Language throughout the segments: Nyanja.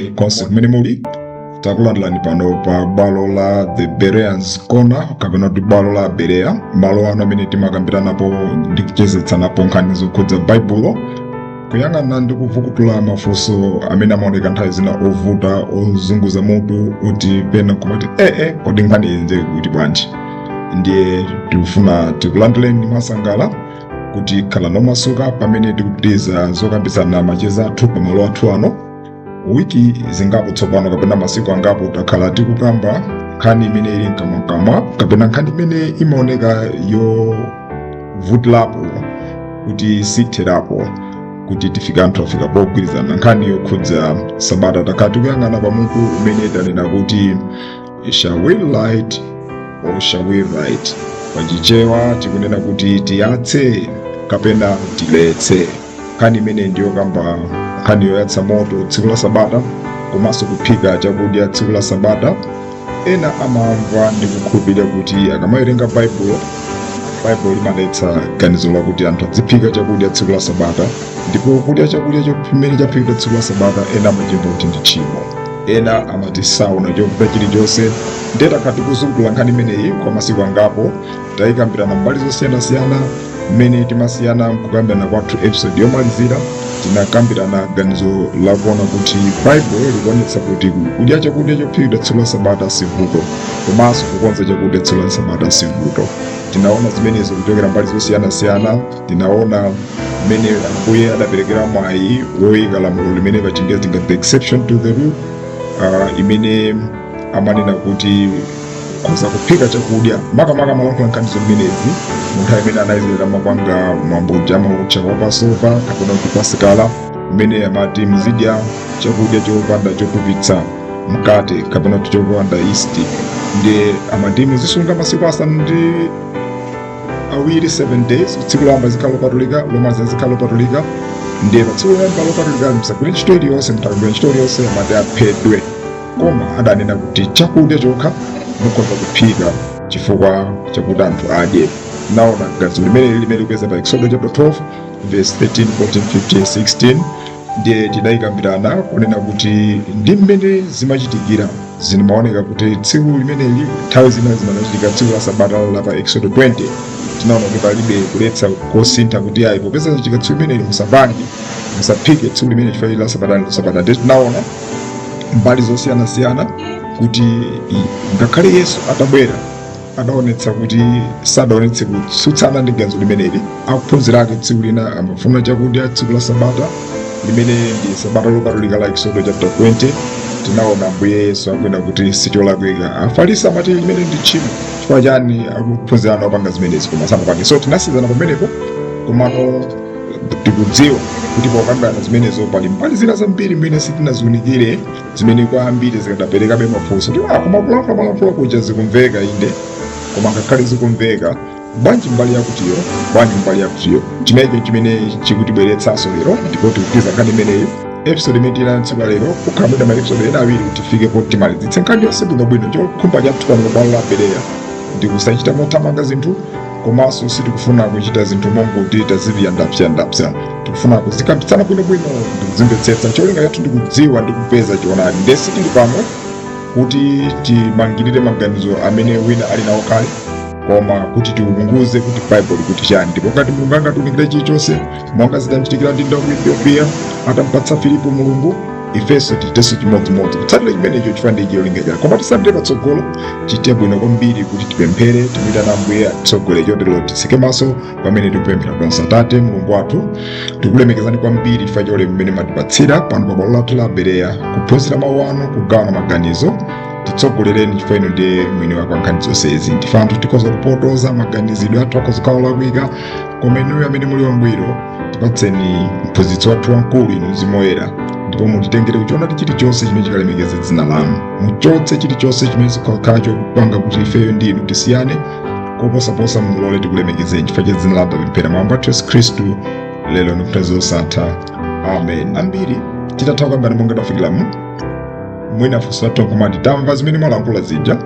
Moni konse kumene muli. Takulandirani pano pa bwalo la The Bereans Corner, kapena kuti bwalo la Berea, malo ano amene timakambiranapo ndi kuchezetsanapo nkhani zokhudza Baibulo, kuyang'ana ndi kuvukutula mafunso amene amaoneka nthawi zina ovuta, ozunguza mutu, kuti pena kumati, ee, kodi nkhani iyi nje kuti bwanji? Ndiye tikufuna tikulandireni mwasangala kuti khala nomasuka pamene tikupitiriza zokambitsana macheza athu pamalo athu ano. Wiki zingapo tsopano, kapena masiku angapo, takhala tikukamba nkhani imene ili mkamwamkamwa, kapena nkhani imene imaoneka yovutirapo kuti sitherapo kuti tifika anthu afika pogwirizana, nkhani yokhudza Sabata. Takhala tikuyang'ana pamutu umene tanena kuti "Shall we light or shall we write?" Pachichewa tikunena kuti tiyatse kapena tiletse. Nkhani imene ndiyokamba nkhani yoyatsa moto tsiku la Sabata komanso kuphika chakudya tsiku la Sabata. Ena amamva ndi kukhulupirira kuti akamawerenga Baibulo, Baibulo limaletsa ganizo lakuti anthu aziphika chakudya tsiku la Sabata, ndipo kudya chakudya chimene chaphikidwa tsiku la Sabata ena amachimva kuti ndi tchimo, ena amati saona chovuta chilichonse. Ndiye takhala tikuzungulira nkhani imeneyi kwa masiku angapo, tayikambirana mbali zosiyanasiyana. Mmene timasiyana mkukambirana kwathu episode yomalizira, tinakambirana ganizo lakuona kuti Baibulo likuonetsa kuti kudya chakudya chophikidwa tsiku la Sabata si vuto, komanso kukonza chakudya tsiku la Sabata si vuto. Tinaona zimenezo kuchokera mbali zosiyanasiyana. Tinaona mmene Ambuye adaperekera mwayi woyika lamulo limene pachingerezi tingati the exception to the rule, imene amanena kuti khoza kuphika chakudya. Makamaka amalankhula nkhani zimenezi mu nthawi imene ana Israeli amapanga mwambo uja amautcha wa Passover, kapena kuti Pasikala, mmene amati muzidya chakudya chopanda chotupitsa, mkate kapena kuti chopanda yeast. Ndiye amati muzisunga masiku 7, 7 days. Tsiku loyamba zikhala lopatulika, lomaliza zikhala lopatulika. Ndiye pa tsiku loyamba lopatulika musagwire ntchito iliyonse, mutakagwira ntchito iliyonse amati aphedwe. Koma adanena kuti chakudya chokha mukhoza kuphika chifukwa chakuti anthu adye. Naona ganizo limene limene likupeza pa Exodo chapter 12 verse 13, 14, 15, 16. Ndiye tidayikambirana kunena kuti ndi mmene zimachitikira, zimaoneka kuti tsiku limeneli nthawi zina zimachitika tsiku la Sabata la pa Exodo 20. Tinaona kuti palibe kuletsa kosintha kuti ayi, popeza zachitika tsiku limeneli, musapange, musaphike tsiku limene chifukwa la Sabata la Sabata. Ndiye tinaona mbali zosiyanasiyana kuti ngakhale Yesu atabwera adaonetsa kuti sadaonetse kutsutsana ndi ganizo limeneli. Akuphunzira ake tsiku lina amafuna chakudya tsiku la Sabata limene ndi Sabata lopatulika la Exodo chapter 20. Tinaona Ambuye Yesu akunena kuti sicholakwika. Afarisi amati limene ndi tchimo, chifukwa chani akuphunzira anu apanga zimenezi, koma sanapange? So tinasiyana pamenepo. Komano tikudziwa kuti pokambirana zimenezo pali mbali zina zambiri mmene sitinaziunikire, zimene kwa ambiri zikadaperekabe mafunso kuti ah, koma kulankhula malankhula kuja zikumveka inde, koma ngakhale zikumveka bwanji mbali yakutiyo, bwanji mbali yakutiyo? Chimenecho chimene chikutibweretsanso lero, ndipo tikupitiza nkhani imeneyi. Episode imene tili nayo tsiku la lero, kukhala mwina ma episode ena awiri kuti tifike poti timalizitse nkhani yonse bwinobwino. Chokhumba chathu pano pabwalo la Bereya ndi kusachita mothamanga zinthu, komanso sitikufuna kuchita zinthu mongoti tazipyandapyandapya. Tikufuna kuzikambitsana bwinobwino ndi kuzimvetsetsa. Cholinga chathu ndi kudziwa ndi kupeza choonadi. Ndiye sitili pano kuti timangirire maganizo amene wina ali nawo kale, koma kuti tiunguze kuti Baibulo likuti chani. Ndipo ngati Mulungu angatiunikire chilichonse monga zidachitikira ndi ku Ethiopia atampatsa Filipo Mulungu, ifenso tichitenso chimodzimodzi kutsatira chimenecho, chifukwa ndi cholinga chake. Koma tisanapite patsogolo, chite bwino kwambiri kuti tipemphere, timuyitane Ambuye atitsogolere. Chotero titseke maso pamene tikupemphera tonse. Atate Mulungu wathu, tikulemekezani kwambiri chifukwa cha ulemu mmene mwatipatsira pano pa bwalo lathu la Bereya kuphunzira mawu anu, kugawana maganizo. Titsogolereni chifukwa inu ndiye mwini wake wa nkhani zonsezi. Ndife anthu, tikhoza kupotoza, maganizidwe athu akhoza kukhala olakwika, koma inuyo amene muli wangwiro, tipatseni mphunzitsi wathu wamkulu, inu Mzimu Woyera, ndipo mutitengere kuchoonadi chilichonse chimene chikalemekeze dzina lanu. Muchotse chilichonse chimene chikhala chopanga kuti ifeyo ndi inu tisiyane. Koposaposa mulole tikulemekezeni chifukwa cha dzina lanu tapemphera mwa Ambuye athu Yesu Khristu, lero ndi kunthawi zosatha, amen. Ambiri titatha kukambirana monga tafikiramu, mwina funso lathu nkumati, tamva zimene mwalankhula zija,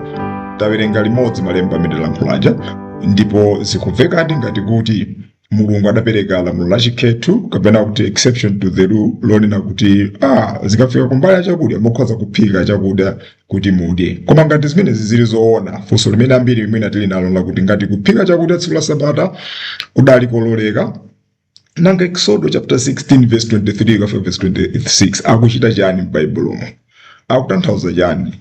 tawerenga limodzi malemba amene talankhulaja, ndipo zikumvekadi ngati kuti Mulungu adapereka lamulo lachikhetho kapena kuti exception to the rule lonena kuti zikafika kumbali ya chakudya, mukhoza kuphika chakudya kuti mudye. Koma ngati zimenezi zili zoona, funso limene ambiri mwina tili nalo lakuti, ngati kuphika chakudya tsiku la Sabata kudali kololeka, nanga Exodo chapter 16 verse 23 kafika verse 26 akuchita chani m'Baibulomo? Akutanthauza chani?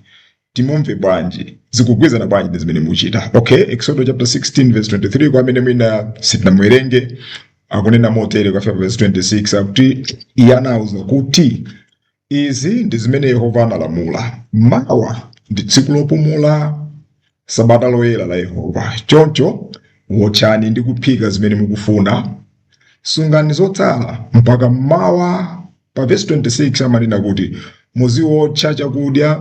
Timumve bwanji? Zikugwizana bwanji ndi zimene muchita? Okay, Exodo chapter 16 verse 23, kwa amene mwina sitinamuwerenge, akunena motere kafika verse 26, akuti, "Iye anawuza kuti, 'Izi ndi zimene Yehova analamula: Mawa ndi tsiku lopumula, sabata loyera la Yehova. Choncho wotchani ndi kuphika zimene mukufuna. Sungani zotsala mpaka mmawa.'" Pa verse 26 amanena kuti muziwotcha chakudya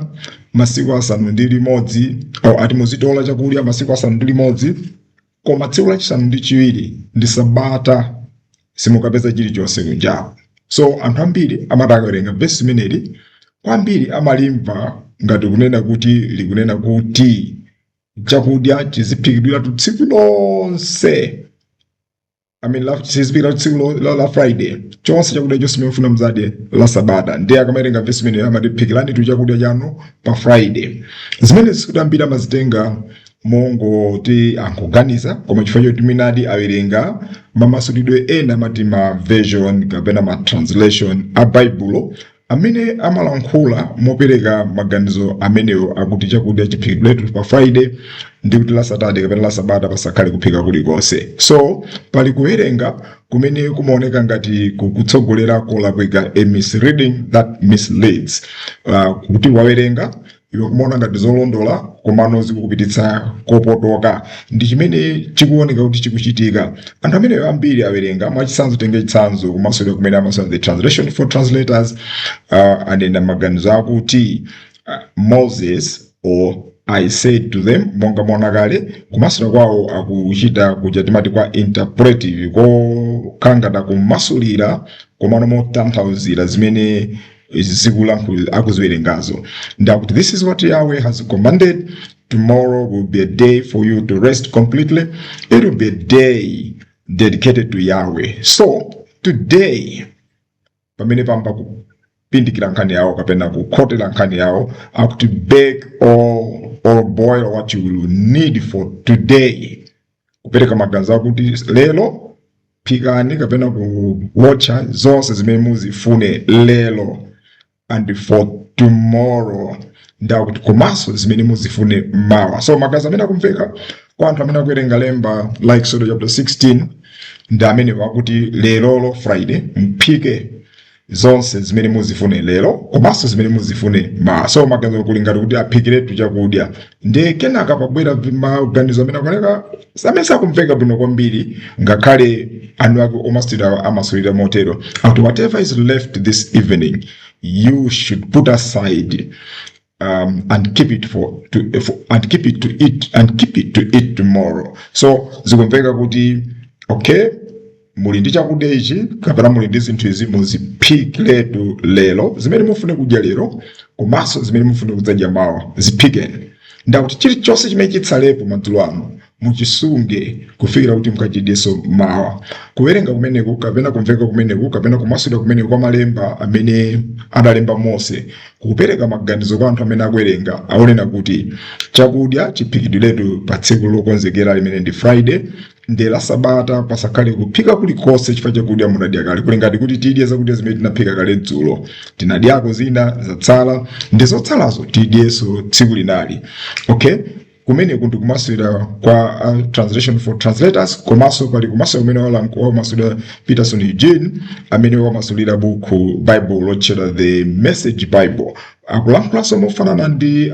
masiku 6, au ati muzitola chakudya masiku 6, koma tsiku lachisanu ndi chiwiri ndi sabata, simukapeza chilichonse kunjapo. So anthu ambiri amati akawerenga vesi imeneli, kwambiri amalimva ngati kunena kuti likunena kuti chakudya chiziphikidwiratu tsiku lonse, I mean, chiziphikidwa tsiku la Friday chonse, chakudya chonse chimene mufuna muzadye la Sabata. Ndiye akamawerenga vesi imeneyo amati phikirani tu chakudya chanu pa Friday. Zimene sikuti ambiri amazitenga mongoti angoganiza, koma chifukwa choti mwinadi awerenga mamasulidwe ena, amati ma version kapena ma translation a Baibulo, amene amalankhula mopereka maganizo amenewo akuti chakudya chiphikidwetu pa Friday ndi kuti la Saturday kapena la Sabata pasakhale kuphika kulikonse. So pali kuwerenga kumene kumaoneka ngati kukutsogolera kolakwika, a misreading that misleads, kuti wawerenga iwe kumaona ngati zolondola, komano zikukupititsa kopotoka. Ndi chimene chikuoneka kuti chikuchitika. Anthu ameneyo ambiri awerenga, mwachitsanzo, tenge chitsanzo kumasulira kumene amasulira The Translation for Translators, anena maganizo akuti "Moses or I said to them." Monga mwaona kale, kumasula kwawo akuchita kuja timati kwa interpretive, kokangata kumasulira komano motanthauzira zimene zikulankhula akuziwerengazo. Ndakuti, "This is what Yahweh has commanded: Tomorrow will be a day for you to rest completely. It will be a day dedicated to Yahweh. So today," pamene pamba kupindikira nkhani yawo kapena kukhotera nkhani yawo, akuti, "bake or boil what you will need for today." Kupereka maganizo akuti lero phikani kapena kuwotcha zonse zimene muzifune lero, "and for tomorrow," ndakuti komanso zimene muzifune mawa. So maganizo amene akumveka kwa anthu amene akuwerenga lemba la Exodo chapter 16 ndi amene wakuti lerolo Friday mphike zonse zimene muzifune lero komanso zimene muzifune mawa. So maganizo kuli ngati kuti aphikiretu chakudya. Ndi kenaka pabwera maganizo amene akuoneka amene sakumveka bwino kwambiri, ngakhale anthu ake omasulira amasulira motero, akuti, "Whatever is left this evening, you should put aside and keep it for, to, for and keep it to eat and keep it to eat tomorrow." So zikumveka kuti okay, muli ndi chakudya ichi kapena muli ndi zinthu izi, muziphikiretu lero zimene mufune kudya lero komanso zimene mufune kudzadya mawa, ziphikeni. Ndakuti chilichonse chimene chitsalepo madzulo ano muchisunge kufikira kuti mukachidyenso mawa. Kuwerenga kumeneku kapena kumveka kumeneku kapena kumasulira kumeneku kwa malemba amene adalemba Mose kukupereka maganizo kwa anthu amene akuwerenga aonena kuti chakudya chiphikidwiretu pa tsiku lokonzekera limene ndi Friday, ndi la Sabata pasakhale kuphika kulikonse chifukwa chakudya munadya kale. Kuli ngati kuti tidye zakudya zimene tinaphika kale dzulo, tinadyako zina zatsala, ndi zotsalazo tidyenso tsiku linali. Okay, kumeneku ndi kumasulira kwa Translation for Translators. Komanso pali kumasulira kumene wamasulira Peterson Eugene, amene wamasulira buku Bible lotchedwa The Message Bible. Akulankhulanso mofanana ndi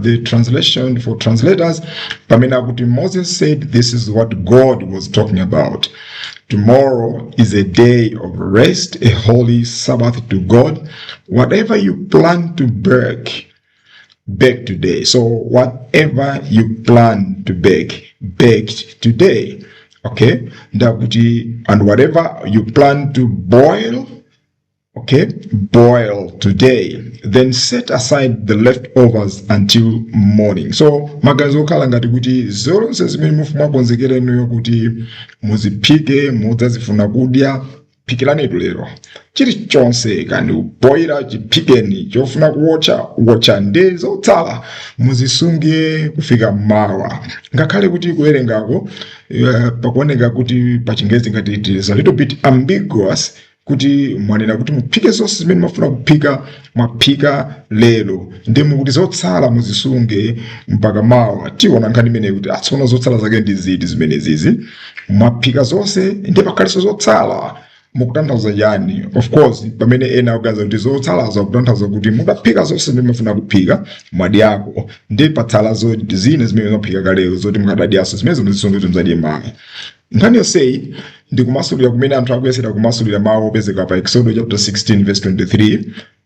The Translation for Translators pamene akuti, "Moses said this is what God was talking about. Tomorrow is a day of rest, a holy Sabbath to God. Whatever you plan to bake, bake today." So whatever you plan to bake, bake today. Okay, ndakuti, "And whatever you plan to boil Okay, boil today, then set aside the leftovers until morning. So maganizo okhala ngati kuti zonse zimene mwakonzekera inuyo kuti muziphike, mudzazifuna kudya, phikiranitu lero. Chilichonse kani kuboila, chiphikeni. Chofuna kuwotcha, wotcha. Ndi zotsala muzisunge kufika mawa. Ngakhale kuti kuwerengako pakuoneka kuti pachingezi ngati it is a little bit ambiguous, kuti mwanena kuti muphike zonse zimene mwafuna kuphika, mwaphika lero, ndi mukuti zotsala muzisunge mpaka mawa. Tiona nkhani imeneyi kuti atsono zotsala zake ndi ziti zimene zizi. Mwaphika zonse ndi pakhalenso zotsala, mukutanthauza chani? Of course, pamene ena akuganiza kuti zotsalazo akutanthauza kuti mudaphika zonse zimene mufuna kuphika, mwadyako, ndi patsala zina zimene mwaphika kalero zoti mukadadyaso, zimene muzisunge kuti muzadye mawa. Nkhani yonseyi ndi kumasulira kumene anthu akuyesera kumasulira mawu opezeka pa Exodo chapter 16 verse 23,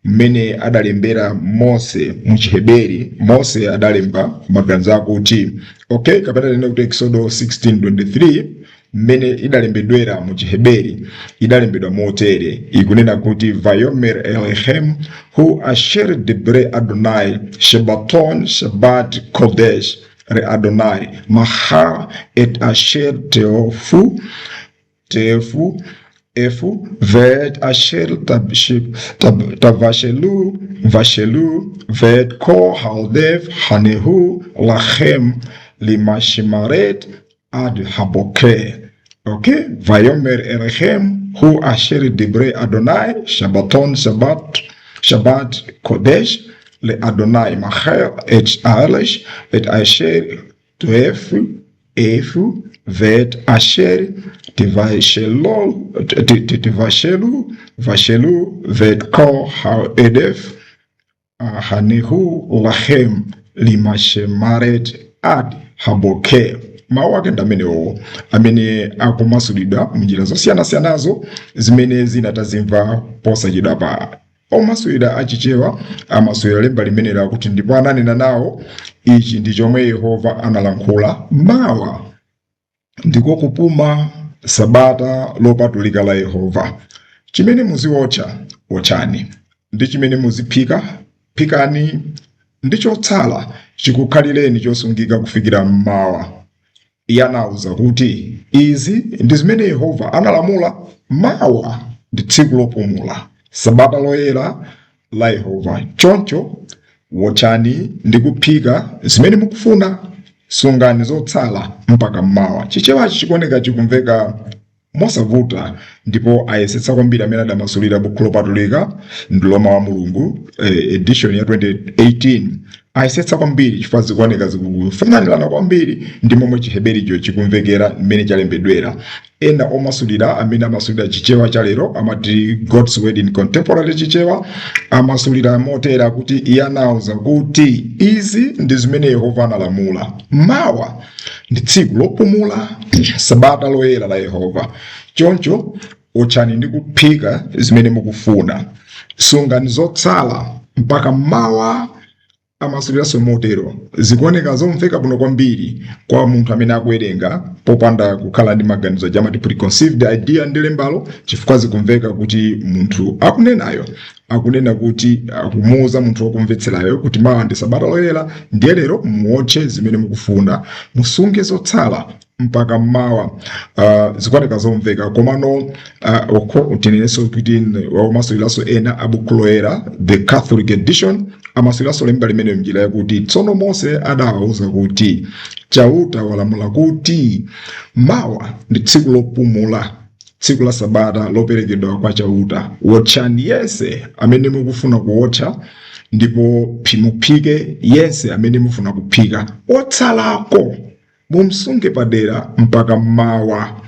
mmene adalembera Mose mu Chiheberi. Mose adalemba maganizo akuti, okay, kapena tinene kuti Exodo 16:23 mmene idalembedwera mu Chiheberi idalembedwa motere, ikunena kuti: "Vayomer elechem hu asher dibre Adonai Shabbaton Shabbat kodesh re Adonai mahar et asher teofu tefu efu vet asher tavashelu vashelu vet ko haldev hanehu lachem limashimaret ad haboke." Okay, "Vayomer elechem hu asher dibre Adonai Shabbaton Shabbat kodesh le Adonai macher et alesh et asher tefu efu vet asher tivashelu vashelu vet ko haedef hanehu lachem limashemaret ad haboke." Mawu ake ndi amenewo amene akumasulidwa munjira zosiyanasiyanazo zimene zina tazimva posachedwa pa. Omasulira Achichewa amasulira lemba limene lakuti: "Ndipo ananena nawo, ichi ndi chomwe Yehova analankhula: mawa ndiko kupuma, sabata lopatulika la Yehova. Chimene muziwotcha, wotchani, ndi chimene muziphika, phikani, ndi chotsala chikukhalireni chosungika kufikira mmawa." Iye anawuza kuti izi ndi zimene Yehova analamula: mawa ndi tsiku lopumula, sabata loyera la Yehova. Choncho wotchani ndi kuphika zimene mukufuna, sungani zotsala mpaka mmawa. Chichewachi chikuoneka chikumveka mosavuta, ndipo ayesetsa kwambiri amene adamasulira Buku Lopatulika ndi Mawu a Mulungu, edition ya 2018. Ayesetsa kwambiri chifukwa zikuoneka zikufananirana kwambiri ndi momwe Chihebericho chikumvekera mmene chalembedwera. Ena omasulira amene amasulira Chichewa cha lero, amati God's Word in Contemporary Chichewa, amasulira motera kuti: "Iye anawuza kuti izi ndi zimene Yehova analamula: mawa ndi tsiku lopumula, sabata loyera la Yehova. Choncho otchani ndi kuphika zimene mukufuna, sungani zotsala mpaka mmawa." Amasuliranso motero. Zikuoneka zomveka bwino kwambiri kwa munthu amene akuwerenga popanda kukhala ndi maganizo jamati preconceived idea ndi lembalo, chifukwa zikumveka kuti munthu akunenayo akunena kuti akumuwuza munthu wokumvetserayo kuti mawa ndi sabata loyera, ndiye lero muwotche zimene mukufuna, musunge zotsala mpaka mmawa. Zikuoneka zomveka. Komano tinenenso kuti omasuliranso ena a Buku Loyera, the Catholic Edition, amasuliranso lemba limene mnjira yakuti: "Tsono Mose adawawuza kuti, Chauta walamula kuti mawa ndi tsiku lopumula, tsiku la sabata loperekedwa kwa Chauta. Wotchani yense amene mukufuna kuwotcha, ndipo muphike yense amene mufuna kuphika. Otsalako mumsunge padera mpaka mmawa."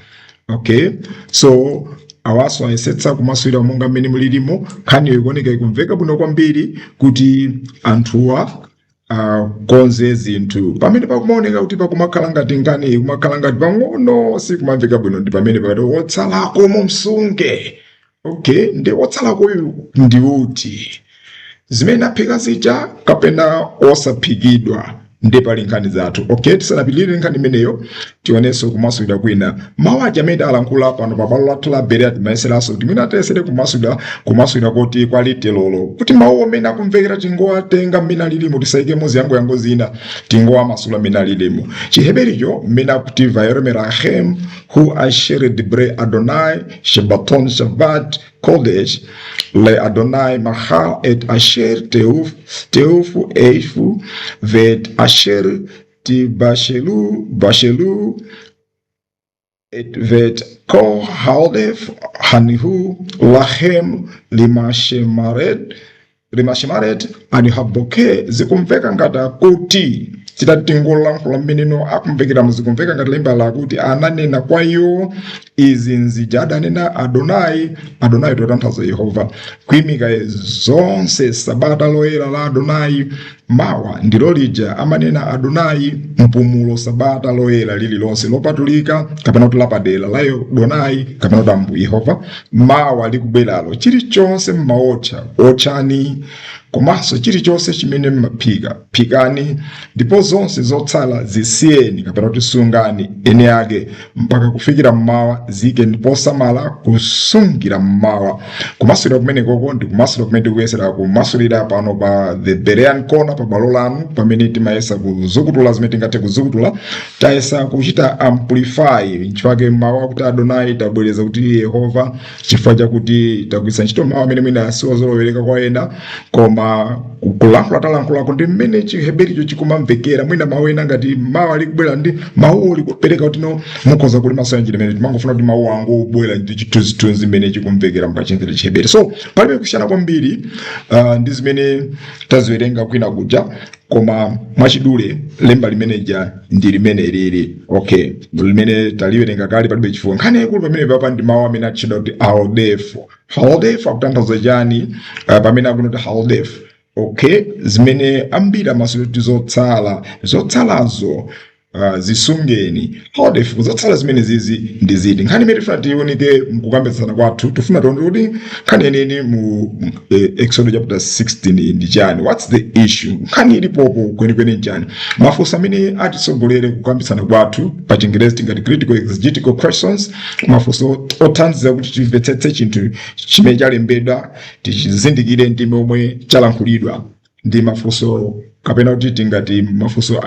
Okay, so awaso ayesetsa kumasulira monga mmene mulilimo. Nkhaniyo ikuoneka ikumveka bwino kwambiri kuti anthuwa akonze zinthu. Pamene pakumaoneka kuti pakumakhala ngati nkhani kumakhala ngati pang'ono sikumamveka bwino ndi pamene pakati "wotsalako mumsunge". Okay, ndi wotsalakoyu ndi uti? Zimene aphika zija kapena osaphikidwa? Ndi pali nkhani zathu. Okay, tisanapitirire nkhani imeneyo, tionenso kumasulira kwina. Mawu aja amene alankhula pano pa bwalo lathu la Berea, timayeseranso kuti mwina tiyesere kumasulira kuti kwa literal, kuti mawu amene akumvekera tingowatenga mmene alilimo, tisayikemo ziyangoyango zina, tingowamasula mmene alilimo. Chihebericho mmene akuti "Vayomer lachem hu asher dibre Adonai shabaton shabbat kodesh le Adonai machal et asher teufu eifu vet asher tibashelu bashelu et vet kol haldef hanihu lachem limashemaret anihaboke. Zikumveka ngati akuti, titati tingolankhula mmeneno akumvekera, zikumveka ngati lemba lakuti ananena kwa iwo, izi nzija adanena Adonai. Adonai totanthauza Yehova. Kuyimika zonse sabata loyera la Adonai, mawa ndilo lija amanena Adonai, mpumulo, sabata loyera lililonse lopatulika kapena kuti lapadera la Adonai kapena kuti Ambuye Yehova, mawa likubweralo. Chilichonse mmaotcha, otchani, komanso chilichonse chimene mmaphika, phikani, ndipo zonse zotsala zisiyeni kapena kuti sungani ene ake mpaka kufikira mmawa, zike posamala kusungira mmawa. Kumasulira kumenekoko ndi kumasulira kumene tikuyesera kumasulira pano pa The Berean Corner, pa bwalo lanu, pamene timayesa kuzukutula zimene tingathe kuzukutula. Tayesa kuchita amplify, nchifukwa mawu akuti Adonai tabwereza kuti Yehova, chifukwa chakuti tagwiritsa ntchito mawu amene mwina siwazolowereka kwa ena, koma kulankhula talankhulako ndi mmene Chihebericho chikumamvekera. Mwina mawu ena ngati mawu ali kubwera ndi mawu likupereka kuti no mukhoza kulimaso njira imene timangofuna kuti mawu angu ubwera ndi chithunzithunzi mmene chikumvekera mukachimvera Chiheberi. So palibe kusiyana kwambiri ndi zimene taziwerenga kwina kuja, koma mwachidule lemba limeneja ndi limene lili, okay, limene taliwerenga kale, palibe chifukwa. Nkhani yaikulu pamene papa ndi mawu amene atchedwa kuti aldef. Haldef akutanthauza chani? Pamene akunoti haldef, okay, zimene ambiri amasulira kuti zotsala, zotsalazo zisungeni. Haldef, zotsala zimene zizi ndi ziti? Nkhani imene tifuna tiunike mkukambitsana kwathu, tifuna tione kuti nkhani yeneni mu Exodus chapter 16 ndi chani? What's the issue? Nkhani ilipopo kwenikweni nchani? Mafunso amene atitsogolere kukambitsana kwathu, pa Chingerezi tingati critical exegetical questions, mafunso othandiza kuti timvetsetse chinthu chimene chalembedwa, tichizindikire ndi momwe chalankhulidwa, ndi mafunso kapena kuti tingati mafunso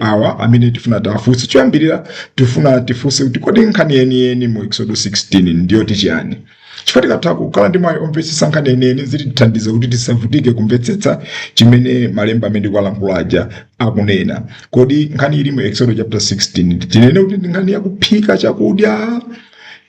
awa amene tifuna tiafunse. Choyambirira tifuna tifunse kuti kodi nkhani yeniyeni mu Exodus 16 ndiyo tichiyani? Chifukwa tikatha kukhala ndi mwayi omvetsetsa nkhani yeniyeni, zitithandiza kuti tisavutike kumvetsetsa chimene malemba amene ndikuwalankhula aja akunena. Kodi nkhani ili mu Exodus chapter 16 tinene kuti ndi nkhani yakuphika chakudya,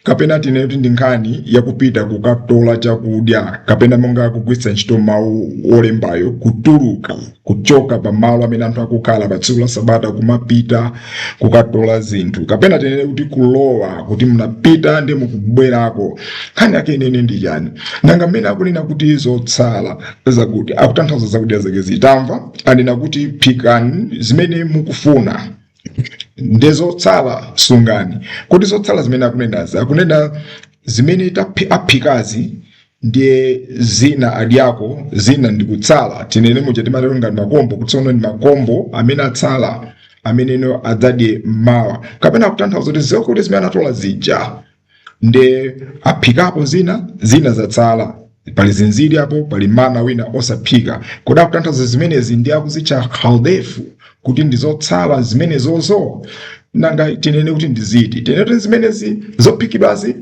kapena tinene kuti ndi nkhani yakupita kukatola chakudya, kapena monga kugwiritsa ntchito mawu olembayo, kutuluka, kuchoka pamalo amene anthu akukhala pa tsiku la sabata kumapita kukatola zinthu, kapena tinene kuti kulowa, kuti munapita ndi mukubwerako? Nkhani yake inene ndi chani? Nanga mmene akunena kuti zotsala zakuti, akutanthauza zakudya zake zitamva anena kuti phikani zimene mukufuna, ndi zotsala sungani. Kuti zotsala zimene akunenazi, akunena zimene aphikazi, ndiye zina adyako, zina ndikutsala, tinene muja timatero ngati makombo, kutsono ndi makombo amene atsala ameneno adzadye mmawa, kapena akutanthauza kuti zakudya zimene anatola zija ndi aphikapo zina, zina zatsala, pali zinziri apo, pali mana wina osaphika? Kodi akutanthauza zimenezi ndi akuzitcha haldefu kuti ndi zotsala zimenezozo? Nanga tinene kuti ndi ziti? Tinene kuti zimenezi zophikidwazi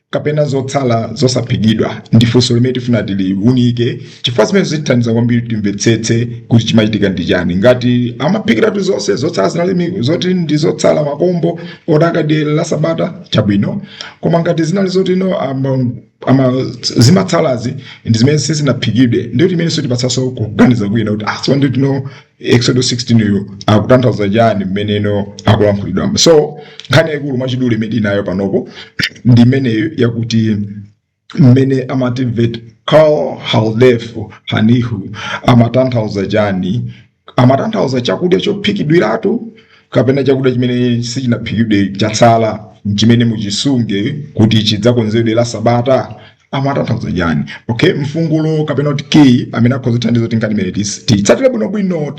kapena zotsala zosaphikidwa? Ndi funso limene tifuna tiliunike, chifukwa zimene zitithandiza kwambiri timvetsetse kuti chimachitika ndi chani. Ngati amaphikiratu zonse, zotsala zinali zoti ndi zotsala, makombo odakadye la sabata, chabwino. Koma ngati zinali zoti no ama zimatsalazi ndi zimene sizinaphikidwe, ndiyo timene sitipatsanso kuganiza kwina kuti ah, so ndi tino Exodus 16 uyu akutanthauza chani mmeneno akulankhulidwa? So nkhani yaikulu mwachidule imene tinayo panopo ndi imeneyo yakuti mmene amati vet kal haldef hanihu amatanthauza chani? Amatanthauza chakudya chophikidwiratu, kapena chakudya chimene sichinaphikidwe chatsala chimene muchisunge kuti chidzakonzedwe la sabata? Amatanthauza chani? Okay, mfungulo kapena kuti key amene akhoza kuthandiza kuti nkhani imene tiyitsatire bwinobwino,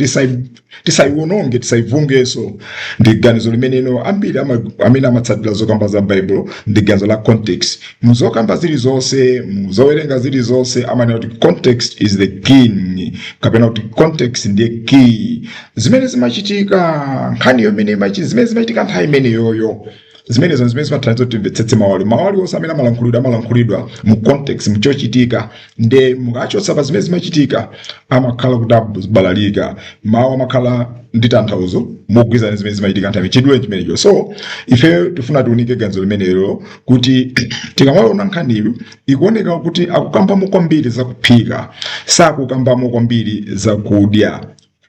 tisayiwononge, tisayivungenso, ndi ganizo limeneno ambiri amene amatsatira zokamba za Baibulo, ndi ganizo la context. Mzokamba zilizonse, muzowerenga zilizonse, amanena kuti context is the king, kapena kuti context ndiye key. Zimene zimachitika, nkhaniyo imene zimene zimachitika nthawi imeneyoyo, zimenezo zimene zimathandiza kuti timvetsetse mawali. Mawali onse amene amalankhulidwa, amalankhulidwa mu context, muchochitika. Nde mukachotsa pa zimene zimachitika, amakhala kuti abalalika. Mawu amakhala ndi tanthauzo mogwirizana zimene zimachitika nthawi chidule chimenecho. So ife tifuna tiunike ganizo limenelo kuti tikamaona nkhaniyo, ikuoneka kuti akukambamo kwambiri zakuphika, sakukambamo kwambiri zakudya.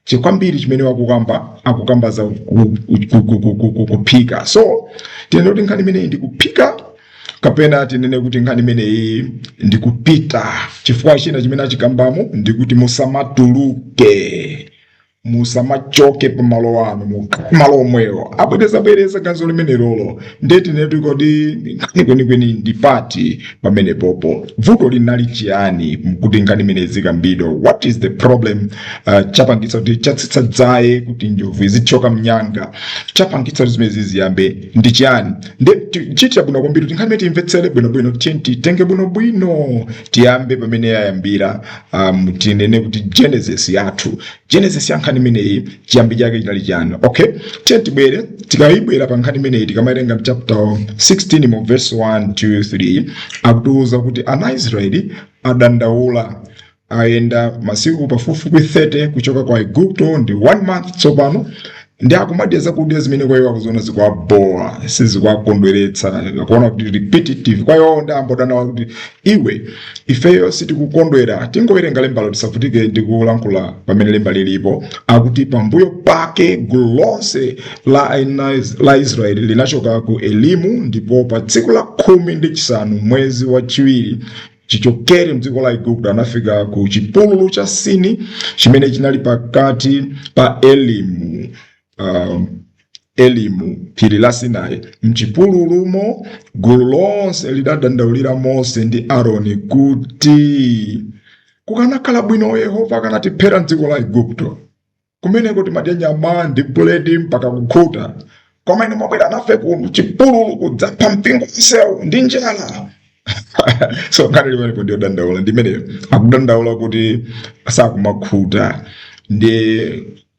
Chikwambiri chimene wakukamba, akukamba za kuphika. So tinene kuti nkhani imeneyi ndi kuphika, kapena tinene kuti nkhani imeneyi ndi kupita? Chifukwa china chimene achikambamo ndikuti musamatuluke, musamachoke pamalo anu, mukhale malo omwewo. Abwerezabwereza ganizo limene lolo. Ndiye tinene kuti kodi nkhani kwenikweni ndi pati pamenepopo? Vuto linali chiyani kuti nkhani imene zikambidwa? What is the problem? Chapangitsa kuti, chatsitsa dzaye kuti njovu izithyoka mnyanga, chapangitsa kuti zimene ziziyambe ndi chiyani? Ndi chitira bwino kwambiri kuti nkhani imene timvetsere bwinobwino. Tiye titenge bwinobwino, tiyambe pamene yayambira. Tinene kuti genesis yathu, genesis ya nkhani imeneyi, chiyambi chake chinali chani? Okay, tiye tibwere. Tikayibwera pa nkhani imeneyi, tikamawerenga chapter 16 mu verse 1, 2, 3, akutiuza kuti ana Israeli adandaula. Ayenda masiku pafupifupi 30 kuchoka kwa Igupto, ndi one month tsopano, ndi akumadya zakudya zimene kwa iwo akuziona zikuwabowa, sizikuwakondweretsa, akuona kuti repetitive kwa iwo. Ndi ambodandaula kuti iwe, ifeyo sitikukondwera. Tingowerenga lembalo, tisavutike ndi kulankhula pamene lemba lilipo. Akuti pambuyo pake gulu lonse la Israeli linachoka ku Elimu, ndipo pa tsiku la 15 mwezi wachiwiri chichokere mdziko la Igupto, anafika ku chipululu cha Sini, chimene chinali pakati pa Elimu, Elimu, phiri la Sinai. Mchipululumo gulu lonse lidadandaulira Mose ndi Aaroni kuti, "Kukanakhala bwino Yehova akanatiphera mdziko la Igupto. Kumeneko timadya nyama ndi buledi mpaka kukhuta, koma inu mwabwera nafe ku chipululu kudzapha mpingo onsewu ndi njala." So nkhani limenepo ndiyo dandaula, ndimeneyo. Akudandaula kuti sakumakhuta, ndi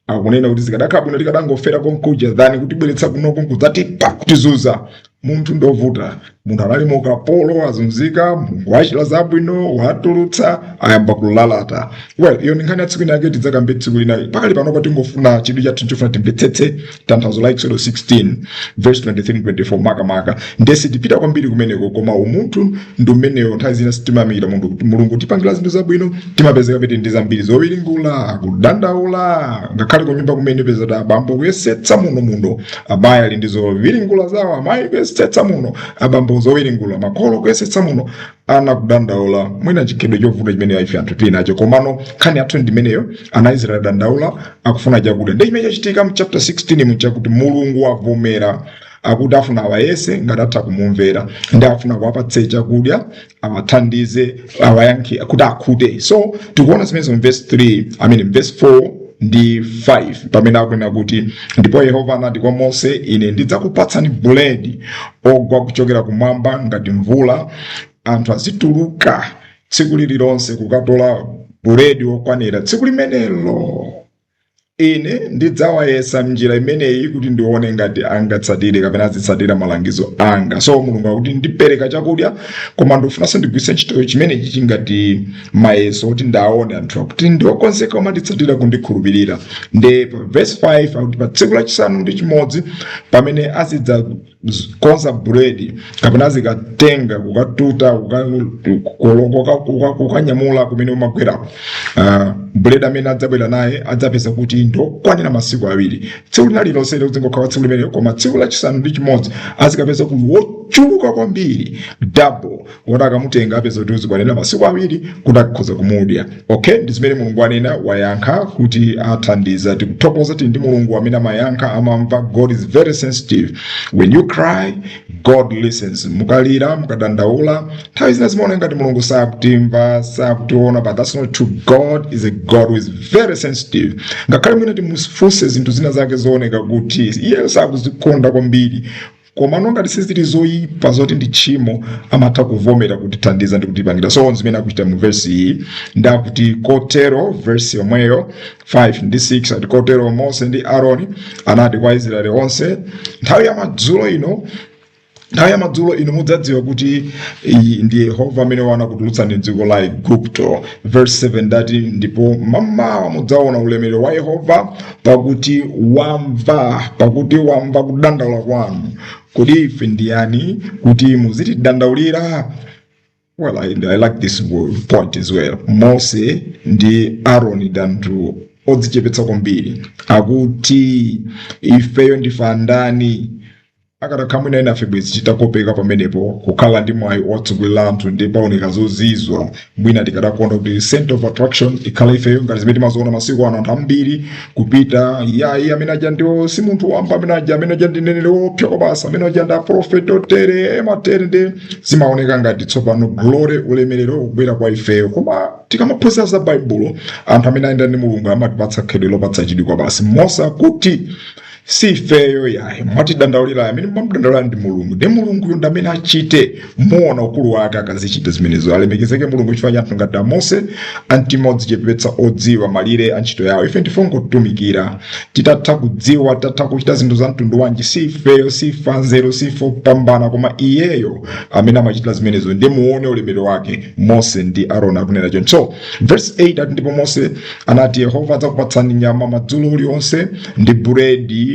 akunena kuti zikadakhala bwino tikadangofera konkuja than kutibweretsa kunoko kudzatipha, kutizuza. Munthu ndovuta. Munthu anali mu ukapolo, azunzika, Mulungu wachita zabwino, watulutsa, ayamba kulalata. Well, iyo ndi nkhani ya tsiku inake, tidzakambe tsiku lina. Pakali panopa tingofuna, chidwi chathu chofuna timvetsetse tanthauzo la Exodus 16 verse 23, 24 makamaka. Ndesi tipita kwambiri kumeneko, koma umunthu ndi umenewo. Nthawi zina sitimayamikira munthu kuti Mulungu tipangira zinthu zabwino, timapezeka pete ndi zambiri zowiringula, kudandaula. Ngakhale kunyumba kumene peza kuti abambo kuyesetsa muno muno, amayi ali ndi zowiringula zawo, amayi kuyesetsa muno, abambo zowiringula, makolo kuyesetsa muno, ana kudandaula. Mwina chikhalidwe chovuta chimene ife anthu tili nacho, komano nkhani yathu ndimeneyo. Ana Israeli adandaula, akufuna chakudya. Ndi chimene chachitika mu chapter 16 muchakuti Mulungu wavomera, akuti afuna awayese ngati atha kumumvera, ndi afuna kuwapatse chakudya, awathandize, awayankhe kuti akhute. So tikuona zimenezo verse 3, I mean verse 4 ndi 5, pamene akunena kuti, "Ndipo Yehova anati kwa Mose, ine ndidzakupatsani buledi ogwa kuchokera kumwamba ngati mvula. Anthu azituluka tsiku lililonse kukatola buledi wokwanira tsiku limenelo. Ine ndidzawayesa mnjira imeneyi kuti ndione ngati angatsatire kapena azitsatira malangizo anga." So Mulungu akuti ndipereka chakudya, koma ndikufunanso ndigwiritse ntchito chimenechi chingati mayeso kuti ndaone anthu kuti ndiokonzeka koma nditsatira kundikhulupirira. Ndi pa verse 5 akuti pa tsiku lachisanu ndi chimodzi, pamene azidzakonza buledi kapena azikatenga, kukatuta, kukanyamula kumene umagwerako, buledi amene adzabwera naye adzapeza kuti ndokwanira masiku 2. Tsiku lina lilonse lizingokhala tsiku limenelo, koma tsiku lachisanu ndi chimodzi azikapeza kuti wochuluka kwambiri, double, woti akamutenga apeza kuti uzikwanira masiku 2 kuti akhoza kumudya. Okay, ndi zimene Mulungu anena, wayankha kuti athandiza. Tikuthokoza tili ndi Mulungu amene amayankha, amamva. God is very sensitive when you cry, God listens. Mukalira, mukadandaula, nthawi zina zimaoneka ngati Mulungu sakutimva, sakutiona, but that's not true. God is a God who is very sensitive. Ngakhale mwina timufunse zinthu zina zake zooneka kuti iye sakuzikonda kwambiri, koma ngati sizili zoyipa zoti ndi tchimo, amatha kuvomera kutithandiza ndi kutipangira. So zimene akuchita mu verse iyi, ndakuti kotero, verse yomweyo 5 ndi 6, ati kotero Mose ndi Aaroni anati kwa Israeli onse, nthawi ya madzulo ino, nthawi ya madzulo ino mudzadziwa kuti iyi ndi Yehova amene wanakutulutsani m'dziko la Igupto. Verse 7 ndati, ndipo mammawa mudzaona ulemerero wa Yehova, pakuti wamva kudandaula kwanu. Kodi ife ndiyani kuti muzitidandaulira? Well, I like this point as well. Mose ndi Aaron ndi anthu odzichepetsa kwambiri. Akuti ifeyo ndife andani? Akatakhala mwina ena afe bwezi titakopeka pamenepo kukhala ndi mwayi otsogolera anthu ndi paoneka zozizwa. Mwina tikadakonda kuti center of attraction ikhale ifeyo, ngati zimene timaziona masiku ano, anthu ambiri kupita yayi, amene aja ndiwo si munthu wamba, amene aja ndi mneneri wopsa kwabasa, amene aja ndi aprofeti otere ematere, ndi zimaoneka ngati tsopano glory, ulemerero ukubwera kwa ifeyo. Koma tikamaphunzira za Baibulo, anthu amene ayenda ndi Mulungu amatipatsa khalidwe lopatsa chidwi kwabasi. Mose akuti si ifeyo yayi mwatidandaulira, amene mwamudandaulira ndi Mulungu, ndi Mulunguyo ndi amene achite, muona ukulu wake akazichita zimenezo. Alemekezeke Mulungu chifukwa cha anthu ngati Mose, amtima odzichepetsa, odziwa malire a ntchito yawo. Ife ndife ongotumikira. Titatha kudziwa, titatha kuchita zinthu za mtundu wanji, si ifeyo, si ife anzeru, si ife opambana, koma iyeyo amene amachita zimenezo, ndi muone ulemerero wake. Mose ndi Aaroni akunena choncho. So verse 8 ati, ndipo Mose anati, Yehova adzakupatsani nyama madzulo uliwonse ndi buledi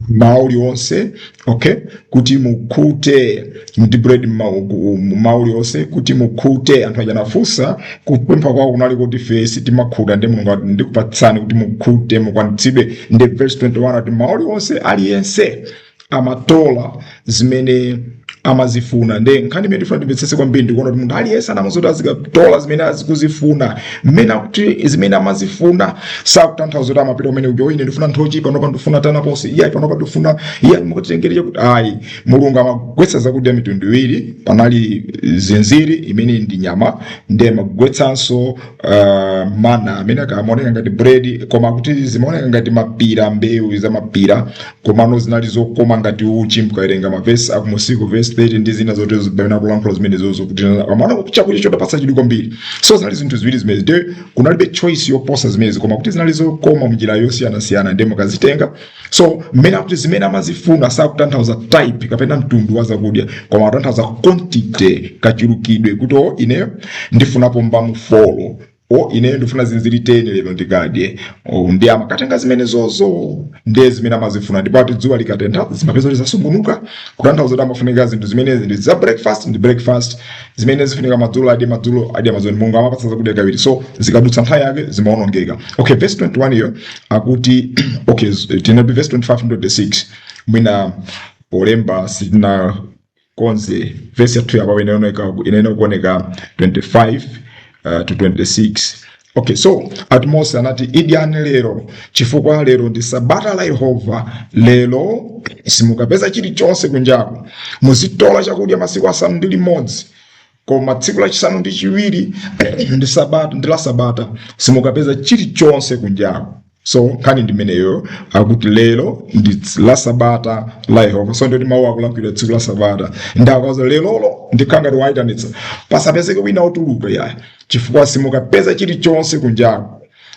mmawa uliwonse, okay, kuti mukhute, ndi buledi mmawa uliwonse kuti mukhute. Anthu aja anafunsa, kupempha kwawo kunali kuti ife sitimakhuta, ndi Mulungu ati ndikupatsani kuti mukhute, mukwanitsidwe. Ndi verse 21 ati mmawa uliwonse aliyense amatola zimene amazifuna. Nde nkhani imene ndifuna ndimvetsetse kwambiri, ndikuona kuti munthu aliyense anamazoti azikatola zimene azikuzifuna. Mmene akuti zimene amazifuna, sakutanthauza kuti amapita kumene kuja, ine ndifuna nthochi panopa, ndifuna tanaposi, iyayi, panopa ndifuna, iyayi, mukatitengere kuti ayi. Mulungu amagwetsa zakudya mitundu iwiri. Panali zinziri imene ndi nyama, ndi amagwetsanso mana amene akamaoneka ngati bread, koma kuti zimaoneka ngati mapira, mbewu za mapira, komano zinali zokoma ngati uchi. Mkawerenga mavesi akumusiku, verse 30 ndi zina zoti pamene akulankhula zimene zozo, kuti amaona chakudya chodapatsa chidwi kwambiri. So zinali zinthu ziwiri zimene ndi kunalibe choice yoposa zimenezi, koma kuti zinali zokoma mnjira yosiyanasiyana, ndi mukazitenga. So mmene akuti zimene amazifuna, sakutanthauza type kapena mtundu wa zakudya, koma akutanthauza quantity, kachulukidwe, kuti o ineyo ndifunapo mbamu 4, o ineyo ndifuna zinziri 10 lero ndikadye. O, ndi amakatenga zimene zozo, ndiye zimene amazifuna. Ndipo ati dzuwa likatentha zimapeza kuti zasungunuka, kutanthauza kuti amafunika zinthu zimenezi ndi za breakfast, ndi breakfast, zimene zifunika madzulo adye madzulo, adye madzulo. Mulungu amapatsa zakudya kawiri, so zikadutsa nthawi yake zimaonongeka. Okay, verse 21 iyo akuti, okay, tinapi verse 25 ndi 26, mwina polemba sitinakonze verse yathu yapa, inaoneka, kuoneka 25 to 26. Okay, so ati Mose anati, idyani lero, chifukwa lero ndi sabata la Yehova. Lero simukapeza chilichonse kunjaku. Muzitola chakudya masiku 6, koma tsiku lachisanu ndi chiwiri ndi sabata, ndi la sabata, simukapeza chilichonse kunjaku. So nkhani ndimeneyo, akuti lero ndi la sabata la Yehova. So ndoti mawu akulankhulira tsiku la sabata, ndakauza lerolo ndikhala ngati wayitanitsa, pasapezeke wina otuluka yaya, chifukwa simukapeza chilichonse kunjaku.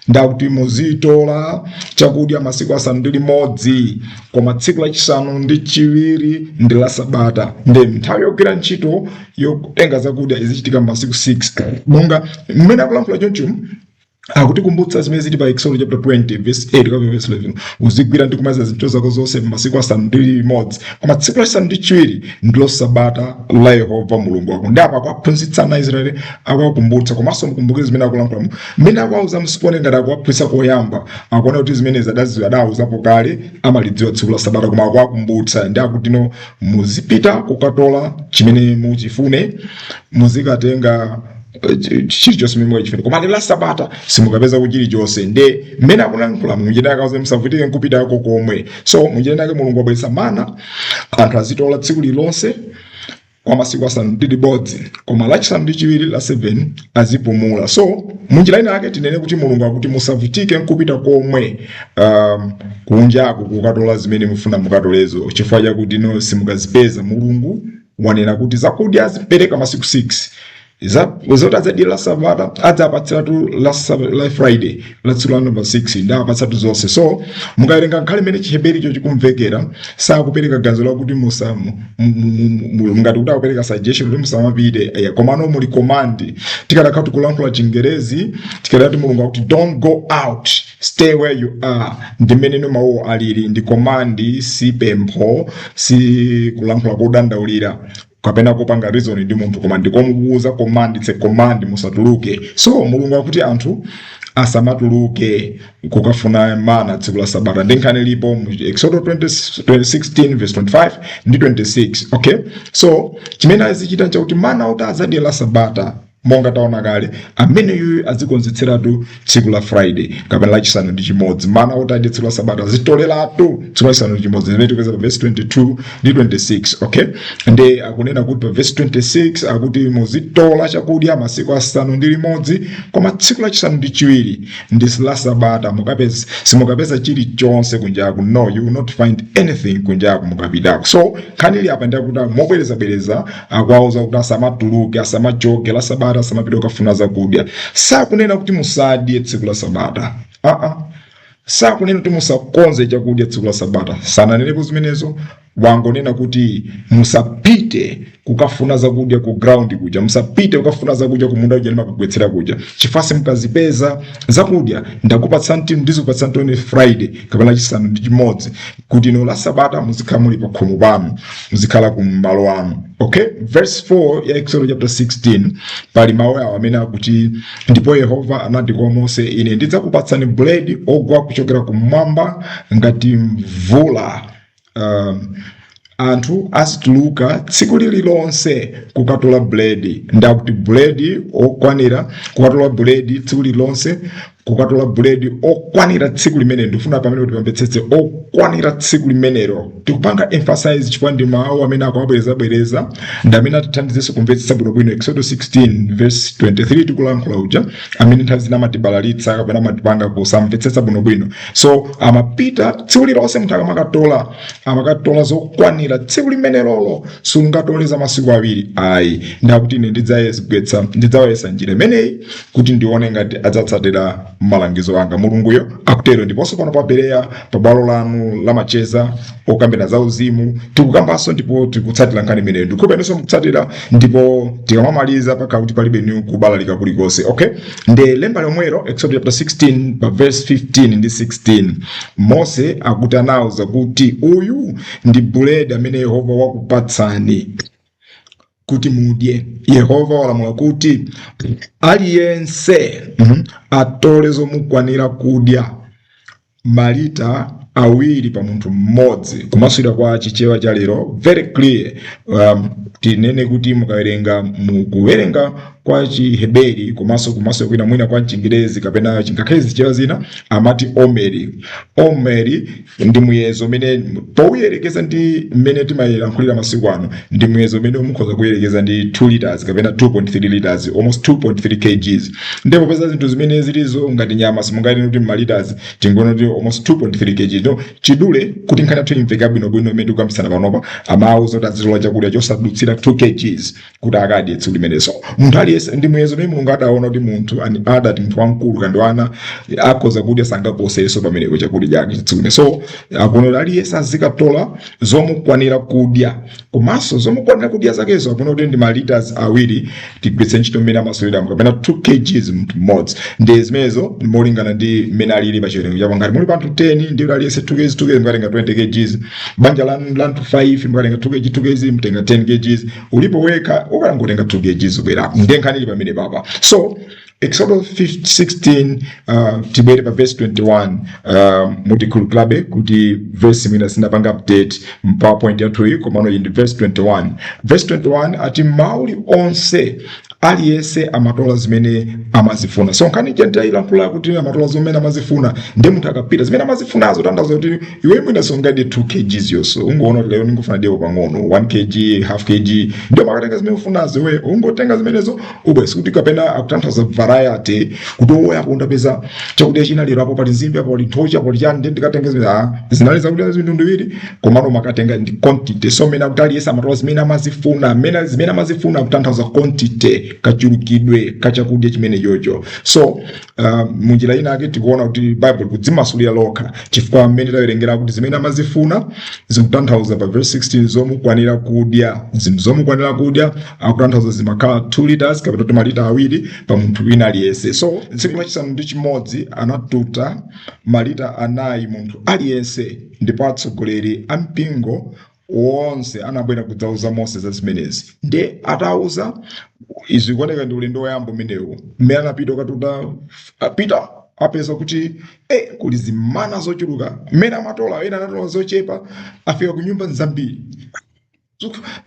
Ndakuti muzitola chakudya masiku 6, koma tsiku lachisanu ndi chiwiri ndi la sabata. Ndi nthawi yogwira ntchito yokutenga zakudya izichitika masiku 6. Monga mmene akulankhula choncho, akutikumbutsa zimene zili pa Exodus chapter 20 verse 8 kapena verse 11: uzigwira ndi kumaliza zintchito zako zonse masiku 6, koma tsiku lachisanu ndi chiwiri ndilo sabata la Yehova Mulungu wako. Ndi apa akuwaphunzitsa ana Israeli, akuwakumbutsa. Komanso mukumbukire zimene akulankhula, mmene akuwauza, msikuone ngati akuwaphunzitsa koyamba. Akuona kuti zimene zadaziwa adawuzapo kale, amalidziwa tsiku la sabata, koma akuwakumbutsa. Ndi akuti no, muzipita kukatola chimene muchifune, muzikatenga. Chilichonse mmene mukachifuna, koma la Sabata simukapeza ku chilichonse. Nde mmene akulankhula munjira yake, musavutike nkupitako komwe. So munjira yake Mulungu wabweretsa mana, anthu azitola tsiku lililonse kwa masiku 6, koma lachisanu ndi chiwiri, la 7, azipumula. So munjira ina yake tinene kuti Mulungu akuti musavutike nkupita komwe kunjaku kukatola zimene mufuna mukatolezo, chifukwa chakuti no, simukazipeza. Mulungu wanena kuti zakudya azipereka masiku 6, zoti adzadya la Sabata adzapatsiratu la Friday, la tsiku la number 6, ndi apatsatu zonse. So mukawerenga nkhale imene Chihebericho chikumvekera, sakupereka ganizo lakuti musa ngati kuti akupereka suggestion kuti musamapite, komano muli command. Tikanakhala tikulankhula Chingerezi, tikanati Mulungu akuti, "Don't go out, stay where you are." Ndi mmene mawuwo alili, ndi command, si pempho, si kulankhula kodandaulira kapena kupanga reason ndi munthu, koma ndikomukuuza command. It's a command, musatuluke. So Mulungu akuti anthu asamatuluke kukafuna mana tsiku la Sabata. Ndi nkhani ilipo mu Exodo 20, 16 verse 25 ndi 26. Okay, so chimene azichita nchakuti mana oti azadya la Sabata, monga taona kale, amene yuyu azikonzetseratu tsiku la Friday kapena lachisanu ndi chimodzi. Mana oti adye tsiku la Sabata azitoleratu tsiku lachisanu ndi chimodzi, zimene tikupeza pa verse 22 ndi 26. Okay, ndi akunena kuti pa verse 26 akuti muzitola chakudya masiku 6, koma tsiku lachisanu ndi chiwiri ndi la Sabata, mukapeza simukapeza chilichonse kunjaku. No, you will not find anything kunjaku mukapitako. So nkhani ili apa ndiyakuti mobwerezabwereza akuwauza kuti asamatuluke, asamachoke la Sabata, asamapite kukafuna zakudya. Sakunena kuti musadye tsiku la Sabata, aa, sakunena kuti musakonze chakudya tsiku la Sabata, sananenepo zimenezo. Wangonena kuti musapite kukafuna zakudya ku ground kuja, musapite kukafuna zakudya ku munda kuja ndimakagwetsera kuja, chifukwa simukazipeza zakudya. Ndakupatsa, ndizikupatsa ntoni Friday kapena chisanu ndi chimodzi, kuti ino la Sabata muzikhala muli pa khomo panu, muzikhala ku malo anu. Okay, verse 4 ya Exodus chapter 16 pali mawu awo amene akuti, "Ndipo Yehova anati kwa Mose, ine ndidzakupatsani buledi ogwa kuchokera kumwamba ngati mvula. Anthu azituluka tsiku lililonse kukatola buledi." Ndakuti buledi okwanira, kukatola buledi tsiku lililonse, kukatola buledi okwanira tsiku limene. Ndifuna pamene kuti pamvetsetse, okwanira tsiku limenelo. Tikupanga emphasize chifukwa ndi mawu amene akuwabwerezabwereza, ndi amene atithandizenso kumvetsetsa bwinobwino Exodus 16 verse 23 tikulankhula uja, amene nthawi zina amatibalalitsa kapena amatipanga kusamvetsetsa bwinobwino. So amapita tsiku lililonse, munthu akamakatola, amakatola zokwanira tsiku limenelolo, sungatole za masiku 2 ayi. Ndakuti ine ndidzayesgwetsa, ndidzawayesa njira imeneyi kuti ndione ngati adzatsatira malangizo anga, Mulunguyo akutero. Ndiponso pano pa Bereya, pa bwalo lanu lamacheza okambira za uzimu, tikukambanso ndipo tikutsatira nkhani imeneyo. Ndikhupenenso mukutsatira, ndipo tikamamaliza pakhala kuti palibe ni kubalalika kulikonse. Okay, nde lemba lomwelo, Exodus chapter 16 pa verse 15 ndi 16, Mose akuti anawuza kuti, "Uyu ndi buledi amene Yehova wakupatsani kuti mudye. Yehova walamula kuti aliyense atole zomukwanira kudya, malita 2 pa munthu mmodzi." Kumasulira kwa Chichewa cha lero, very clear. Tinene kuti mukawerenga, mukuwerenga kwa Chiheberi komanso kumaso kwina mwina kwa Chingerezi kapena chingakhale Zichewa zina, amati omeri. Omeri ndi muyezo umene powuyerekeza ndi mmene timayankhulira masiku ano, ndi muyezo umene mukhoza kuyerekeza ndi 2 liters kapena 2.3 liters, almost 2.3 kgs. Ndipo popeza zinthu zimene zilizo ngati nyama simunganene kuti maliters, tingoona kuti almost 2.3 kgs. No, chidule kuti nkhani yathu imveka bwinobwino imene tikukambisana panopa, amawuza kuti azitola chakudya chosadutsira 2 kgs kuti akadye tsiku limenezo munthu aliyense. Ndi muyezo umene Mulungu adaona kuti munthu adati munthu wamkulu kandi wana akhoza kudya, sangaposeso pamenepo chakudya chake tsiku limene. So akuona kuti aliyense azikatola zomukwanira kudya, komanso zomukwanira kudya zakezo akuona kuti ndi ma liters 2, tigwiritse ntchito mmene amasuliramo, kapena 2 kgs munthu mmodzi. Ndi zimenezo molingana ndi mmene alili pa chiwerengo chapo. Ngati muli panthu 10, ndi aliyense 2 kgs, 2 kgs, mukatenga 20 kgs. Banja la anthu 5, mukatenga 2 kg, 2 kgs, mutenga 10 kgs. Ulipo wekha, ukalangotenga 2 kgs ubwera. Ndiye nkhani ili pamene papa. So Exodus 16, tibwere pa verse 21. Mutikhulupirabe kuti verse mwina sinapanga update PowerPoint yathuyi, komano iyi ndi verse 21. Verse 21 ati, "Mauli onse Aliyense amatola zimene amazifuna. So nkhani ija nditayilankhula kuti amatola zimene amazifuna, ndi munthu akapita zimene amazifunazo, tanthauza kuti iwe mwina sungadye 2 kgs yonso, ungoona kuti lero ndingofuna dyeko pang'ono, 1 kg, half kg, ndio makatenga zimene ufunazo iwe, ungotenga zimenezo ubwese. Kuti kapena akutanthauza variety, kuti owo apo ndapeza chakudya china lero, apo pali nzimbe, apo pali nthochi, apo pali chani, ndiye ndikatenga zimene. Ah, zinali zakudya zimitundu iwiri, komano makatenga ndi quantity. So mene akuti aliyense amatola zimene amazifuna, mene zimene amazifuna kutanthauza quantity, kachulukidwe kachakudya chimene chocho. So munjira ina ake tikuona kuti Bible kudzimasulira lokha, chifukwa mmene tawerengera kuti zimene amazifuna zikutanthauza pa verse 16 zomukwanira kudya, zinthu zomukwanira kudya akutanthauza zimakhala 2 liters kapena kuti malita 2 pa munthu wina aliyense. So tsiku lachisanu ndi chimodzi anatuta malita 4 munthu aliyense, ndipo atsogoleri a mpingo wonse anabwera kudzauza Mose za zimenezi. Nde atauza izi, kuoneka ndi ulendo woyamba umenewu mmene anapita ukatuta, apita apeza kuti kuli zimana zochuluka. Mmene amatola, ena anatola zochepa, afika ku nyumba zambiri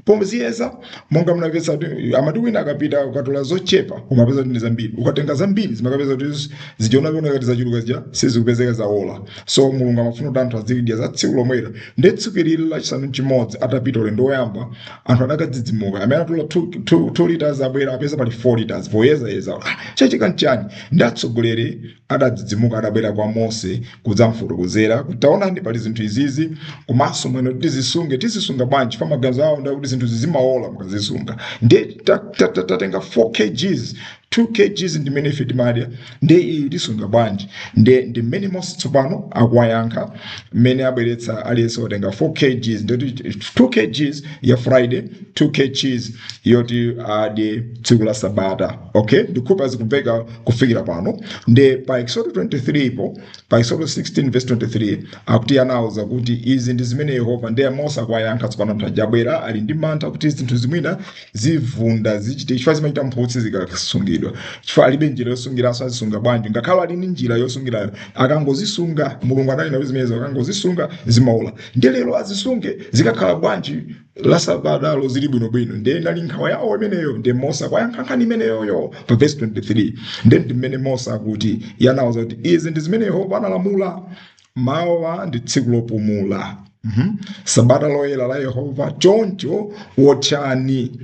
pomwe ziyeza. Monga mnapeza kuti amati wina akapita ukatola zochepa umapeza kuti ndi zambiri, ukatenga zambiri zimakapeza kuti zichiona kuona ngati zachuluka zija sizikupezeka, zawola. So Mulungu amafuna kuti anthu azidya za tsiku lomwelo. Ndi tsiku ilili lachisanu chimodzi atapita ulendo woyamba, anthu adakadzidzimuka. Amene atola 2 liters abwera apeza pali 4 liters poyezayeza. Ah, chachitika nchani? Ndi atsogoleri adadzidzimuka, adabwera kwa Mose kudzamfotokozera kuti taonani, pali zinthu izizi, komanso mwene tizisunge, tizisunga bwanji? Pa maganizo awo ndakuti zinthu zimaola mukazisunga. Ndiye tatenga 4 kgs, 2 kgs ndimene ife timadya, ndiye iyi tisunga bwanji? Ndiye ndi mmene Mose tsopano akuwayankha, mmene abweretsa aliyense watenga 4 kgs, ndiyoti 2 kgs ya Friday, 2 kgs yoti adye tsiku la Sabata. Okay, ndikhupa zikumveka kufikira pano. Ndi pa Exodo 23 po, pa Exodo 16 verse 23 akuti anawuza kuti izi ndi zimene Yehova. Ndiye Mose akuwayankha tsopano. Anthu ajabwera ali ndi mantha kuti zinthu zimwina zivunda, zichite, chifukwa zimachita mphutsi zikasungidwa, chifukwa alibe njira yosungiranso. Azisunga bwanji? Ngakhale ali ndi njira yosungirayo, akangozisunga, Mulungu ananena kuti zimenezo akangozisunga zimaola. Ndiye lero azisunge zikakhala bwanji la Sabatalo zili bwinobwino? Ndiye nali nkhawa yawo imeneyo. Ndiye Mose akuyankha nkhani imeneyoyo pa verse 23. Ndiye ndi mmene Mose akuti yanawuza kuti izi ndi zimene Yehova analamula: mawa ndi tsiku lopumula, Sabata loyera la Yehova. Choncho wotchani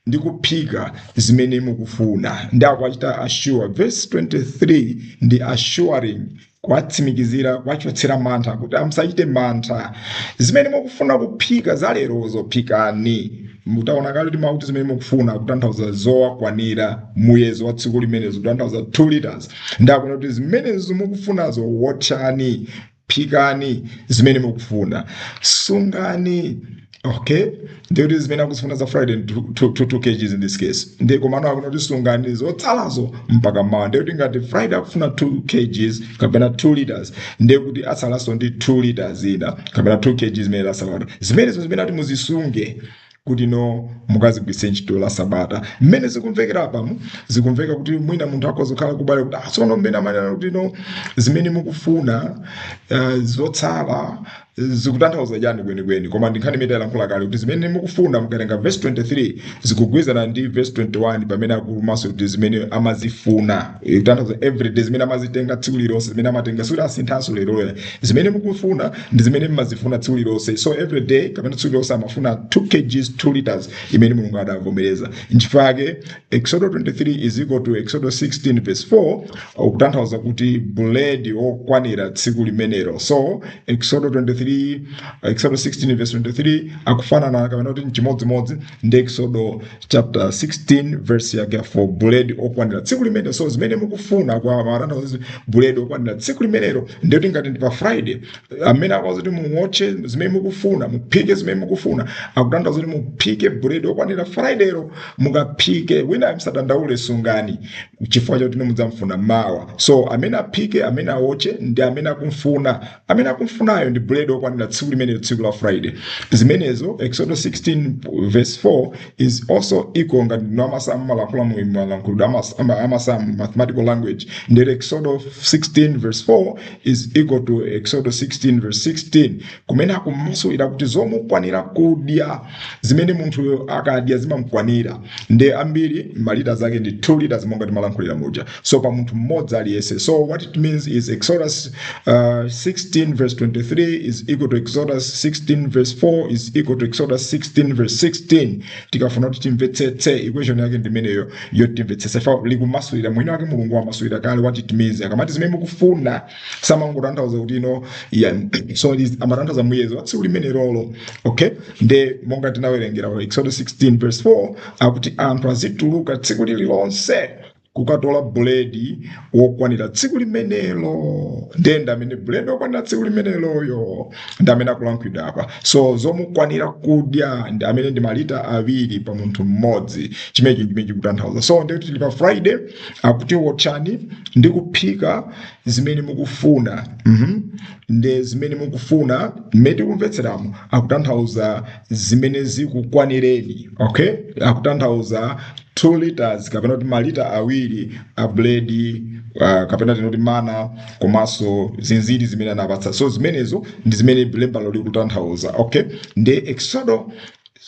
ndi kuphika zimene mukufuna. Ndi akuachita assure. Verse 23 ndi assuring, kuwatsimikizira, kuwachotsera mantha kuti amusachite mantha, zimene mukufuna kuphika zalerozo phikani. Mutaona kale kuti makuti zimene mukufuna kutanthauza zowakwanira muyezo wa tsiku limenezo, kutanthauza 2 liters. Ndakuona kuti zimenezo mukufunazo wotchani, phikani zimene mukufuna, sungani. Okay, ndikuti zimene akuzifuna za Friday 2 kgs in this case, ndi komano akuti kuti sungani zotsalazo mpaka mawa. Ndikuti ngati Friday akufuna 2 kgs kapena 2 liters, ndikuti atsalanso ndi 2 liters ina kapena 2 kgs zimene lasalata, zimenezo zimene ati muzisunge kuti no mukazigwiritse ntchito la Sabata. Mmene zikumvekera apamu, zikumveka kuti mwina munthu akhoza kukhala kubale kuti tsono mmene amanena kuti no zimene mukufuna, zotsala zikutanthauza chani kwenikweni? Koma ndi nkhani imene tayilankhula kale kuti zimene mukufuna, mukatenga verse 23 zikugwirizana ndi verse 21 pamene akumaso kuti zimene amazifuna kutanthauza everyday, zimene amazitenga tsiku lililonse, zimene amatenga, sikuti asinthanso lero. Zimene mukufuna ndi zimene mmazifuna tsiku lililonse. So everyday kapena tsiku lililonse amafuna 2 kgs, 2 liters imene Mulungu adavomereza. Nchifukwa chake Exodo 23 is equal to Exodo 16 verse 4, kutanthauza kuti buledi wokwanira tsiku limenelo. So Exodo 23, Exodo 16 verse 23 akufanana kapena kuti nchimodzimodzi ndi Exodo chapter 16 verse yake 4, buledi okwanira tsiku limenelo. So zimene mukufuna kwa matanthauza buledi okwanira tsiku limenelo. Ndiyoti ngati ndi pa Friday amene akuwaza kuti muwotche zimene mukufuna, muphike zimene mukufuna, akutanthauza kuti muphike buledi okwanira Fridaylo mukaphike. Wina msadandaule, sungani chifukwa chakuti mudzamfuna mawa. So amene aphike, amene awotche ndi amene akumfuna. Amene akumfunayo ndi buledi. Buledi wokwanira tsiku limenelo, tsiku la Friday. Zimenezo, Exodus 16 verse 4 is also equal, ngati ndinu amasamu, malankhula mu malankhulidwe amasamu, mathematical language, ndere Exodus 16 verse 4 is equal to Exodus 16 verse 16, kumene akumasulira kuti zomukwanira kudya, zimene munthu akadya zimamukwanira. Nde ambiri malita zake ndi 2 liters, monga timalankhulira muja, so pa munthu mmodzi aliyense. So what it means is Exodus 16 verse 23 is equal to Exodus 16 verse 4 is equal to Exodus 16 verse 16. Tikafuna kuti timvetsetse, equation yake ndimeneyo yoti timvetsetse. Fa likumasulira mwini wake, Mulungu wamasulira kale what it means. Akamati zimene mukufuna, samangotanthauza kuti ino, yeah, so amatanthauza muyezo wa tsiku limene lolo, okay? Nde monga tinawerengera Exodus 16 verse 4, akuti anthu azituluka tsiku lililonse kukatola buledi wokwanira tsiku limenelo. Ndende amene buledi wokwanira tsiku limeneloyo ndi amene akulankhulidwa apa. So zomukwanira kudya ndi amene ndi malita 2 pa munthu mmodzi. Chimenechi chimene chikutanthauza. So ndikuti tili pa Friday, akuti wotchani ndi kuphika zimene mukufuna. Nde zimene mukufuna, mmene tikumvetseramo, akutanthauza zimene zikukwanireni, okay? Akutanthauza 2 liters, kapena kuti malita 2 a buledi, kapena tinoti mana, komanso zinziri zimene anapatsa. So zimenezo ndi zimene lembalo likutanthauza, okay? Ndi Exodo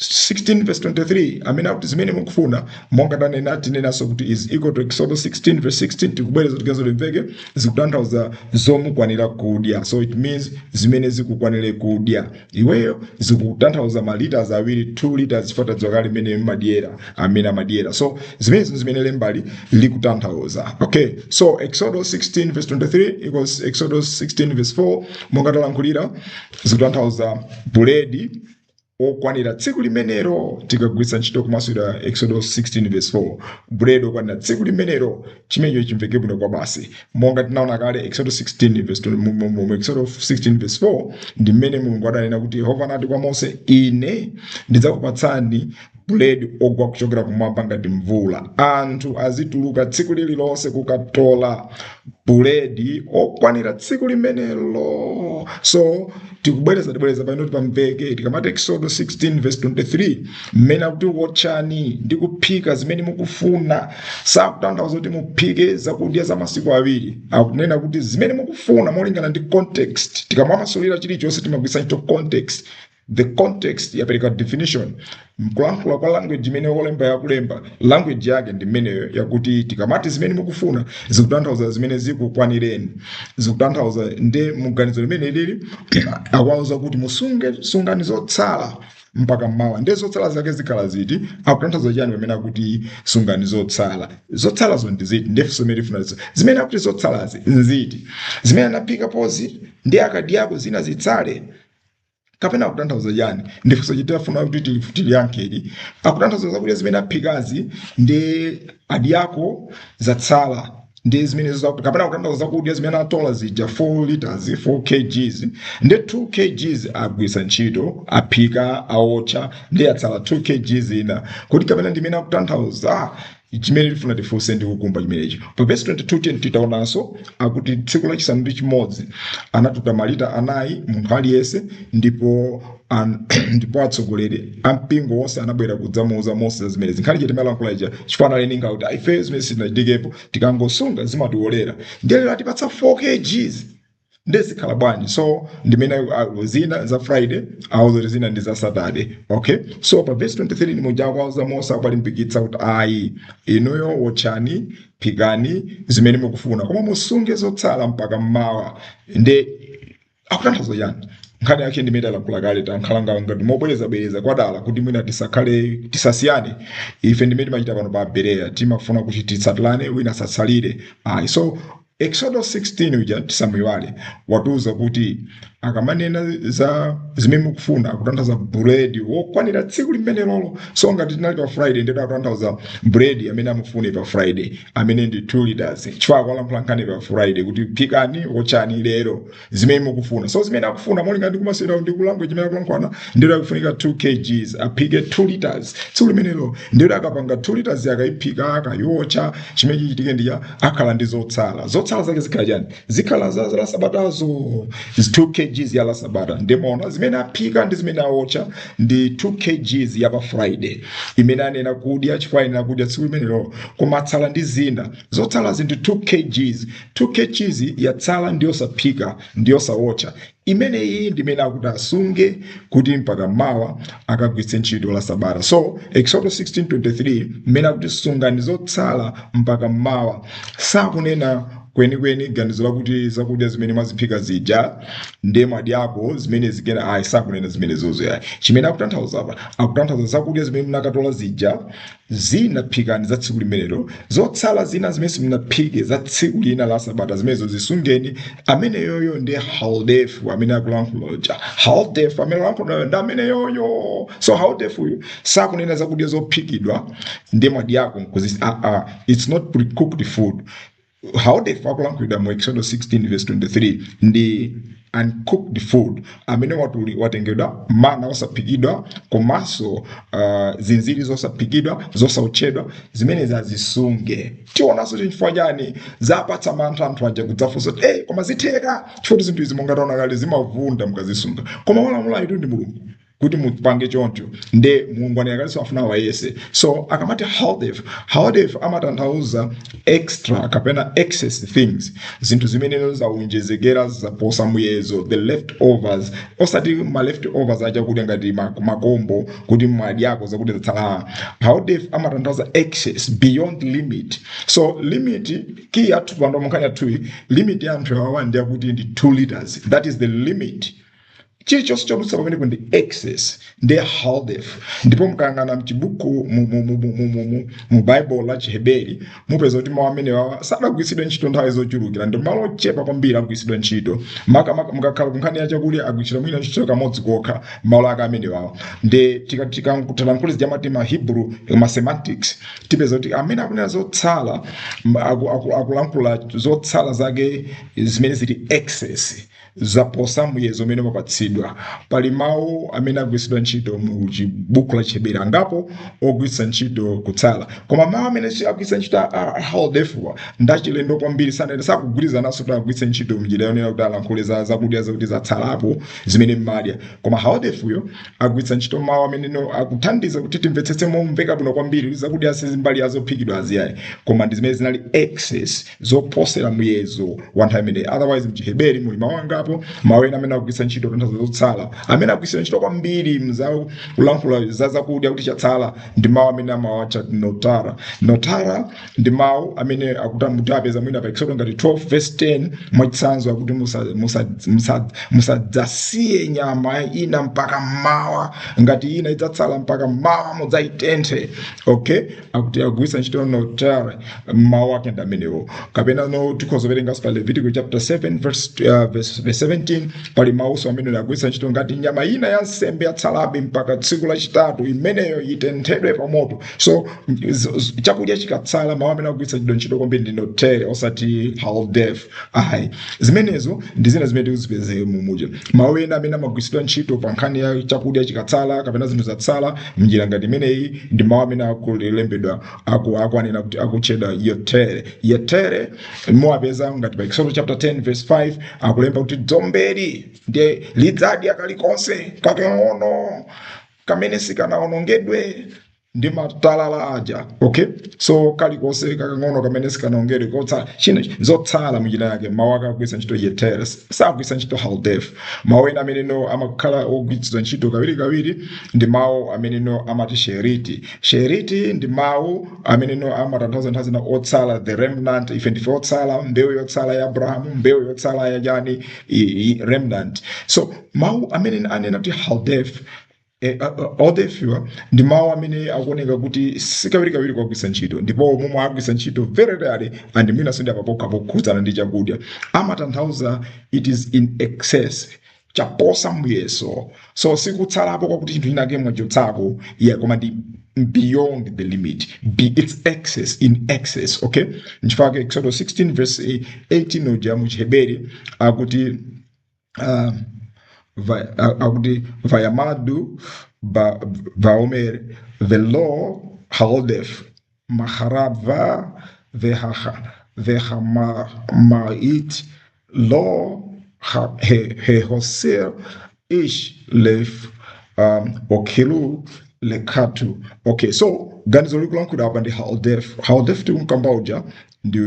16 verse 23 amene akuti zimene mukufuna, monga tanena, tinenanso kuti is equal to Exodus 16 verse 16. Tikubwereza kuti limveke, zikutanthauza zomukwanira kudya. So it means zimene zikukwanire kudya iweyo zikutanthauza ma liters 2, 2 liters, chifukwa tadziwa kale imene madyera, amene amadyera. So zimenezo zimene lembali likutanthauza, okay? So Exodus 16 verse 23 equals Exodus 16 verse 4, monga talankhulira, zikutanthauza buledi okwanira tsiku limenelo. Tikagwiritsa ntchito kumasulira Exodus 16 verse 4, buledi okwanira tsiku limenelo, chimenecho chimveke bwino kwa basi. Monga tinaona kale Exodus 16 verse 20, mu Exodus 16 verse 4 ndi mmene Mulungu adanena kuti, Yehova anati kwa Mose, "Ine ndidzakupatsani buledi ogwa kuchokera kumwamba ngati mvula." Anthu azituluka tsiku lililonse kukatola buledi okwanira tsiku limenelo. So tikubwereza, tibwereza pano kuti pamveke. Tikamati Exodus 16 verse 23, mmene akuti wotchani ndi kuphika zimene mukufuna, sakutanthauza kuti muphike zakudya za masiku 2. Akunena kuti zimene mukufuna molingana ndi context. Tikamamasulira chilichonse timagwiritsa ntchito context. The context yapereka definition mkulankhula kwa language imene wolemba yakulemba. Language yake ndi imeneyo yakuti tikamati zimene mukufuna, zikutanthauza zimene zikukwanireni. Zikutanthauza nde muganizo limene lili, akuwauza kuti musunge, sungani zotsala mpaka mmawa. Nde zotsala zake zikhala ziti? Akutanthauza chani pamene akuti sungani zotsala? Zotsalazo ndi ziti? Ndefunso imene tifuna. Zimene akuti zotsalazi nziti? Zimene anaphika pozi ndi akadyako zina zitsale, kapena akutanthauza chani? Ndifunso chitafuna kuti tiliyankheni. Akutanthauza zakudya zimene aphikazi ndi adyako zatsala ndi zimene kapena akutanthauza zakudya zimene atola zija, 4 liters, 4 kgs, ndi 2 kgs agwisa ntchito, aphika, aotcha, ndi atsala 2 kgs ina kuti, kapena ndimene akutanthauza? Chimene tifuna tifunse ndi kukumba chimenechi. Pa verse 22 tiyeni titaonanso, akuti tsiku lachisanu ndi chimodzi anatuta malita 4 munthu aliyense, ndipo atsogoleri ampingo wonse anabwera kudzamuuza Mose za zimenezi. Nkhani chete malankhula ija, chifukwa analeninga kuti ife zimene sizinachitikepo, tikangosunga zimatiwolera, ndiye lero atipatsa 4 kgs, ndezikhala bwanji? So ndimene zina za Friday, auza kuti zina ndi za Saturday, okay? So pa verse 23 ni akuauza Mose, akuwalimbikitsa kuti ayi, inuyo wotchani, phikani zimene mukufuna, koma musunge zotsala mpaka mmawa. Nde akutanthauza chani? Nkhani yake ndimene talankhula kale, tankhala ngati mobwerezabwereza kwadala kuti mwina tisakhale, tisasiyane. Ife ndimene timachita pano pa Bereya, timafuna kuti titsatirane, wina asatsalire ayi. So Exodus 16 uja tisamuyiwale, watiuza kuti akamanena za zimene mukufuna, akutanthauza buledi wokwanira tsiku limene lolo. So ngati tinali pa Friday, ndiye akutanthauza buledi amene amufune pa Friday, amene ndi 2 liters, chifukwa akulankhula nkhani pa Friday kuti phikani, wotchani lero zimene mukufuna. So zimene akufuna molingana ndi kumasewera ndi kulankhula chimene akulankhulana, ndiye akufunika 2 kgs, aphike 2 liters tsiku limenelo. Ndiye akapanga 2 liters, akayiphika, akayotcha, chimene chichitike ndiya akhala ndi zotsala. Zotsala zake zikhala chani? Zikhala za la sabatazo, 2 kgs. kgs ya la sabata. Ndimaona zimene aphika ndi zimene aotcha ndi 2 kgs ya pa Friday imene anena kudya, chifukwa ayenera kudya tsiku limenelo, koma atsala ndi zina. Zotsala zinthu 2 kgs, 2 kgs yatsala ndi yosaphika ndi yosaotcha. Imeneyi ndi imene akuti asunge kuti mpaka mawa akagwiritse ntchito la sabata. So Exodus 16:23 mmene akuti sungani zotsala mpaka mawa, sakunena kwenikweni ganizo lakuti zakudya zimene mwaziphika zija ndiye mwadyako zimene zikena, ayi, sakunena zimene zozo yayi. Chimene akutanthauza apa, akutanthauza zakudya zimene munakatola zija, zinaphikani za tsiku limenelo, zotsala zina zimene simunaphike za tsiku lina la sabata, zimenezo zisungeni. Ameneyoyo ndi haodefu amene akulankhula uja. Haodefu amene akulankhula ndi ameneyoyo. So haodefu uyu sakunena zakudya zophikidwa ndi mwadyako nkuzi, it's not pre-cooked food. Haodefu akulankhulidwa mu Exodus 16 verse 23 ndi uncooked food amene watuli watengedwa, mana osaphikidwa komanso zinziri zosaphikidwa, zosaotchedwa, zimene zazisunge. Tionanso chifukwa chani zapatsa mantha anthu aja kudzafunsa kuti, "Hey, koma zitheka?" Chifukwa zinthu izi, monga taona kale, zimavunda mukazisunga. Koma walamula itu ndi Mulungu kuti mupange choncho, nde Mulungu anayakalinso afuna wayese. So akamati haodef, haodef amatanthauza extra kapena excess things, zinthu zimene zaunjezekera, zaposa muyezo, the leftovers, osati ma leftovers achakudya ngati makombo kuti mwadyako zakudya zatsala. Haodef amatanthauza excess beyond limit. So limit ki yathu pano munkhani yathuyi, limit ya anthu awa ndi yakuti ndi 2 liters. That is the limit. Chilichonse chodutsa pamenepo ndi excess, ndi haodef. Ndipo mukayang'ana mchibuku mu Bible la Chiheberi, mupeza kuti mawu amenewa sadagwiritsidwe ntchito nthawi zochulukira, ndi malo ochepa kwambiri agwiritsidwa ntchito. Mukakhala kunkhani ya chakudya, agwiritsidwa mwina ntchito kamodzi kokha malo ake amenewawa. Ndi tikalankhula jamati ma Hebrew, ma semantics, tipeza kuti amene akunena zotsala, akulankhula zotsala zake zimene zili excess, zaposa muyezo umene umapatsidwa. Pali mawu amene agwiritsidwa ntchito mu chibuku la Chiheberi angapo ogwiritsa ntchito kutsala, koma mawu amene agwiritsa ntchito haodefuwa ndachilendo kwambiri, sanene sakugwirizananso kuti agwiritse ntchito mnjira yonena kuti alankhule za zakudya zakuti zatsalapo zimene mmadya. Koma haodefuyo agwiritsa ntchito mawu amene no akuthandiza kuti timvetsetse momveka bwino kwambiri kuti zakudya sizimbali yazophikidwa aziyayi, koma ndi zimene zinali excess, zoposera muyezo wa nthawi imeneyi. Otherwise mchiheberi muli mawu angapo, mawu ena amene akugwiritsa ntchito kutanthauza zotsala. Amene akugwiritsa ntchito kwambiri mza kulankhula za zakudya kuti chatsala ndi mawu amene amawatcha notara. Notara ndi mawu amene akuti mutapeza mwina pa Exodus ngati 12 verse 10 mwachitsanzo, akuti musadzasiye nyama ina mpaka mmawa, ngati ina idzatsala mpaka mmawa mudzayitenthe. Okay, akuti agwiritsa ntchito notara, mawu ake ndi amenewo. Kapena no tikhoza kuwerenganso pa Leviticus chapter 7 verse 17, pali mawuso amene agwiritsa ntchito: ngati nyama ina ya nsembe yatsalabe mpaka tsiku lachitatu, imeneyo itenthedwe pa moto. So chakudya chikatsala, mawu amene agwiritsa ntchito kwambiri ndi notere, osati haldef ayi. Zimenezo ndi zina zimene tikuzipeze mumuja. Mawu ena amene amagwiritsidwa ntchito pa nkhani ya chakudya chikatsala kapena zinthu zatsala mnjira ngati imeneyi ndi mawu amene akulembedwa akuanena kuti akutchedwa yotere. Yetere muwapeza ngati pa Exodus chapter 10 verse 5, akulemba kuti dzombeli ndiye lidzadya kalikonse kakang'ono kamene sikanawonongedwe ndi matalala aja. Okay, so kalikonse kakang'ono kamene sikanawonongedwe kotsala, china zotsala munjira yake, mawu ake akugwiritsa ntchito yetere, sagwiritsa ntchito haldef. Mawu ena amene no amakhala ogwiritsidwa ntchito kawirikawiri ndi mawu amene no amati sheriti. Sheriti ndi mawu amene no amatanthauza nthawi zina otsala, the remnant. Ife ndife otsala, mbewu yotsala ya Abrahamu, mbewu yotsala ya chani, remnant. So mawu amene anena kuti haldef, odefiwa, ndi mawu amene akuoneka kuti sikawirikawiri kuagwiritsa ntchito, ndipo momwe agwiritsa ntchito very rarely, and mwinanso ndi apapokha pokhudzana ndi chakudya, amatanthauza it is in excess, chaposa muyeso. So sikutsalapo kwakuti chinthu chinake mwachotsako, yeah, koma ndi beyond the limit, it's excess, in excess. Okay, nchifukwa Exodus 16 verse 18 uja mu Chiheberi akuti akuti vayamadu vaomer velo haldef maharava vehamait lo Hehosir ish lef okilu lekatu. Okay, so ganizo likulankhula apa ndi Haldef. Haldef tikumkamba uja ndi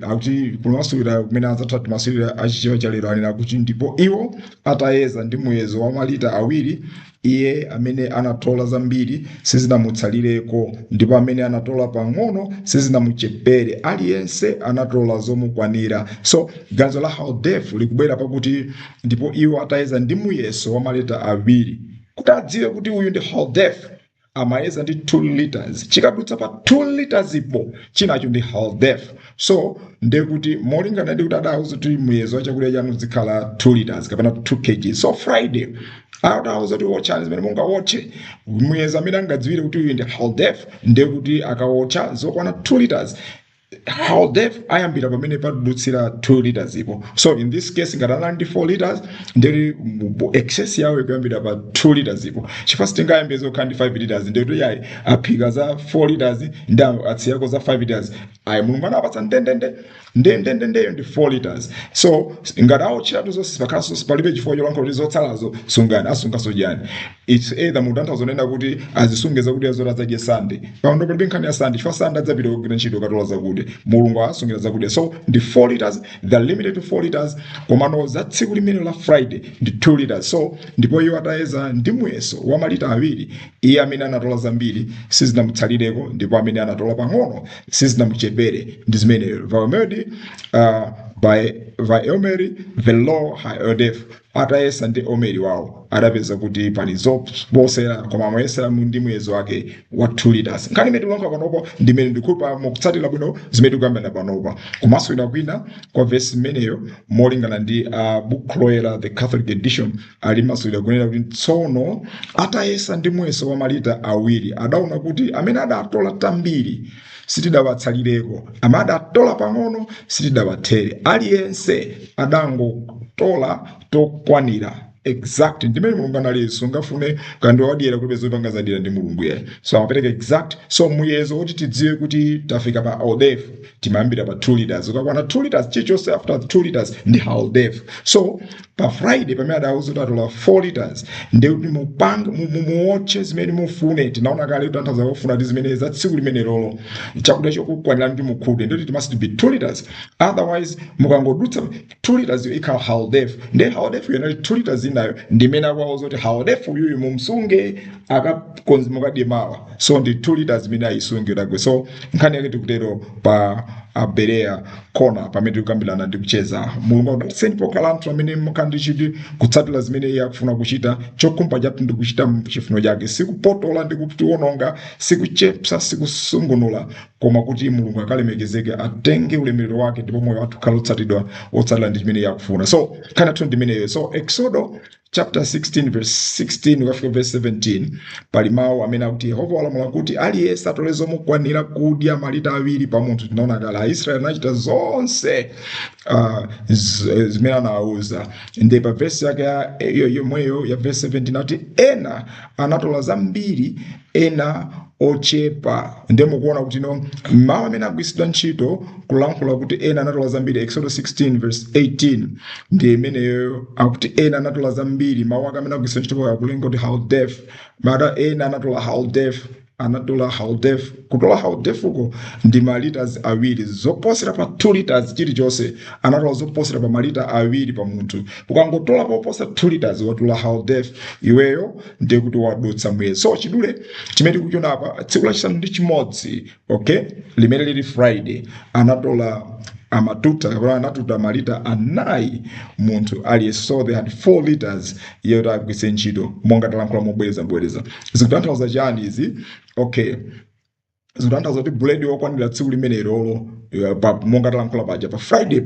akuti kumasulira kumene adzatha timasulira achichewa cha lero anena kuti, "Ndipo iwo atayeza ndi muyezo wa malita 2, iye amene anatola zambiri sizinamutsalireko, ndipo amene anatola pang'ono sizinamuchepere. Aliyense anatola zomukwanira." So ganizo la Haldef likubwera pakuti ndipo iwo atayeza ndi muyeso wa malita 2, kuti adziwe kuti uyu ndi Haldef, amayeza ndi 2 liters. Chikadutsa pa 2 liters ipo, chinacho ndi Haldef. So ndekuti molingana ndi kuti adauza kuti muyezo wa chakudya chanu zikhala 2 liters kapena 2 kg, so Friday adauza kuti wotchani zimene mungawotche, muyezo amene angadziwire kuti uyu ndi Haldef ndekuti akawotcha zokwana 2 liters, Haldef ayambira pamene padutsira 2 liters ipo. So in this case, ngati anali ndi 4 liters, nderi excess yawo ikuyambira pa 2 liters ipo, chifukwa sitingayambe zokhala ndi 5 liters ndekuti yayi, aphika za 4 liters ndi atsiyako za 5 liters. Ayi, Mulungu anapatsa ndendende ndendendendeyo ndi 4 liters. So ngati awotcheratu zonse, pakhalanso palibe chifukwa cholankhula kuti zotsalazo sungani, asungaso chani? It's either mutanthauzo nena kuti azisunge zakudya zoti adzadye Sande. Pano palibe nkhani ya Sande, chifukwa Sande adzapita kugwira ntchito katola zakudya. Mulungu asungira zakudya. So ndi 4 liters, they're limited to 4 liters, komano za tsiku limene la Friday ndi 2 liters. So ndipo iwo atayeza ndi muyeso wa malita 2, iye amene anatola zambiri sizinamutsalireko, ndipo amene anatola pang'ono sizinamuchepere. Ndi zimene vaomeri by vaomeri velo haodef. Atayesa ndi omeri wawo, adapeza kuti pali zoposera, koma amayesera ndi muyezo wake wa 2 liters. Nkhani imene tikulankhula panopa ndimene ndikhupa mukutsatira bwino zimene tikuyambana panopa. Komanso kwina kwa vesi imeneyo, molingana ndi Buku Loyera, The Catholic Edition, ali masulira kunena kuti, "Tsono atayesa ndi muyeso wa malita 2, adaona kuti amene adatola tambiri sitidawatsalireko, amene adatola pang'ono sitidawathere. Aliyense adangotola tokwanira." Exact ndimene Mulungu anali. Sungafune kandi wadyera kuti zopanga zadira ndi Mulungu ye, so amapereka exact. So muyezo woti tidziwe kuti tafika pa Haldef timayambira pa 2 liters. Ukakwana 2 liters, chilichonse after 2 liters ndi Haldef. So pa Friday pamene adauza kuti atola 4 liters, ndi kuti mupange muwotche zimene mufune. Tinaona kale kuti anthu akufuna ndi zimene za tsiku limene lolo, chakudya chokukwanira ndi mukhute, ndikuti it must be 2 liters. Otherwise mukangodutsa 2 liters ikhala Haldef. Ndi Haldef yonali 2 liters inayo ndimene akuwauza kuti Haldef uyuyu mumsunge akakonzi mukadye mawa. So ndi 2 liters imene ayisunge udagwe. So nkhani yake tikutero pa Abereya Kona pamene tikukambirana ndi kucheza. Mulungu akudalitseni pokhala anthu amene mukhala ndi chidwi kutsatira zimene iye akufuna kuchita. Chokhumba chathu ndi kuchita chifuniro chake, sikupotola ndi kutiwononga, sikuchepsa, sikusungunula, koma kuti Mulungu akalemekezeke, atenge ulemerero wake, ndipo moyo wathu ukhale otsatidwa, otsatira ndi chimene iye akufuna. So nkhani yathu ndi imeneyo. So Exodo chapter 16 verse 16 kukafika verse 17, pali mawu amene akuti Yehova walamula kuti aliyense atole zomukwanira kudya, malita 2 pa munthu. Tinaona kale Aisraeli anachita zonse zimene anawauza. Ndi pa verse yake yomweyo ya verse 17 ati ena anatola zambiri, ena ochepa. Ndiye mukuona kuti no mawu amene agwiritsidwa ntchito kulankhula kuti ena anatola zambiri, Exodus 16 verse 18 ndi imeneyo akuti ena anatola zambiri. Mawu ake amene agwiritsidwa ntchito akulenga kuti Haldef mata, ena anatola Haldef, anatola Haldef. Kutola Haldef uko ndi ma liters 2, zoposera pa 2 liters. Chilichonse anatola zoposera pa malita 2 pa munthu. Ukangotola poposa 2 liters, watola Haldef iweyo, ndiye kuti wadutsa mwezi. So chidule chimene tikuchiona apa, tsiku lachisanu ndi chimodzi, okay, limene lili Friday, anatola amatuta kapena anatuta malita 4 munthu aliyense. So they had 4 liters yoti agwiritse ntchito, monga talankhula mobwereza bwereza. Zikutanthauza chani izi? Okay, zikutanthauza kuti buledi wokwanira tsiku limene lolo monga talankhula paja pa Friday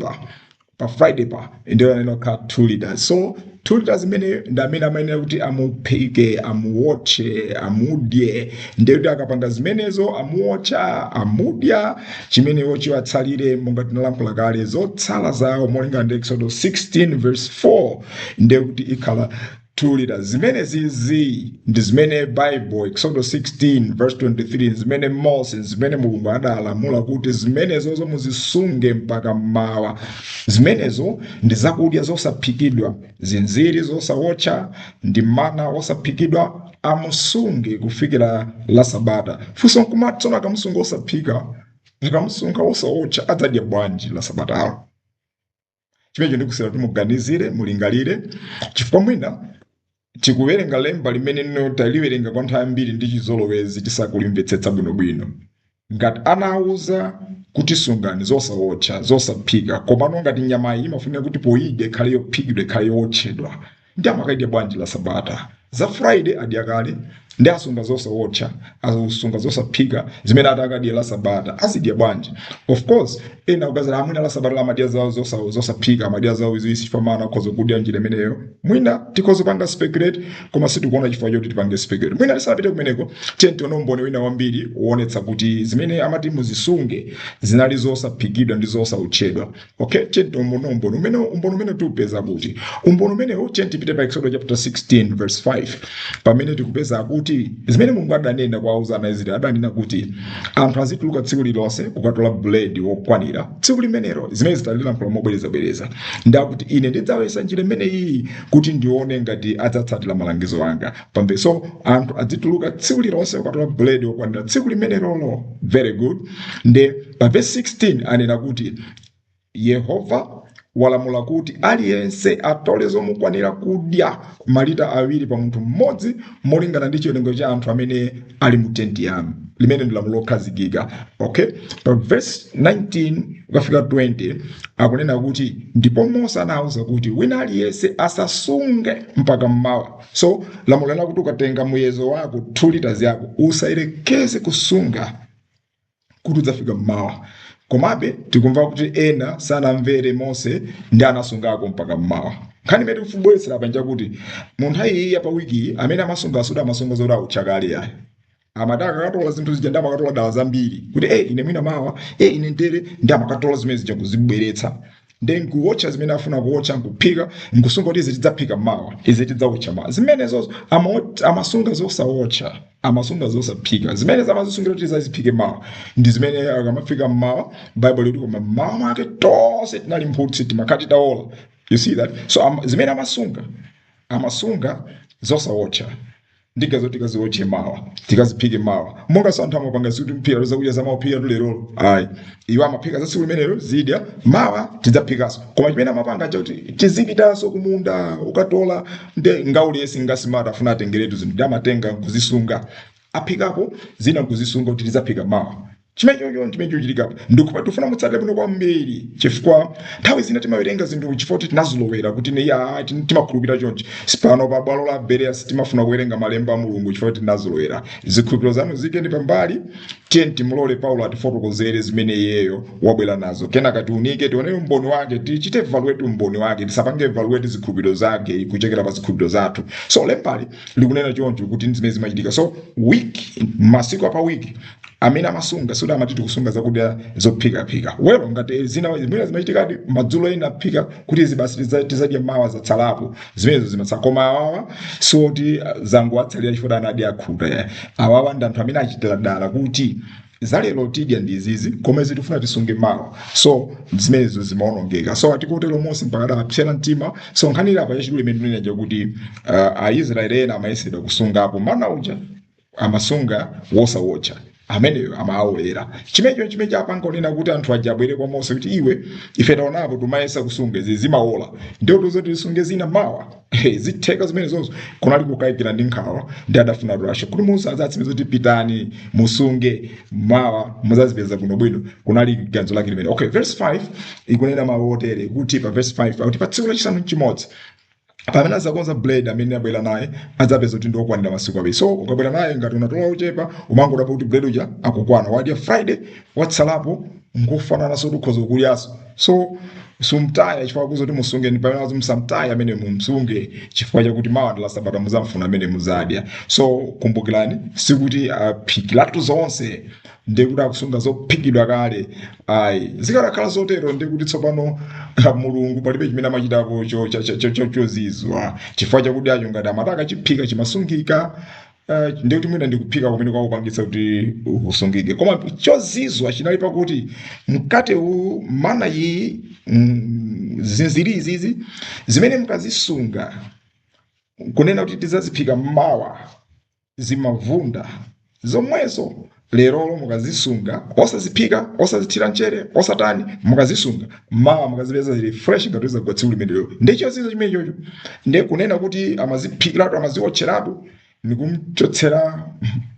pa ndiyo anena kukhala 2 liters. So 2 liters imene ndi amene amayenera kuti amuphike, amuwotche, amudye. Ndiye kuti akapanga zimenezo, amuwotcha, amudya, chimeneyo chiwatsalire, monga tinalankhula kale, zotsala zawo molingana ndi Exodus 16 verse 4, ndiye kuti ikhala 2 liters. Zimene zizi ndi zimene Bible, Exodus 16 verse 23, zimene Mose, zimene Mulungu adalamula kuti zimenezozo muzisunge mpaka mmawa. Zimenezo ndi zakudya zosaphikidwa, zinziri zosawotcha ndi mana wosaphikidwa, amusunge kufikira la Sabata. Funso nkumati, tsono akamusunga osaphika, akamusunga osawotcha, adzadya bwanji la Sabatalo? Chimenecho ndikusera kuti muganizire, mulingalire, chifukwa mwina tikuwerenga lemba limene no taliwerenga kwa nthawi ambiri ndi chizolowezi, tisakulimvetsetsa bwinobwino. Ngati anawuza kuti sungani zosawotcha, zosaphika, komano ngati nyamayi imafunika kuti poyidya ikhale yophikidwa, ikhale yowotchedwa, ndi amakayidya bwanji la Sabata? Za Friday adya kale, ndi asunga zosawotcha, asunga zosaphika, zimene ati akadya la Sabata azidya bwanji? Of course, ena ukazira amwina la Sabata amadya zawo zosaphika, amadya zawo izi chifukwa mana akhoza kudya njira imeneyo. Mwina tikhoza kupanga speculate, koma sitikuona chifukwa choti tipange speculate. Mwina tisanapite kumeneko, tiye tione umboni wina wambiri woonetsa kuti zimene amati muzisunge zinali zosaphikidwa ndi zosawotchedwa. Okay, tiye tione umboni umene, umboni umene tiupeza kuti, umboni umenewo, tiye tipite pa Exodus chapter 16 verse 5, pamene tikupeza kuti zimene Mulungu adanena kwa auza ana Israeli. Adanena kuti anthu azituluka tsiku lililonse kukatola buledi wokwanira tsiku limenelo. Zimene zitalilankhula mobwerezabwereza, ndakuti ine ndidzawayesa njira imeneyi kuti ndione ngati adzatsatira malangizo anga pambe. So anthu azituluka tsiku lililonse kukatola buledi wokwanira tsiku limenelolo. Very good. Nde pa verse 16 anena kuti Yehova walamula kuti aliyense atole zomukwanira kudya, malita 2 pa munthu mmodzi, molingana ndi chiwerengero cha anthu amene ali mu tenti yanu. Limene ndi lamulo lokhazikika. Okay, pa verse 19 kukafika 20 akunena kuti, ndipo Mose anawuza kuti wina aliyense asasunge mpaka mmawa. So lamulo lena kuti ukatenga muyezo wako, 2 liters yako, usayerekeze kusunga kuti udzafika mmawa. Komabe tikumva kuti ena sanamvere Mose ndi anasungako mpaka mmawa. Nkhani imene tikubweretsera apa njakuti mu nthawi iyi ya pa wiki, amene amasunga asuda amasunga zoti autcha kale yayi. Amati akakatola zinthu zija, ndi amakatola dala zambiri kuti ine mwina mawa, ine ntere, ndi amakatola zimene zija kuzibweretsa, ndi nkuwotcha zimene afuna kuwotcha, nkuphika, nkusunga kuti izi tidzaphika mawa, izi tidzawotcha mawa. Zimenezo amasunga zosawotcha, amasunga zosaphika. Zimene zamazisungira kuti tizaziphike mawa ndi zimene akamafika mmawa, Bible likuti koma mmawa mwake tonse tinali mphutsi, timakhala titaola. You see that? So zimene amasunga, amasunga zosawotcha ndigazo tikaziwotche mawa, tikaziphike mawa. Monga so anthu amapanga zikuti mphika zakudya zamaphika tulerolo, ayi, iwo amaphika za tsiku limenelo, zidya mawa, tidzaphikanso. Koma chimene amapanga chakuti tizipitanso kumunda ukatola, nde ngaulesi ngasimata afuna atengeretu zinthu, ndi amatenga nkuzisunga, aphikapo zina nkuzisunga kuti tidzaphika mawa. Chimenecho chimene chochitikapo ndikupa tifuna mutsate bwino kwambiri, chifukwa nthawi zina timawerenga zinthu chifukwa kuti tinazilowera kuti ne ya timakhulupirira chonchi. Sipano pa bwalo la Berea timafuna kuwerenga malemba a Mulungu chifukwa kuti tinazilowera. Zikhulupiriro zanu zikeni pambali. Tiye timulole Paulo atifotokozere zimene iyeyo wabwera nazo, kenaka tiunike, tione umboni wake, tichite evaluate umboni wake, tisapange evaluate zikhulupiriro zake kuchokera pa zikhulupiriro zathu. So lembali likunena choncho kuti zimene zimachitika, so week, masiku apa wiki, amene amasunga suda amati tikusunga zakudya zophikaphika. Well, ngati zina mwina zimachitikadi madzulo ena aphika kuti izi basi tizadya mawa, zatsalapo, zimenezo zimatsala. Koma awawa soti zangu atsalira chifukwa anadi akhuta. Awawa ndi anthu amene achitira dala kuti zalero tidya ndi izizi, koma izi tifuna tisunge mawa. So zimenezo zimaonongeka. So atikotero Mose mpaka adapsera mtima. So nkhani ili apa yachidule imene tinena kuti Aisraeli ena amayesedwa kusungapo mana uja, amasunga wosawotcha, ameneyo amaawolera. Chimenecho chimene chapanga kunena kuti anthu aja abwere kwa Mose kuti, iwe, ife taonapo tumayesa kusunga izi, zimawola, ndio tuzo tisunge zina mawa, zitheka zimene zonso? Kunali kukayikira ndi nkhawa, ndi adafuna rasha kuti Mose adzatsimikiza kuti pitani musunge, mawa muzazipeza bwinobwino. Kunali ganizo lake limene. Okay, verse 5 ikunena mawu otere kuti, pa verse 5 akuti pa tsiku lachisanu chimodzi, pamene azakonza bread amene abwera naye, adzapeza kuti ndiokwanira masiku 2. So ukabwera naye, ngati unatola ochepa, umangodapo kuti bread uja akukwana, wadya Friday, watsalapo. Ngofanananso kuti ukhoza kudyanso. So sumtaya chifukwa kuzoti musunge, ndi pamene musamtaya amene mumsunge, chifukwa chakuti mawa ndi la sabata, muzamfuna amene muzadya. So kumbukirani, sikuti aphikiratu zonse, ndikuti akusunga zophikidwa kale, ayi. Zikanakhala zotero, ndikuti tsopano Mulungu palibe chimene amachitapo chozizwa, chifukwa chakudyacho ngati amati akachiphika chimasungika. Ndikuti mwina ndikuphika kumene kwakupangitsa kuti usungike. Koma chozizwa chinali pakuti mkate uwu, mana iyi, zinziri izizi zimene mukazisunga kunena kuti tizaziphika mawa, zimavunda. Zomwezo lerolo mukazisunga, osaziphika, osazithira mchere, osatani, mukazisunga, mawa mukazipeza zili fresh ngati zagwa tsiku limenelo. Ndi chozizwa chimene chocho. Ndiye kunena kuti amaziphikiratu, amaziwotcheratu, nikumchotsera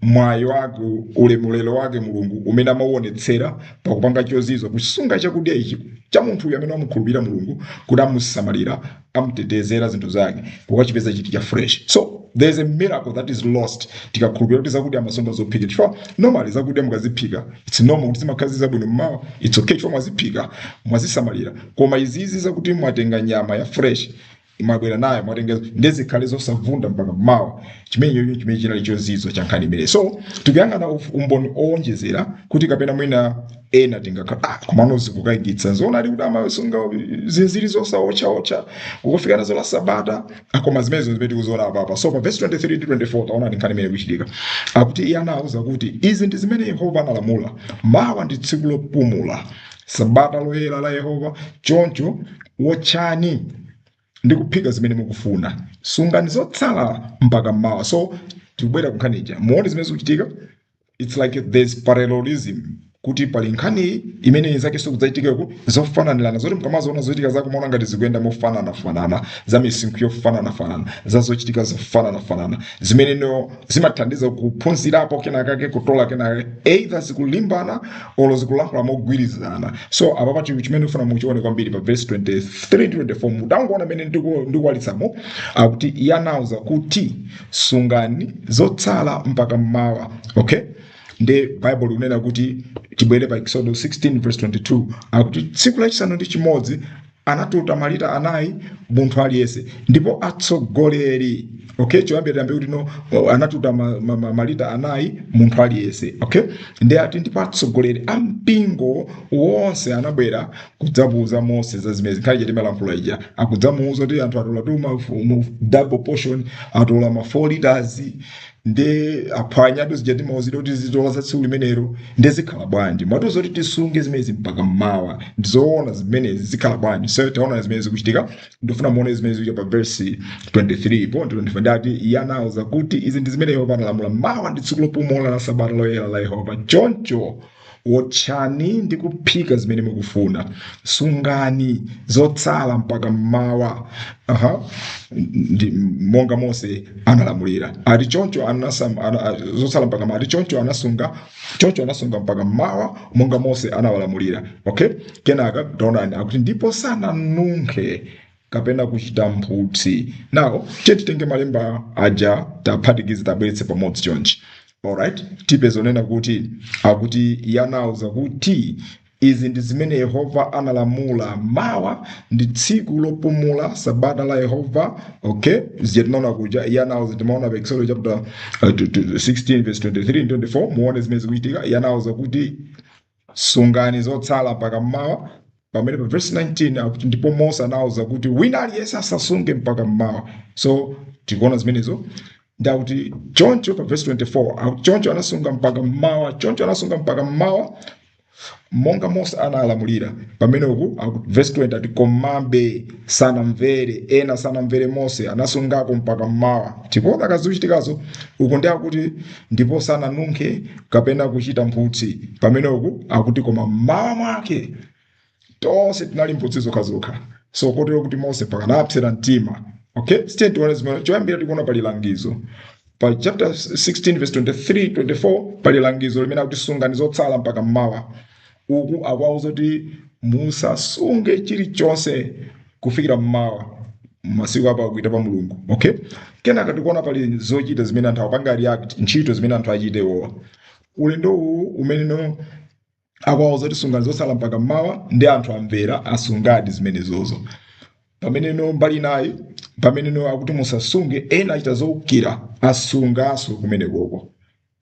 mwayi wake, ulemerero wake Mulungu umene amauonetsera pakupanga chozizwa, kusunga chakudya ichi cha munthu uyu amene wamukhulupirira Mulungu kuti amusamalira, amutetezera zinthu zake, kukachipeza chiti cha fresh. So there's a miracle that is lost tikakhulupirira kuti zakudya amasunga zophika, chifukwa normally zakudya mukaziphika, it's normal kuti zimakhala zabwino mmawa. It's okay chifukwa mwaziphika, mwazisamalira. Koma izizi zakuti mwatenga nyama ya fresh, mwabwera nayo, mwatenga, ndizikhale zosavunda mpaka mmawa, chimene chimene chinali chozizwa cha nkhani imene. So tikuyang'ana umboni owonjezera kuti kapena mwina ena tingakhala, ah, komano zikukayikitsa, nzoona ali kuti amasunga zinziri zosaotchaotcha kukufika nazo la sabata? Ah, koma zimenezo zimene tikuziona apapa. So pa verse 23 ndi 24 taona ndi nkhani imene ikuchitika. Akuti iye anawuza kuti, "Izi ndi zimene Yehova analamula: mawa ndi tsiku lopumula, sabata loyera la Yehova. Choncho wotchani ndi kuphika zimene mukufuna. Sungani zotsala mpaka mmawa." So tikubwera ku nkhani ija, muone zimene zikuchitika. It's like there's parallelism, kuti pali nkhani imene zake sikudzachitikako zofananirana, zoti mukamazoona zochitika zako maona ngati zikuyenda mofananafanana, za misinkhu yofananafanana, za zochitika zofananafanana, zimene no zimathandiza kuphunzirapo kenakake, kutola kenakake, either zikulimbana olo zikulankhula mogwirizana. So apapa chimene ufuna muchione kwambiri pa verse 23 24, mutangoona mene ndikuwalitsamo, akuti iye anawuza kuti, "Sungani zotsala mpaka mmawa." Okay, ndi Bible likunena kuti, tibwere pa Exodus 16 verse 22, akuti tsiku lachisanu ndi chimodzi anatuta malita 4 munthu aliyense, ndipo atsogoleri. Okay, choyambira tiyambe kuti no, anatuta malita 4 munthu aliyense. Okay, ndi ati ndipo atsogoleri a mpingo wonse anabwera kudzamuuza Mose za zimene nkhani chatimalankhula ija. Akudzamuuza kuti anthu atola tuma mu double portion, atola ma 4 liters, ndi aphwanyatu zija timauzidwa kuti zitola za tsiku limenelo. Ndi zikhala bwanji? Mwatiuza kuti tisunge zimenezi mpaka mmawa, ndizoona zimenezi? Zikhala bwanji? So taona zimene zikuchitika. Ndifuna muone zimene zikuchitika pa verse 23 po ndi 24. Ndati iye anawuza kuti, "Izi ndi zimene Yehova analamula: mawa ndi tsiku lopumula la sabata loyera la Yehova. Choncho wotchani ndi kuphika zimene mukufuna. Sungani zotsala mpaka mmawa." Aha, ndi monga Mose analamulira. Ati choncho zotsala mpaka mmawa. Ati choncho anasunga mpaka mmawa monga Mose anawalamulira. Okay, kenaka taonani, akuti ndipo sananunkhe kapena kuchita mphutsi. Now tiye titenge malemba aja, taphatikize, tabweretse pamodzi chonchi. Alright, tipeza onena kuti akuti iye anawuza kuti, "Izi ndi zimene Yehova analamula: mawa ndi tsiku lopumula, sabata la Yehova." Okay, zija tinaona kuja, iye anawuza, timaona pa Exodus chapter 16 verse 23 and 24. Muone zimene zikuchitika. Iye anawuza kuti, "Sungani zotsala mpaka mmawa." Pamene pa verse 19 akuti ndipo Mose anawuza kuti wina aliyense asasunge mpaka mmawa. So tikuona zimenezo. Ndakuti choncho pa verse 24 akuti choncho anasunga mpaka mmawa, choncho anasunga mpaka mmawa monga Mose analamulira. Pamene uku verse 20 ati komabe sanamvere, ena sanamvere Mose, anasungako mpaka mmawa. Tikuona kazichitikazo uku, ndi akuti ndipo sananunkhe kapena kuchita mphutsi. Pamene uku akuti koma mmawa mwake tonse tinali mphutsi zokhazokha, so kotero kuti Mose pakanapsera mtima. Okay, stiye tione zimene. Choyambira tikuona pali langizo pa chapter 16 verse 23 24, pali langizo limene akuti sungani zotsala mpaka mmawa. Uku akuwauza kuti musasunge chilichonse kufikira mmawa, masiku apa akuita pa Mulungu. Okay, kenaka tikuona pali zochita zimene anthu akupanga react, ntchito zimene anthu achite iwowa. Ulendo uwu umene no Akuwauza kuti sungani zotsala mpaka mmawa, ndi anthu amvera, asungadi zimenezozo. Pameneno mbali nayi, pameneno akuti musasunge, ena achita zowukira, asunganso kumenekoko.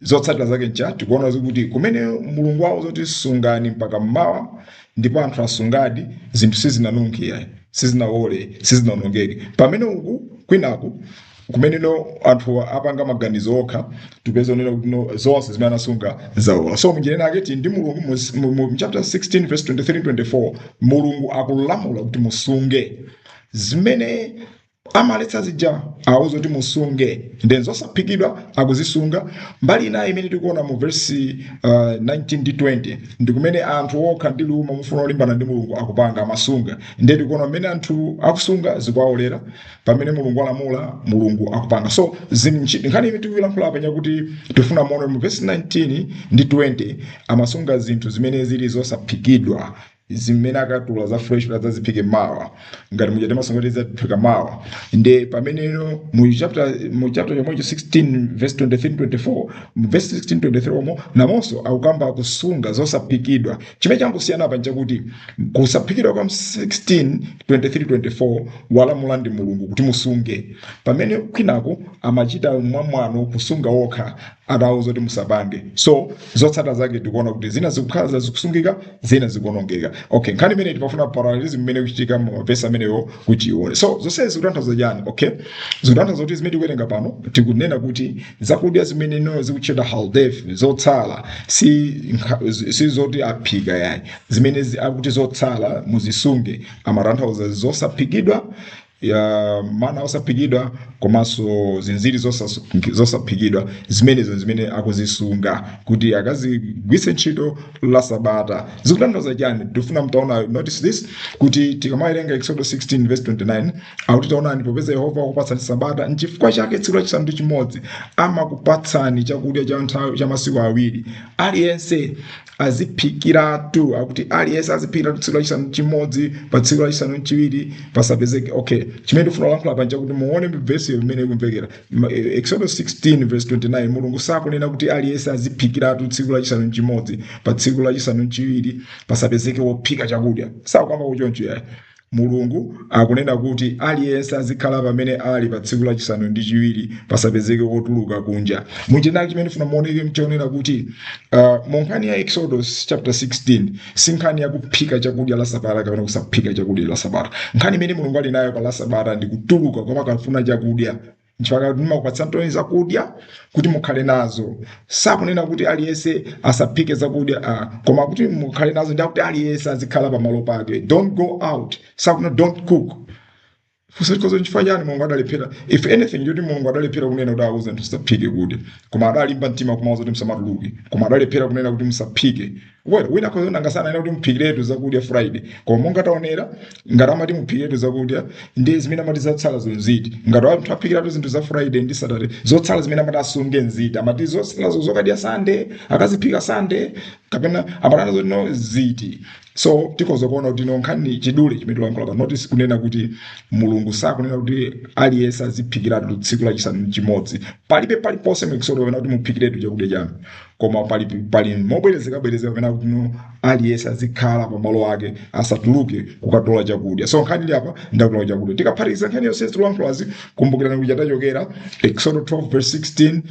Zotsatira zake ncha tikuona kuti kumene Mulungu wauza kuti sungani mpaka mmawa, ndipo anthu asungadi, zinthu sizinanunkhe, sizinawole, sizinawonongeke. Pamene uku kwinaku kumeneno anthu apanga maganizo okha, tipeza onena kuti no, zonse zimene anasunga zawola. So munjira inake tili ndi Mulungu mu chapter 16 verse 23 24, Mulungu akulamula kuti musunge zimene amaletsa zija, awuza kuti musunge, then zosaphikidwa akuzisunga. Mbali inayi imene tikuona mu verse 19 ndi 20 ndi kumene anthu okha ndi liuma mufuna olimbana ndi Mulungu akupanga, amasunga. Ndiye tikuona mmene anthu akusunga zikuwawolera, pamene Mulungu alamula, Mulungu akupanga. So nkhani imene tikuyilankhula apa nyakuti tifuna muone mu verse 19 ndi 20 amasunga zinthu zimene zili zosaphikidwa, zimene akatula za fresh kuti adzaziphike mawa, ngati muja timasunga kuti tidzaphika mawa. Nde pameneno mu chapter chomwecho 16 verse 23 24, mu verse 16 23 omo namonso akukamba kusunga zosaphikidwa. Chimene changosiyana apa nchakuti kusaphikidwa kwa 16 23 24 walamula ndi Mulungu kuti musunge, pamene kwinako amachita mwamwano kusunga okha atawuza kuti musapange. So zotsatira zake tikuona kuti zina zikukhala zikusungika, zina zikuonongeka. Okay, nkhani imene timafuna parallelism imene kuchitika mu mavesi amenewo kuti ione. So zonsezi zikutanthauza chani? Okay, zikutanthauza kuti zimene tikuwerenga pano, tikunena kuti zakudya zimene no zikutchedwa haldef, zotsala, si zoti aphika yayi. Zimene akuti zotsala muzisunge, amatanthauza zosaphikidwa ya mana osaphikidwa komanso zinziri zosaphikidwa. Zimenezo zimene akuzisunga kuti akazigwise ntchito la Sabata. Zikutanthauza chani? Tifuna mtaona, notice this, kuti tikamawerenga Exodus 16 verse 29 akuti, "Taonani, popeza Yehova akupatsani Sabata, nchifukwa chake tsiku lachisanu ndi chimodzi amakupatsani chakudya cha nthawi cha masiku awiri. Aliyense aziphikiratu," akuti aliyense aziphikiratu tsiku lachisanu chimodzi, pa tsiku lachisanu chiwiri pasapezeke. Okay, chimene ndifuna kulankhula pa nchakuti muone vesi imene ikumvekera. Exodus 16 verse 29, Mulungu sakunena kuti aliyense aziphikiratu tsiku lachisanu chimodzi, pa tsiku lachisanu chiwiri pasapezeke wophika chakudya. Sakukamba kuchoncho yayi. Mulungu akunena kuti aliyense azikhala pamene ali pa tsiku lachisanu ndi chiwiri, pasapezeke wotuluka kunja. Muchinaki chimene ndifuna muoneke mchionera kuti mu nkhani ya Exodus chapter 16 si nkhani yakuphika chakudya la Sabata kapena kusaphika chakudya la Sabata. Nkhani imene Mulungu ali nayo pa la Sabata ndi kutuluka koma kafuna chakudya. Nchifukwa ndimakupatsa ntoni zakudya kuti mukhale nazo. Sakunena kuti aliyense asaphike zakudya, koma kuti mukhale nazo, ndi akuti aliyense azikhala pamalo pake, don't go out. Sakunena don't cook. Fuso nchifukwa chani Mulungu adalephera? If anything, choti Mulungu adalephera kunena kuti auze anthu musaphike kudya, koma adalimba mtima kumauza kuti musamatuluke, koma adalephera kunena kuti musaphike. Well, wina khoza ngasanena kuti muphikiretu zakudya Friday, koma monga taonera, ngati amati muphikiretu zakudya, ndi zimene amati zatsala zonziti? Ngati anthu aphikiratu zinthu za Friday ndi Saturday, zotsala zimene amati asunge nziti? Amati zotsalazo zokadya Sunday, akaziphika Sunday, kapena amatana zoti no ziti? So tikhoza kuona kuti no nkhani chidule chimene tilankhula pa, notice kunena kuti Mulungu sakunena kuti aliyense aziphikiratu tsiku lachisanu chimodzi. Palibe paliponse mu Exodus kapena kuti muphikiretu chakudya chanu, koma pali mobwerezeka bwerezeka kapena kuti no aliyense azikhala pamalo ake, asatuluke kukatola chakudya. So nkhani ili apa ndakutola chakudya. Tikaphatikiza nkhani yonse tilankhulazi, kumbukirani kuti tachokera Exodus 12 verse 16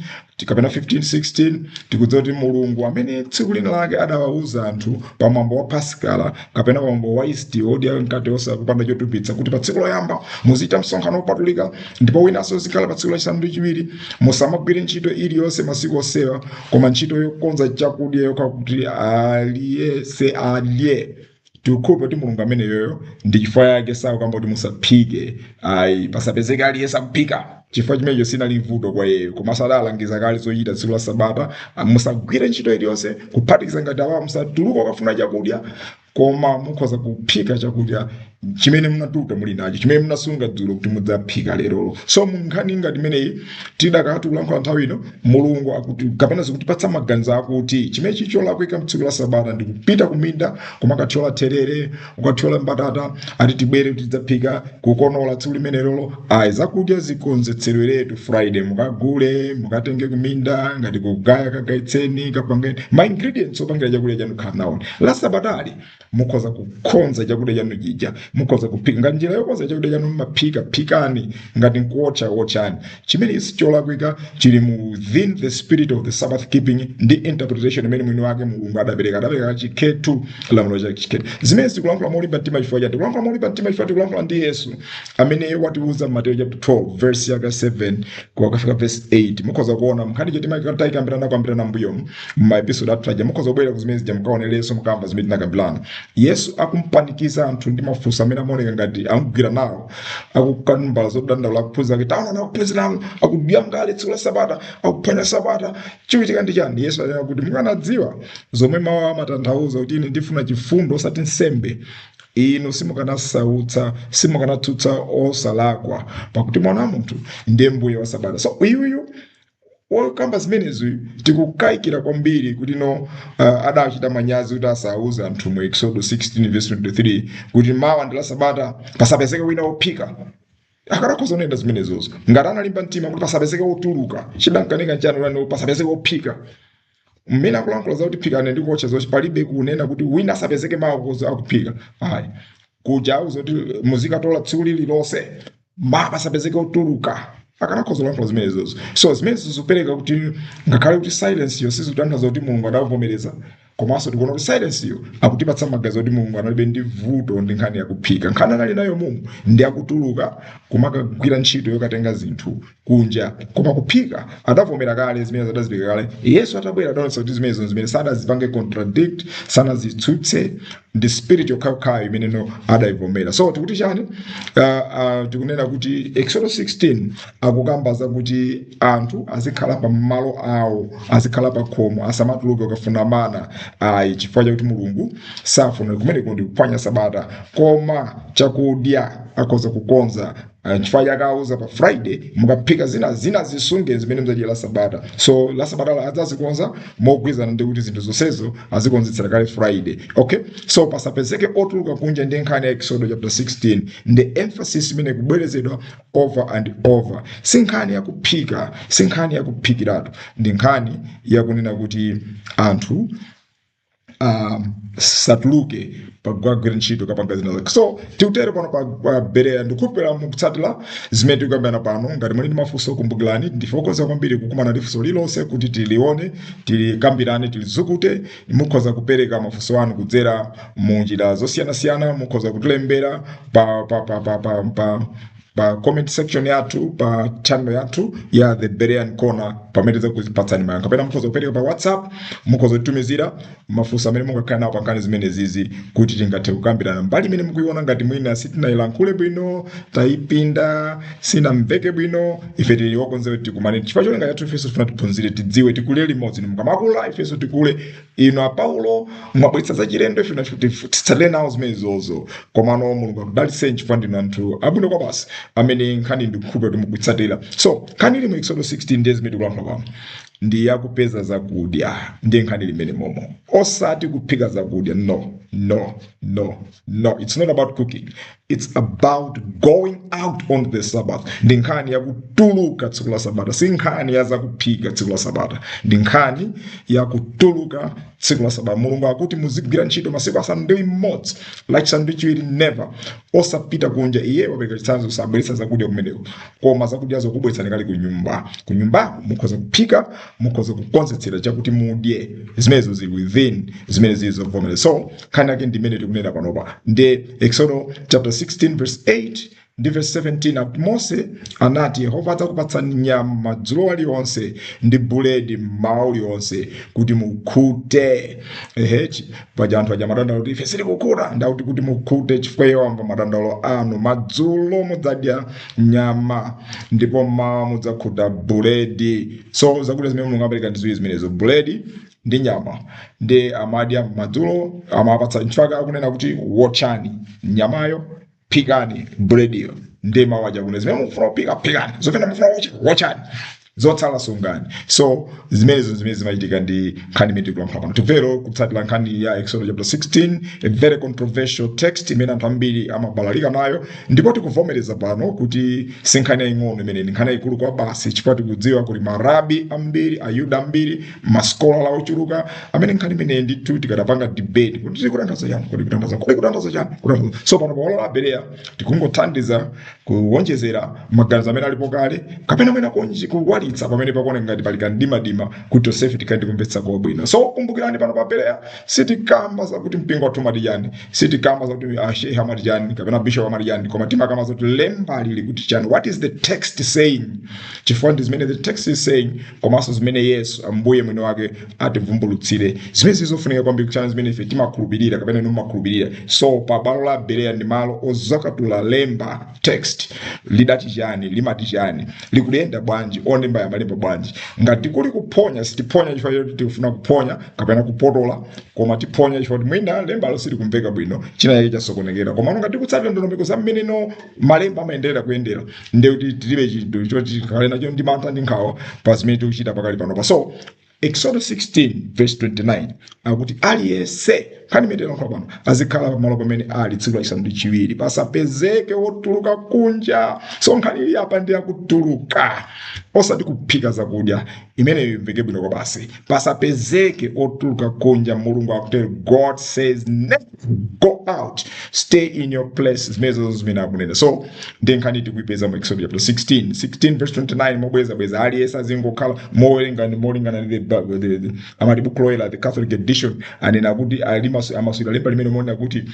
kapena 15 16, tikudziwa kuti Mulungu amene tsiku lina lake adawauza anthu pamwambo wa Paskala kapena pamwambo wa yeast, odya mkate osapanda chotupitsa, kuti pa tsiku loyamba muzichita msonkhano wopatulika, ndipo winanso zikhala pa tsiku lachisanu ndi chiwiri, musamagwire ntchito iliyonse masiku osewa, koma ntchito yokonza chakudya yokha kuti aliyense adye. Tikukhulupirira kuti Mulungu ameneyoyo ndi chifukwa yake sakukamba kuti musaphike ayi, pasapezeke aliyense akuphika, chifukwa chimenecho sinali vuto kwa iyeyo. Komanso adalangiza kale zochita tsiku la Sabata, musagwire ntchito iliyonse, kuphatikiza ngati awa musatuluka ukafuna chakudya. Koma mukhoza kuphika chakudya chimene munatuta muli nacho, chimene munasunga dzulo kuti mudzaphika lerolo. So mu nkhani ngati imeneyi tidakati kulankhula nthawi ino, Mulungu akuti kapena zikutipatsa maganizo akuti chimene chicholakwika mtsiku la sabata ndi kupita kuminda kumakathyola therere, kukathyola mbatata, ati tibwere kuti tidzaphika, kukonola tsiku limenelolo. Ayi, zakudya zikonzetsereretu Friday, mukagule, mukatenge kuminda, ngati kugaya kagayitseni, kapangeni ma ingredients opangira chakudya chanu, khala nawoni. La sabatali mukhoza kukonza chakudya chanu chija, mukhoza kuphika. Ngati njira yokonza chakudya chanu mumaphika, phikani. Ngati nkuotcha, otchani. Chimene sicholakwika chili mu within the spirit of the Sabbath keeping ndi interpretation imene mwini wake Mulungu adapereka chikhetu, lamulo cha chikhetu. Zimene zikulankhula molimba mtima chifukwa chati tikulankhula molimba mtima chifukwa tikulankhula ndi Yesu amene watiuza Mateyu chapter 12 verse yaka 7 kukafika verse 8. Mukhoza kuona nkhani choti taikambirana kambirana mbuyomu ma episode athu aja. Mukhoza kubwera kuzimene zija, mukaonerenso, mukamva zimene tinakambirana. Yesu akumpanikiza anthu ndi mafunso amene amaoneka ngati akugwira nawo, akukambala zodandaula akuphunzira kuti taona akuphunzira akudya ngale tsiku la sabata, akuphwanya sabata, chikuchitika ndi chani? Yesu anena kuti mukanadziwa zomwe mawu amatanthauza kuti ine ndifuna chifundo osati nsembe, inu simukanasautsa, simukanatsutsa osalakwa, pakuti Mwana wa Munthu ndiye mbuye wa sabata. So uyuyu wokamba zimenezi tikukayikira kwambiri kuti no adachita manyazi kuti asauze anthu mu Exodus 16 verse 23 kuti mawa ndi la sabata, pasapezeke wina wophika. Akadakhoza kunena zimenezozo ngati analimba mtima kuti pasapezeke wotuluka. Chidankanika nchani lani pasapezeke wophika? Mmene akulankhula zakuti phikani ndi kuotcha zoti palibe kunena kuti wina asapezeke mawa akuphika, ayi. Kuja auza kuti muzikatola tsiku lililonse, ma pasapezeke otuluka. Akanakhoza kulankhula zimenezozo. So zimenezo zikupereka kuti ngakhale kuti silence yo sizikutanthauza kuti Mulungu adavomereza, komanso tikuona kuti silence yo akutipatsa magazi kuti Mulungu analibe ndi vuto ndi nkhani yakuphika. Nkhani anali nayo mumu ndi akutuluka kumakagwira ntchito yokatenga zinthu kunja, koma kuphika adavomera kale, zimene adazipika kale. Yesu atabwera adaonetsa kuti zimenezo zimene sadazipange contradict, sanazitsutse, ndi spirit yokhayokhayo imeneno adayivomera. So tikuti chani? Tikunena kuti Exodus 16 akukamba zakuti anthu azikhala pa malo awo, azikhala pa khomo, asamatuluke kukafuna mana, ayi, chifukwa chakuti Mulungu safuna kumeneko ndi kuphwanya sabata. Koma chakudya akhoza kukonza, chifukwa chake auza pa Friday mukaphika zina zina zisunge zimene muzadya la sabata. So la sabata adzazikonza mogwirizana ndi kuti zinthu zonsezo azikonzetsera kale Friday, okay? So pasapezeke otuluka kunja ndi nkhani ya Exodus chapter 16, ndi emphasis imene kubwerezedwa over and over. Si nkhani yakuphika, si nkhani yakuphikiratu, ndi nkhani yakunena kuti anthu satuluke pakugwira ntchito kapanga zina zake. So tikutero pano pa Bereya. Ndikukhulupirira mukutsatira zimene tikukambirana pano. Ngati muli ndi mafunso, kumbukirani ndifokoza kwambiri kukumana ndi funso lilonse kuti tilione, tilikambirane, tilizukute. Mukhoza kupereka mafunso anu kudzera mu njira zosiyanasiyana. Mukhoza kutilembera pa comment section yathu pa channel yathu ya The Berean Corner, pamene tidzakupatsani mayankho, kapena mukhoza kupereka pa WhatsApp. Mukhoza kutumizira mafunso amene mungakhale nawo pa nkhani zimene zizi kuti tingathe kukambirana mbali imene mukuiona ngati mwina sitinayilankhule bwino, tayipinda, sinamveke bwino. Ife tili wokonzeka kuti tikumane, chifukwa cholinga chathu ifenso tifuna tiphunzire, tidziwe, tikulire limodzi. Mukamakula ifenso tikule. Inu a Paulo mwabweretsa zachilendo, ife titsatire nawo zimenezozo. Komano Mulungu akudalitseni chifukwa ndinu anthu abwino kwa basi amene nkhani ndikukhulupirira kuti mukuitsatira. So nkhani ili mu Exodus 16 ndiye zimene tikulankhula pano ndi yakupeza zakudya, ndiye nkhani limene momo, osati kuphika zakudya. No, no, no, no, it's not about cooking, it's about going out on the Sabbath. Ndi nkhani yakutuluka tsiku la sabata, si nkhani ya zakuphika tsiku la sabata, ndi nkhani yakutuluka tsiku la sabata. Mulungu akuti muzigwira ntchito masiku 6, lachisanu ndi chiwiri never, osapita kunja. Iye wapereka chitsanzo, sabweretsa zakudya kumeneko, koma zakudyazo kubweretsani kale ku nyumba. Ku nyumbako mukhoza kuphika, mukhoza kukonzetsera chakuti mudye. Zimenezo zili within zimene zili zovomereza. So nkhani yake ndimene tikunena panopa ndi Exodo chapter 16 verse 8 ndi verse 17. Akuti Mose anati, "Yehova adzakupatsani nyama madzulo aliwonse ndi buledi mmawa uliwonse kuti mukhute." Ehe, paja anthu aja madandaulo kuti ife sitikukhuta, ndakuti kuti mukhute chifukwa iye wamva madandaulo anu. Madzulo mudzadya nyama ndipo mmawa mudzakhuta buledi. So zakudya zimene Mulungu apereka ndi ziwiri zimenezo, buledi Ndi nyama. Ndi amadya madzulo, amapatsa. Nchifukwa akunena kuti wotchani nyamayo, phikani brediyo. Ndi mawu aja kunena zimene mukufuna kuphika, phikani; zimene mukufuna kuwotcha, wotchani; zotsala sungani. So zimenezo zimene zimachitika ndi nkhani imene tikulankhula pano. Timvero kutsatira nkhani ya Exodus chapter 16, a very controversial text imene anthu ambiri amabalalika nayo. Ndipo tikuvomereza pano kuti si nkhani yaying'ono imene, ndi nkhani yayikulu kwa basi, chifukwa tikudziwa kuti marabi ambiri, Ayuda ambiri, masikola ochuluka amene nkhani imeneyi ndithu tikadapanga debate kuti tikutanthauza chani, kuti kutanthauza, kodi kutanthauza chani, kutanthauza. So pano pa Bwalo la Bereya tikungothandiza kuwonjezera maganizo amene alipo kale, kapena mwina kuwalitsa pamene pakuoneka ngati pali kamdimadima, kuti tonsefe tikhale tikumvetsa kwabwino. So kumbukirani, pano pa Bereya sitikamba zakuti mpingo wathu umati chani, sitikamba zakuti ashehe amati chani kapena bishop amati chani, koma timakamba zakuti lemba lili kuti chani, what is the text saying, chifukwa ndi zimene the text is saying komanso zimene Yesu Ambuye mwini wake ativumbulutsire, zimene zizofunika kwambiri kuchana zimene ife timakhulupirira kapena inu mumakhulupirira. So pa bwalo la Bereya ndi malo ozakatula lemba, text lidati chani, limati chani, likuyenda bwanji, olemba yamalemba bwanji. Ngati kuli kuphonya, sitiphonya chifukwa choti tikufuna kuphonya kapena kupotola, koma tiphonya chifukwa kuti mwina lembalo silikumveka bwino, china chake chasokonekera. Koma ngati tikutsatira ndondomeko za mmeneno malemba amayendera kuyendera, ndiye kuti tilibe chinthu choti tikhale nacho ndi mantha ndi nkhawa pa zimene tikuchita pakali panopa. So Exodus 16 verse 29 akuti aliyense, nkhani imene tilankhula pano, azikhala pamalo pamene ali tsiku lachisanu ndi chiwiri, pasapezeke wotuluka kunja. So nkhani ili apa ndi yakutuluka, osati kuphika zakudya. Imeneyo imveke bwino kwa basi. Pasapezeke otuluka kunja, Mulungu akutero. God says never go out, stay in your place. Zimenezo zimene akunena. So ndi nkhani tikuipeza mu Exodus chapter 16, 16 verse 29, mobwezabweza, aliyense azingokhala mowerenga ndi molingana ndi amati Buku Loyera, the Catholic Edition, anena kuti ali amasulira lemba limene monena kuti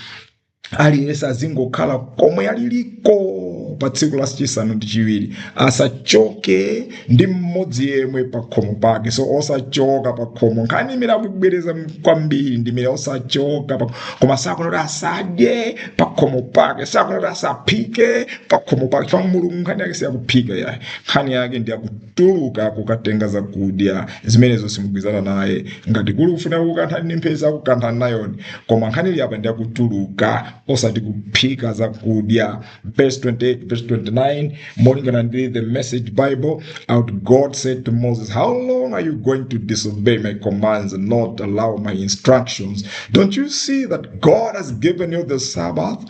aliyense azingokhala komwe aliliko pa tsiku la chisanu ndi chiwiri, asachoke ndi mmodzi yemwe pa khomo pake. So osachoka pa khomo, nkhani imene akubwereza kwambiri ndi imene osachoka pa, koma sakunena kuti asadye pa khomo pake, sakunena kuti asaphike pa khomo pake, chifukwa Mulungu nkhani yake siyakuphika yayi, nkhani yake ndi yakutuluka kukatenga zakudya. Zimenezo simugwizana naye. Ngati kuli kufuna kukanthani ndi mphesa, akukanthani nayoni, koma nkhani ili apa ndi yakutuluka, osati kuphika zakudya. Verse 28, verse 29, molingana ndi The Message Bible, out God said to Moses, "How long are you going to disobey my commands and not allow my instructions? Don't you see that God has given you the Sabbath?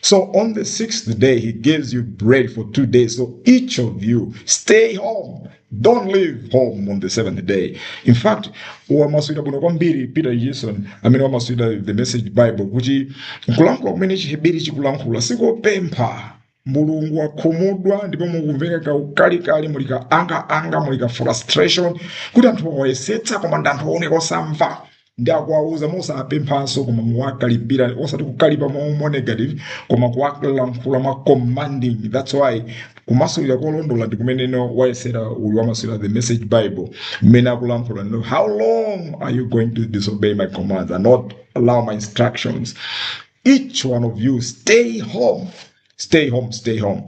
So on the sixth day, he gives you bread for 2 days. So each of you stay home. Don't leave home on the seventh day." In fact, wamasulira bwino kwambiri Peter Jason amene wamasulira The Message Bible kuti nkulankhula kumene Chiheberi chikulankhula sikopempha. Mulungu wakhumudwa ndipo mukumveka kaukalikali, muli ka anger anger, muli ka frustration kuti anthu awayesetsa koma ndi anthu ooneka osamva, ndi akuwauza mosapemphanso koma muwakalipira, osati kukalipa mo negative, koma kuwalankhula mwa commanding. That's why kumasulira kolondola ndi kumeneno wayesera uyu wamasulira The Message Bible, mmene akulankhula, no, "How long are you going to disobey my commands and not allow my instructions? Each one of you stay home, stay home, stay home.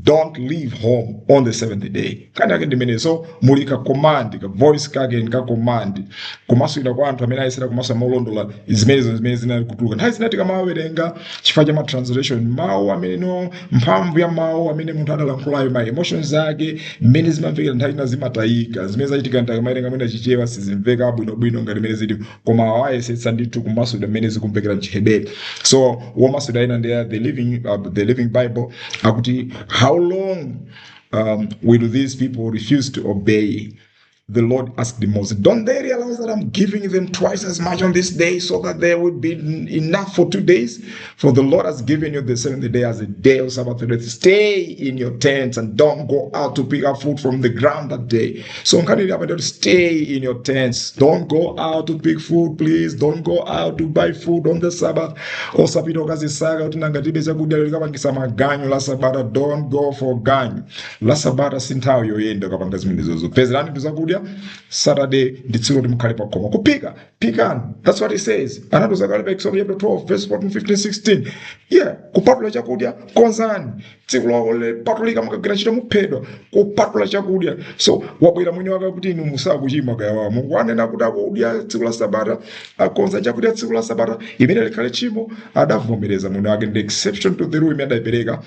Don't leave home on the seventh day." Nkhani yake ndimene. So muli ka command, ka voice kake ka command. Kumasulira kwa anthu amene ayesera kumasula molondola, zimenezo zimene zinali kutuluka. Nthawi zina tikamawerenga, chifukwa cha ma translation, mawu amene no mphamvu ya mawu amene munthu adalankhulayo, ma emotions ake mmene zimamvekera, nthawi zina zimatayika. Zimene zachitika ndikamawerenga mwina Chichewa, sizimveka bwinobwino ngati mmene zili, koma awayesetsa ndithu kumasulira mmene zikumvekera mChiheberi. So womasulira ina ndi The Living Bible akuti, "How long will these people refuse to obey?" the Lord asked Moses. "Don't they realize that I'm giving them twice as much on this day so that there would be enough for 2 days? For the Lord has given you the seventh day as a day of Sabbath rest. Stay in your tents and don't go out to pick up food from the ground that day." So nkhani ili apa ndiyoti stay in your tents. Don't go out to pick food, please. Don't go out to buy food on the Sabbath. Osapita ukazisaka kuti nanga tibe chakudya likapangisa maganyu la Sabata. Don't go for ganyu. La Sabata si nthawi yoyenda ukapanga zimenezozo. Pezerani zakudya. chakudya. Saturday ndi tsiku loti mukhale pakhomo kuphika. Phikani, that's what he says. Anatiuza kale pa Exodus chapter 12 verse 14, 15, 16. Yeah, kupatula chakudya, konzani tsiku lopatulika, mukagwira ntchito muphedwa. Kupatula chakudya. So wabwera mwini wake kuti inu musakuchimwa kaya Mulungu anena kuti akudya tsiku la sabata, akonza chakudya tsiku la sabata imene likhale tchimo. Adavomereza mwini wake ndi exception to the rule imene adayipereka,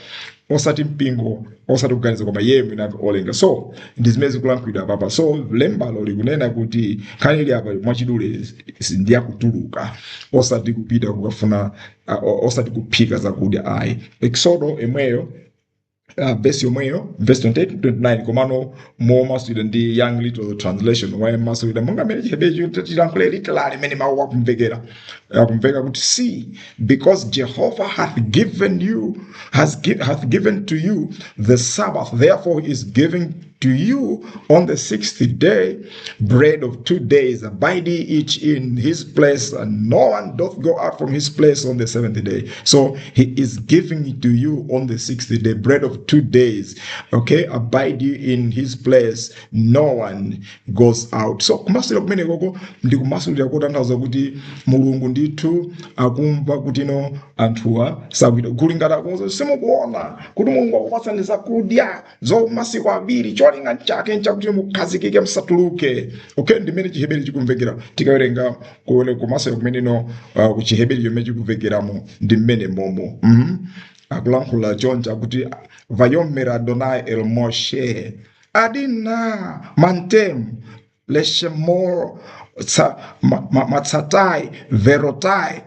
osati mpingo, osati kuganiza, koma iye mwini wake olenga. So ndi zimene zikulankhulidwa apapa. So lembalo likunena kuti nkhani ili apa mwachidule ndiyakutuluka, osati kupita kukafuna, osati kuphika zakudya ayi. Exodo imweyo, verse yomweyo, verse 28 29, komano momasulira ndi Young Literal Translation, wamasulira monga mmene Chiheberi chilankhule literally, imene mawu akumvekera, akumveka kuti, "See, because Jehovah hath given you has give, hath given to you the Sabbath, therefore he is giving to you on the sixth day bread of 2 days. Abide ye each in his place, and no one doth go out from his place on the seventh day." So he is giving it to you on the sixth day bread of 2 days, okay? Abide you in his place, no one goes out. So kumasulira kumene koko ndi kumasulira kotanthauza kuti Mulungu ndithu akumva kuti no, anthuwa sakuita kuli ngati akuwuza, simukuona kuti Mulungu akupatsani zakudya zo masiku 2, cholinga chake nchakuti mukhazikike, musatuluke, okay? Ndimene Chiheberi chikumvekera. Tikawerenga kuwele kumasulira kumeneno, kuchiheberi chomwe chikumvekeramo ndi mmene momo. Akulankhula choncho akuti, "Vayomer Adonai el Moshe adina mantem leshemor matsatai verotai."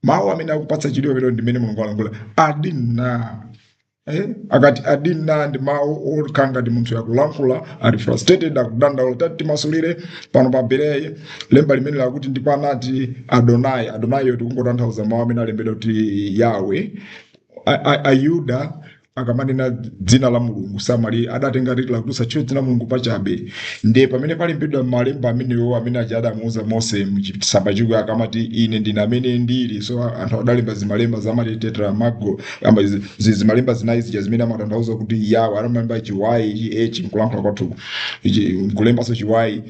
Mawu amene akupatsa chidwi pamene ndimene Mulungu alankhula adina. Akati adina ndi mawu okhala ngati munthu yakulankhula ali frustrated, akudandaula. Tati timasulire pano pa Berei lemba limene lakuti, "Ndipo anati Adonai." Adonai tikungotanthauza mawu amene alembedwa kuti Yawe. Ayuda akamanena dzina la Mulungu samali adatenga riti lakuti usatchule dzina la Mulungu pachabe. Ndiye pamene palembedwa malemba amenewo amene aja adamuuza Mose mchitsamba chikwi akamati, "Ine ndine amene ndili." So anthu adalemba zimalemba zamati tetramago, amba zimalemba zinayi zija zimene amatanthauza kuti Yawe. Amalemba chi Y, chi H nkulankhula kwathu, ichi nkulembanso chi Y,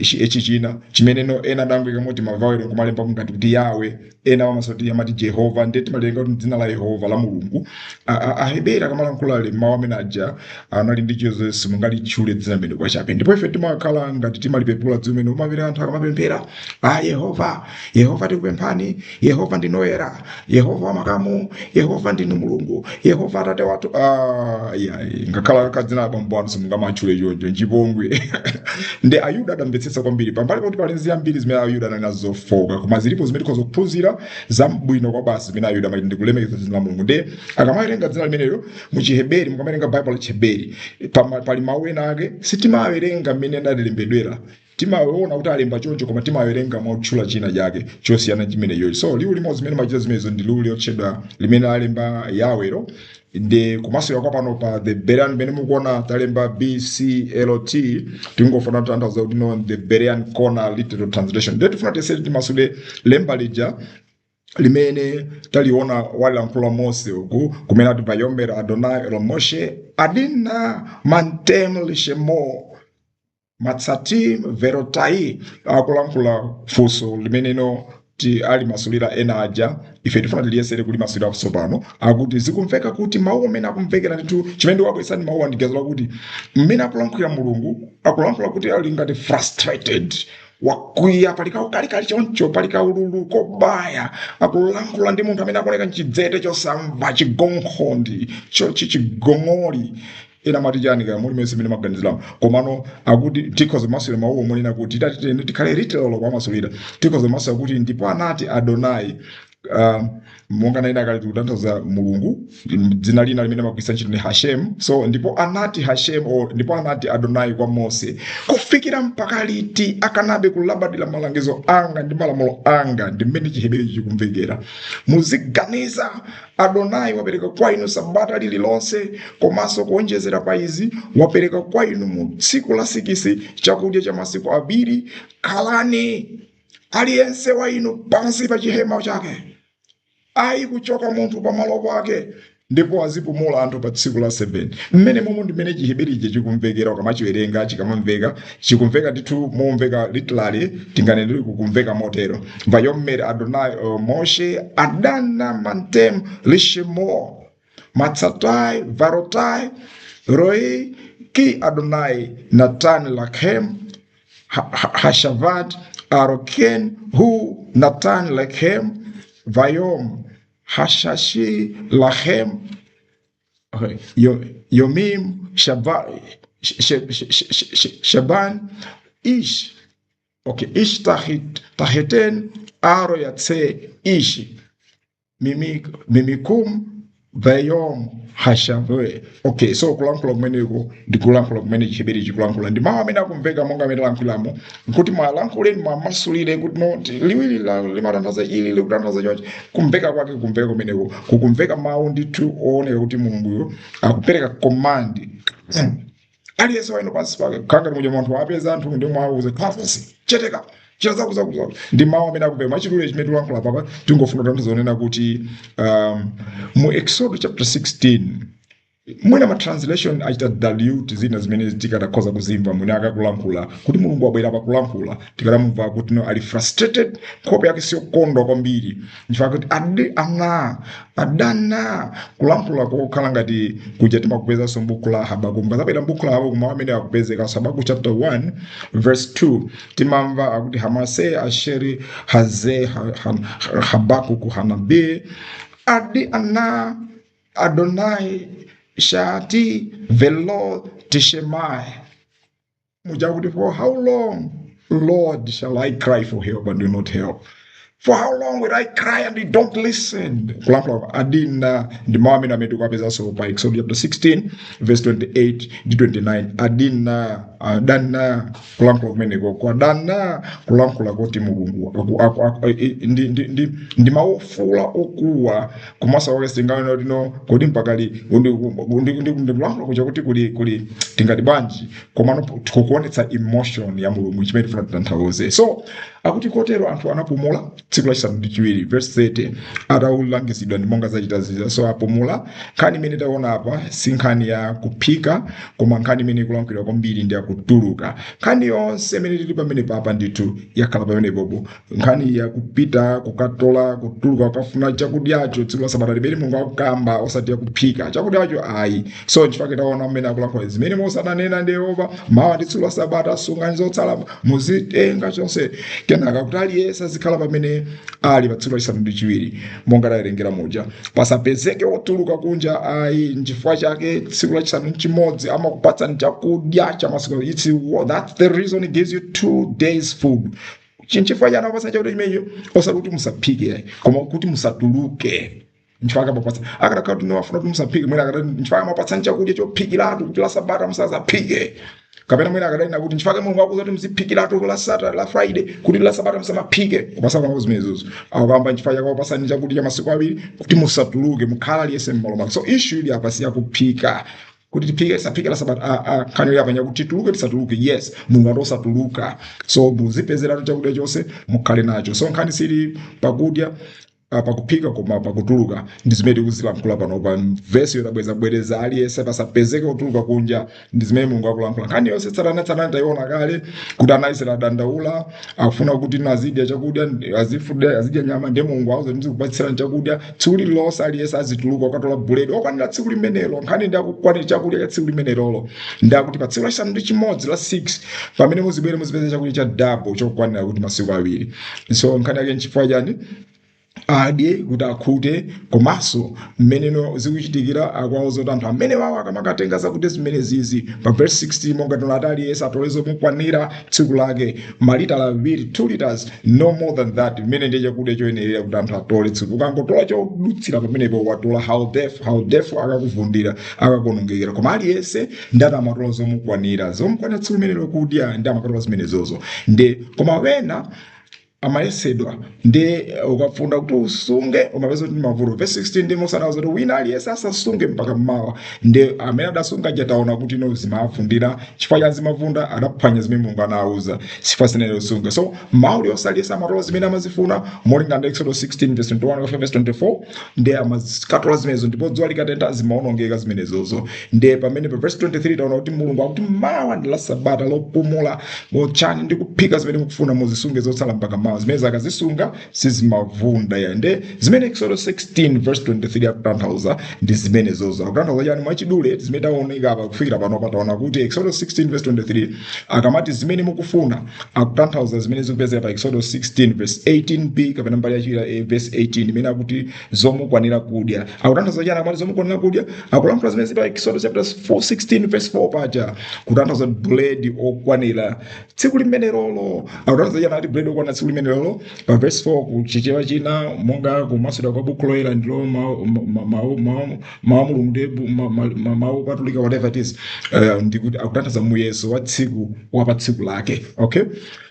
chi H china chimeneno ena adangoika moti ma vowel nkumalemba ngati kuti Yawe. Ena amasoti amati Jehova. Ndiye timalenga kuti dzina la Yehova, la Mulungu. Aheberi akamalankhula le mawu amene aja anali ndi chizo, simungalitchule dzina limene kwachabe. Ndipo ife timakhala ngati timalipepula dzina limene umapita anthu akamapemphera, "A Yehova, Yehova, tikupemphani. Yehova ndinoyera, Yehova wamakamu, Yehova ndinu Mulungu, Yehova atate wathu." Ah, yeah, ngakhala kadzina la bambo anu simungamatchule choncho, nchipongwe. Ndi Ayuda adamvetsetsa kwambiri. Pambali pakuti pali zambiri zimene Ayuda anali nazo zofoka, koma zilipo zimene tikhoza kuphunzira zabwino kwa basi zimene Ayuda amati ndikulemekeza dzina la Mulungu. Ndi akamawerenga dzina limenelo muchiheberi, mukamawerenga Bible la Chiheberi, pali mawu ena ake sitimawerenga mmene adalembedwera. Timaona kuti alemba choncho, koma timawerenga motchula china chake chosiyana chimenecho. So liwu limodzi limene machita zimenezo ndi liwu lotchedwa limene alemba Yawero. Ndi kumasulira kwa pano pa the Berean mmene mukuona talemba BCLT, tingofuna kutanthauza kuti no, the Berean Corner Literal Translation. Ndiye tifuna tesere timasule lemba lija limene taliona walilankhula Mose uku, kumene ati, "Vayomer Adonai el Moshe adina mantem lishemo matsatim verotai." Akulankhula funso limeneno ti alimasulira ena aja, ife tifuna tiliyesere kulimasulira tsopano. Akuti zikumveka kuti mawu amene akumvekera ndithu, chimene ndiwabwesani mawu andigezo lakuti mmene akulankhulira Mulungu, akulankhula kuti ali ngati frustrated, wakwiya, pali kaukalikali choncho, pali kaululu kobaya. Akulankhula ndi munthu amene akuoneka mchidzete chosamva, chigonkhondi chochi, chigong'oli, ena amati chani kaya, muli mese mene maganiziramo. Komano akuti tikhoza masulira mawuwo monena kuti titati tikhale literal kwamasulira, tikhoza masulira kuti, "Ndipo anati Adonai," monga naina kale tikutanthauza Mulungu, dzina lina limene amagwiritsa ntchito ni Hashem. So "Ndipo anati Hashem," or "Ndipo anati Adonai kwa Mose, kufikira mpaka liti akanabe kulabadira malangizo anga ndi malamulo anga?" Ndi mmene Chiheberi chikumvekera. Muziganiza, Adonai wapereka kwa inu sabata lililonse, komanso kuonjezera pa izi wapereka kwa inu mu tsiku la 6 chakudya cha masiku 2. Khalani aliyense wa inu pansi pa chihema chake, ayi kuchoka munthu pamalo pake. Ndipo azipumula anthu pa tsiku la 7. Mmene momwe ndimene Chiheberichi chikumvekera ukamachiwerenga, chikamamveka, chikumveka ndithu momveka literally, tinganene kukumveka motero: Vayomer Adonai Moshe adana mantem lishemo matsatai varotai roi ki Adonai natan lakhem hashavat aroken hu natan lakhem vayom hashashi lachem. Okay. Yomim Shaban ish. Okay, ish tahit tahiten aro yatse ish mimikum vayom hashavwe. Okay, so kulankhula kumeneko ndi kulankhula kumene Chiheberi chikulankhula, ndi mawu amene akumveka monga amene lankhulamo, nkuti mwalankhuleni, mwamasulire kuti no, liwiri limatanthauza ili, likutanthauza chonchi. Kumveka kwake, kumveka kumeneko kukumveka mawu ndithu ooneka kuti Mulunguyo akupereka command: aliyense waino pansi pake. Khanga muja munthu apeza anthu ndi mwauze khafusi cheteka chita zaku zaku zaku. Ndi mawu amene akumveka mwachidule. Chimene tikulankhula papa, tingofuna kutanthauza kunena kuti mu Exodus chapter 16, mwina ma translation achita dilute zina zimene tikadakhoza kuzimva. Mwina akakulankhula kuti Mulungu wabwera pakulankhula, tikadamumva kuti no, ali frustrated, nkhope yake siyokondwa kwambiri, nchifukwa kuti adi ana adana kulankhula kokhala ngati kuja timakupezanso m'buku la Habakuku. Mukazapita m'buku la Habakuku, mawu amene akupezekanso, Habakuku chapter 1 verse 2, timamva akuti hamase asheri haze Habakuku hanabi adi ana Adonai shati velo tishemai muja kuti, "For how long, Lord, shall I cry for help and do not help? For how long will I cry and you don't listen?" Kulankhula adina ndi mawu amene amene tikupezanso pa Exodus chapter 16 verse 28 ndi 29. Adina adana kulankhula kumeneko kwadana kulankhula kuti Mulungu ndi mawu ofuula, okuwa komanso kwake. Sitingaone kuti no, kodi mpakali ndi kulankhula kuja kuti kuli tingati bwanji, komano kukuonetsa emotion ya Mulungu chimene tifuna titanthauze. So akuti kotero anthu anapumula tsiku lachisanu ndi chiwiri, verse 30, atawulangizidwa ndi monga zachita zija. So apumula. Nkhani imene taona apa si nkhani ya kuphika, koma nkhani imene ikulankhulidwa kwambiri ndi yakutuluka. Nkhani yonse imene tili pamene papa ndithu yakhala pamenepopo, nkhani yakupita kukatola, kutuluka kukafuna chakudyacho tsiku la sabata limene Mulungu akukamba, osati yakuphika chakudyacho ayi. So nchifukwa taona mmene akulankhula zimene Mose ananena ndi Yehova: mawa ndi tsiku la sabata, sungani zotsala, muzitenga chonse. Kenaka kuti aliyense azikhala pamene ali pa tsiku lachisanu ndi chiwiri, monga tawerengera muja, pasapezeke wotuluka kunja ayi. Nchifukwa chake tsiku lachisanu ndi chimodzi amakupatsani chakudya cha masiku. That's the reason it gives you 2 days food. Chinchifukwa chani amapatsa chakudya chimenecho? Osati kuti musaphike ayi, koma kuti musatuluke. Nchifukwa amapatsa. Akadakhala kuti niwafuna kuti musaphike, mwina akadati nchifukwa amapatsani chakudya chophikiratu kuti la sabata musazaphike. Kapena mwina akadanena kuti nchifukwa Mulungu akuza kuti muziphikiratu la Saturday, la Friday, kuti la sabata musamaphike. Koma sakamba zimenezozo. Akukamba nchifukwa chake akupasani chakudya cha masiku 2 kuti musatuluke, mukhala aliyense m'malo mwake. So issue ili apa siyakuphika, kuti tiphike tisaphike la sabata. Nkhani ili apa nyakuti tituluke tisatuluke. Yes, Mulungu ati osatuluka, so muzipezeratu chakudya chonse mukhale nacho. So nkhani sili pakudya, pakuphika, koma pakutuluka. Ndi zimene tikuzilankhula pano pa vesi yotabweza bwereza: aliyense pasapezeke kutuluka kunja. Ndi zimene Mulungu akulankhula. Nkhani yonse tsatanetsatane tayiona kale kuti ana Israeli adandaula, akufuna kuti azidya chakudya, azidya nyama. Ndiye Mulungu auza, ndizikupatsirani chakudya tsiku lililonse, aliyense azituluka ukatola buledi okwanira tsiku limenelo. Nkhani ndi akukwanira chakudya cha tsiku limenelolo. Ndi akuti pa tsiku lachisanu ndi chimodzi, la 6, pamene muzibwere muzipeza chakudya cha double chokwanira kuti masiku 2. So nkhani yake nchifukwa chani? Adye kuti akhute. Komanso mmeneno zikuchitikira, akuwauza kuti anthu amene wawo akamakatenga zakudya zimene zizi pa verse 16, monga tinati aliyense atole zomukwanira tsiku lake, malitala 2, 2 liters, no more than that, imene ndiye chakudya choyenerera kuti anthu atole tsiku. Ukangotola chodutsira pamenepo, watola haudef. Haudef akakuvundira, akakuonongekera. Koma aliyense ndati amatola zomukwanira tsiku limenelo kudya, ndi amakatola zimenezozo. Ndi koma wena Amayesedwa ndi ukafuna kuti usunge, umapeza kuti mavuto. Verse 16, ndi Mose anawuza kuti wina aliyense asasunge mpaka mmawa. Ndi amene adasunga jataona kuti ino zimafundira. Chifukwa cha zimavunda, adaphwanya zimene Mulungu anawuza, chifukwa zinene usunge. So mawu liyonse, aliyense amatola zimene amazifuna molingana ndi Exodus 16 verse 21 kufika verse 24. Ndi amazikatola zimenezo, ndipo dzuwa likatentha zimaonongeka zimenezozo. Ndi pamene pa verse 23 taona kuti Mulungu akuti mawa ndi la sabata lopumula, motchani ndi kuphika zimene mukufuna, muzisunge zotsala mpaka mawa. Zimene zakazisunga sizimavunda ya. Ndi zimene Exodus 16 verse 23 akutanthauza ndi zimenezozo. Akutanthauza chani? Mwachidule, zimene taoneka apa kufikira pano, pataona kuti Exodus 16 verse 23 akamati zimene mukufuna, akutanthauza zimene zikupezeka pa Exodus 16 verse 18b kapena mbali yachiwiri, verse 18, imene akuti zomukwanira kudya. Akutanthauza chani akamati zomukwanira kudya? Akulankhula zimene zili pa Exodus chapter 4 16 verse 4 paja, kutanthauza buledi okwanira tsiku limenelolo. Akutanthauza chani ati buledi okwanira tsiku limenelolo? Pa verse 4 kuchichewa china, monga kumasulira kwa Buku Loyera ndilo mawu a Mulungu, ndi mawu opatulika, whatever it is, ndikuti akutanthauza muyeso wa tsiku wa pa tsiku lake. Okay,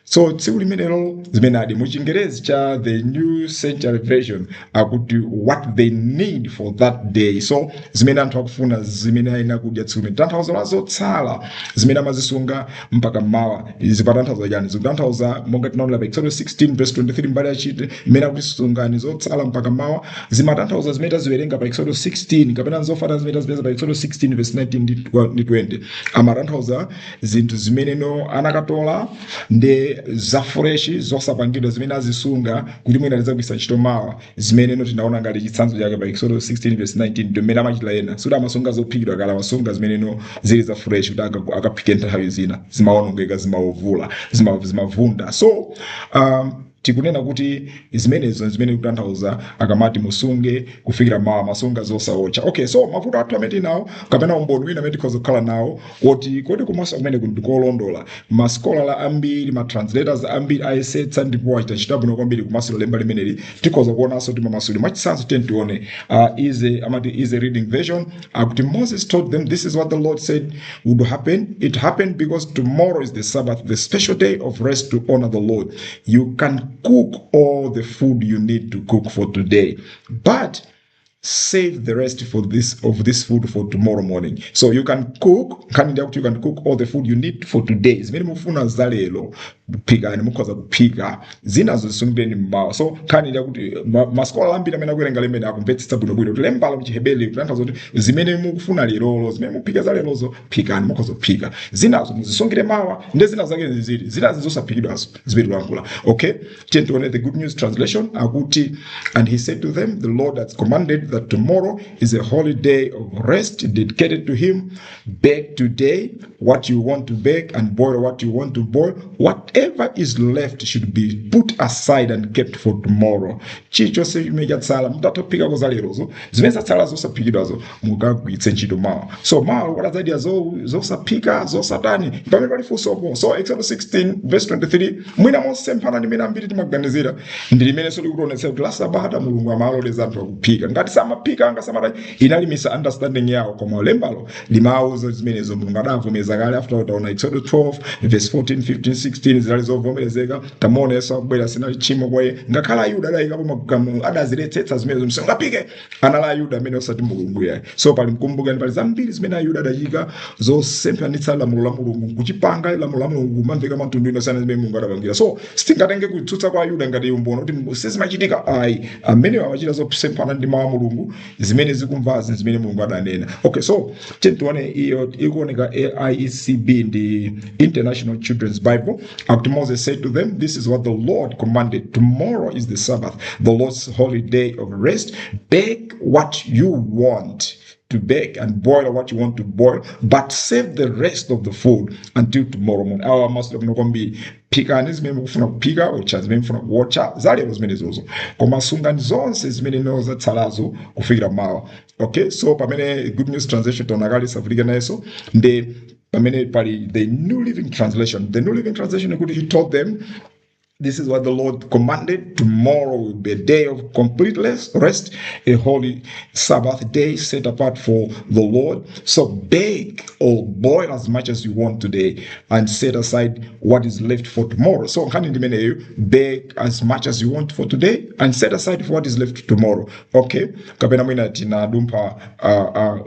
so tsiku limenelo zimene adi mu Chingerezi cha The New Century Version akuti "what they need for that day". So zimene anthu akufuna, zimene ayenera kudya tsiku limene. Tanthauzo la zotsala zimene amazisunga mpaka mmawa zipatanthauza chani? Zikutanthauza monga tinaonera pa Exodus 16 verse 23 mbali yachite, imene akuti sungani zotsala mpaka mmawa, zimatanthauza zimene taziwerenga pa Exodus 16 kapena zofanana zimene tazipeza pa Exodus 16 verse 19 ndi 20. Amatanthauza zinthu zimene no anakatola ndi za fresh, zosapangidwa, zimene azisunga kuti mwina tidzagwiritsa ntchito mawa, zimene no tinaona ngati chitsanzo chake pa Exodus 16 verse 19. Ndi mmene amachitira ena. Suti amasunga zophikidwa kale, amasunga zimene no zili za fresh kuti akaphike nthawi zina. Zimawonongeka, zimaovula, zimavunda. So tikunena kuti zimenezo zimene kutanthauza akamati musunge kufikira mawa, masunga zosaotcha. Okay, so mavuto athu amene tinawo kapena umboni wina amene tikhoza kukhala nawo woti kodi kumaso kumene ndikolondola, ma scholar ambiri, ma translators ambiri ayesetsa ndipo achita ntchito bwino kwambiri kumasula lemba limeneli. Tikhoza kuonanso ti mamasuli. Mwachitsanzo, tiye tione Easy, amati Easy Reading Version, akuti, "Moses told them, 'This is what the Lord said would happen. It happened because tomorrow is the Sabbath, the special day of rest to honor the Lord. You can cook all the food you need to cook for today, but save the rest for this of this food for tomorrow morning.'" So you can cook, nkhani ndiyakuti you can cook all the food you need for today. Zimene mukufuna za lero phikani, mukhoza kuphika, zinazo zisungireni mmawa. So nkhani ndiyakuti ma scholar ambiri amene akuwerenga lemene akumvetsetsa bwinobwino kuti lembalo mchiheberi kutanthauza kuti zimene mukufuna lerolo, zimene muphika za lerozo, phikani, mukhoza kuphika, zinazo muzisungire mawa. Ndi zina zake zili zinazo zosaphikidwazo zimene tikulankhula. Okay, tiye tione The Good News Translation. Akuti, "And he said to them, 'The Lord has commanded that tomorrow is a holy day of rest dedicated to him. Bake today what you want to bake and boil what you want to boil. Whatever is left should be put aside and kept for tomorrow.'" Chilichonse chimene chatsala mutatha kuphikako za lerozo, zimene zatsala zosaphikidwazo mukagwiritse ntchito mawa. So mawa ukatadzadya zosaphika, zosatani, pamene pali funsopo. So Exodus 16 verse 23, mwina mosemphana ndi mmene ambiri timaganizira, ndi limenenso likutionetsa kuti la sabata Mulungu amaloleza anthu akuphika. Ngati samaphika, anga samata, inali misunderstanding yawo, koma lembalo limawuza zimenezo. Mulungu adavomereza kale after utaona Exodus 12 verse 14, 15, 16, zinali zovomerezeka. Tamuona Yesu akubwera, sinali tchimo kwa iye, ngakhale Ayuda adayikapo magamu, adaziletsetsa zimenezo, msangapike. Anali Ayuda amene, osati Mulungu yayi. So pali, mkumbukani, pali zambiri zimene Ayuda adachika zosemphanitsa lamulo la Mulungu, kuchipanga lamulo la Mulungu kumamveka mtundu ino sana zimene Mulungu adapangira. So sitingatenge kutsutsa kwa Ayuda ngati umboni kuti sizimachitika ayi. Amene amachita zosemphana ndi mawu a Mulungu, zimene zikumvazi zimene Mulungu adanena. Okay, so tione iyo ikuoneka IECB, ndi International Children's Bible. Akuti, "Moses said to them, 'This is what the Lord commanded. Tomorrow is the Sabbath, the Lord's holy day of rest. Bake what you want to bake and boil what you want to boil, but save the rest of the food until tomorrow morning.'" Awa masula kuno kwambiri. Phikani zimene mukufuna kuphika, otcha zimene mufuna kuotcha zalero zimenezozo, koma sungani zonse zimene no zatsalazo kufikira mawa. Okay, so pamene Good News Translation taonakali savulike nayenso, ndi pamene pali The New Living Translation. The New Living Translation ikuti, "He told them This is what the Lord commanded. Tomorrow will be a day of complete rest, a holy Sabbath day set apart for the Lord. So bake or boil as much as you want today and set aside what is left for tomorrow. So nkhani ndimeneyo, bake as much as you want for today and set aside for what is left tomorrow. Okay, kapena mwina tinadumpha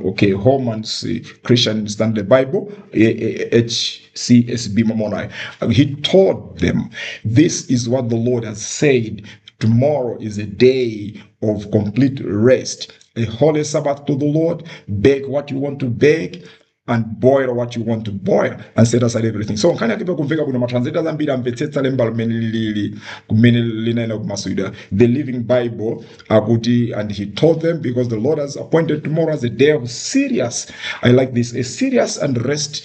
okay, Holman's Christian Standard Bible, HCSB Mamonai. He taught them, "This is what the Lord has said. Tomorrow is a day of complete rest, a holy Sabbath to the Lord. Bake what you want to bake and boil what you want to boil and set aside everything." So nkhani yake pakumveka kuno, matranslators ambiri amvetsetsa lemba limene lilili kumene linena kumasulidwa. The Living Bible akuti, "And he taught them, because the Lord has appointed tomorrow as a day of serious," I like this, "a serious and rest,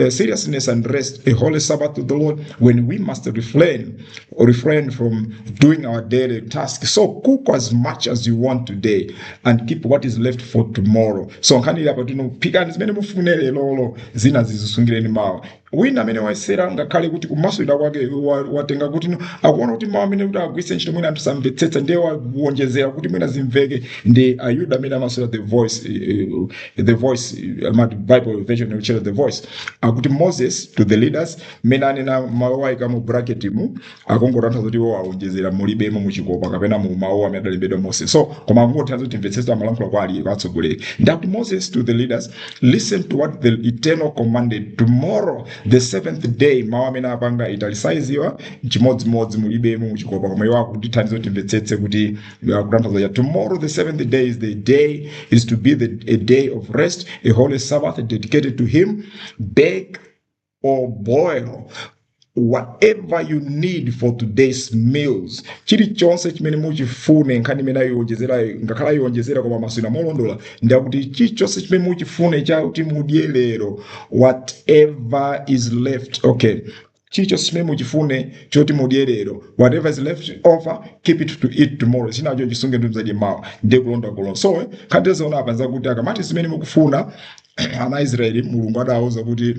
seriousness and rest, a holy Sabbath to the Lord, when we must refrain from doing our daily task. So cook as much as you want today and keep what is left for tomorrow." So nkhani ili apa tino, phikani zimene mufune lero, zina zizisungireni mawa. Wina amene wayesera, ngakhale kuti kumasulira kwake watenga kuti no, akuona kuti mawu amene kuti agwiritse ntchito mwina anthu samvetsetsa, ndiye wawonjezera kuti mwina zimveke, ndi Ayuda amene amasula The Voice, The Voice, amati Bible version yochera The Voice, akuti, "Moses to the leaders." Mmene anena mawu ayika mu bracket mu, akungotanthauza kuti iwo awonjezera, mulibemo muchikopa kapena mu mawu amene adalembedwa Moses. So koma akungothandiza kuti timvetsetsa, amalankhula kwa ali atsogoleri. Ndakuti, "Moses to the leaders, listen to what the Eternal commanded. Tomorrow, the seventh day." Mawu amene apanga italiciziwa chimodzimodzi mulibemo muchikopa, koma iwo akutithandiza kuti timvetsetse kuti akutanthauza cha, "Tomorrow, the seventh day, is the day is to be a day of rest, a holy Sabbath dedicated to him. Bake or boil whatever you need for today's meals." Chilichonse chimene muchifune, nkhani imene ayiwonjezera, ngakhala ayiwonjezera koma maswina molondola, ndakuti chilichonse chimene muchifune chakuti mudye lero, whatever is left, okay, chilichonse chimene muchifune choti mudye lero, "whatever is left over, keep it to eat tomorrow." Chinacho chisunge ndi mzadye mawa. Ndiye kulonda kulonda. So nkhani tizoona apa nzakuti akamati zimene mukufuna, ana Israeli Mulungu adawuza kuti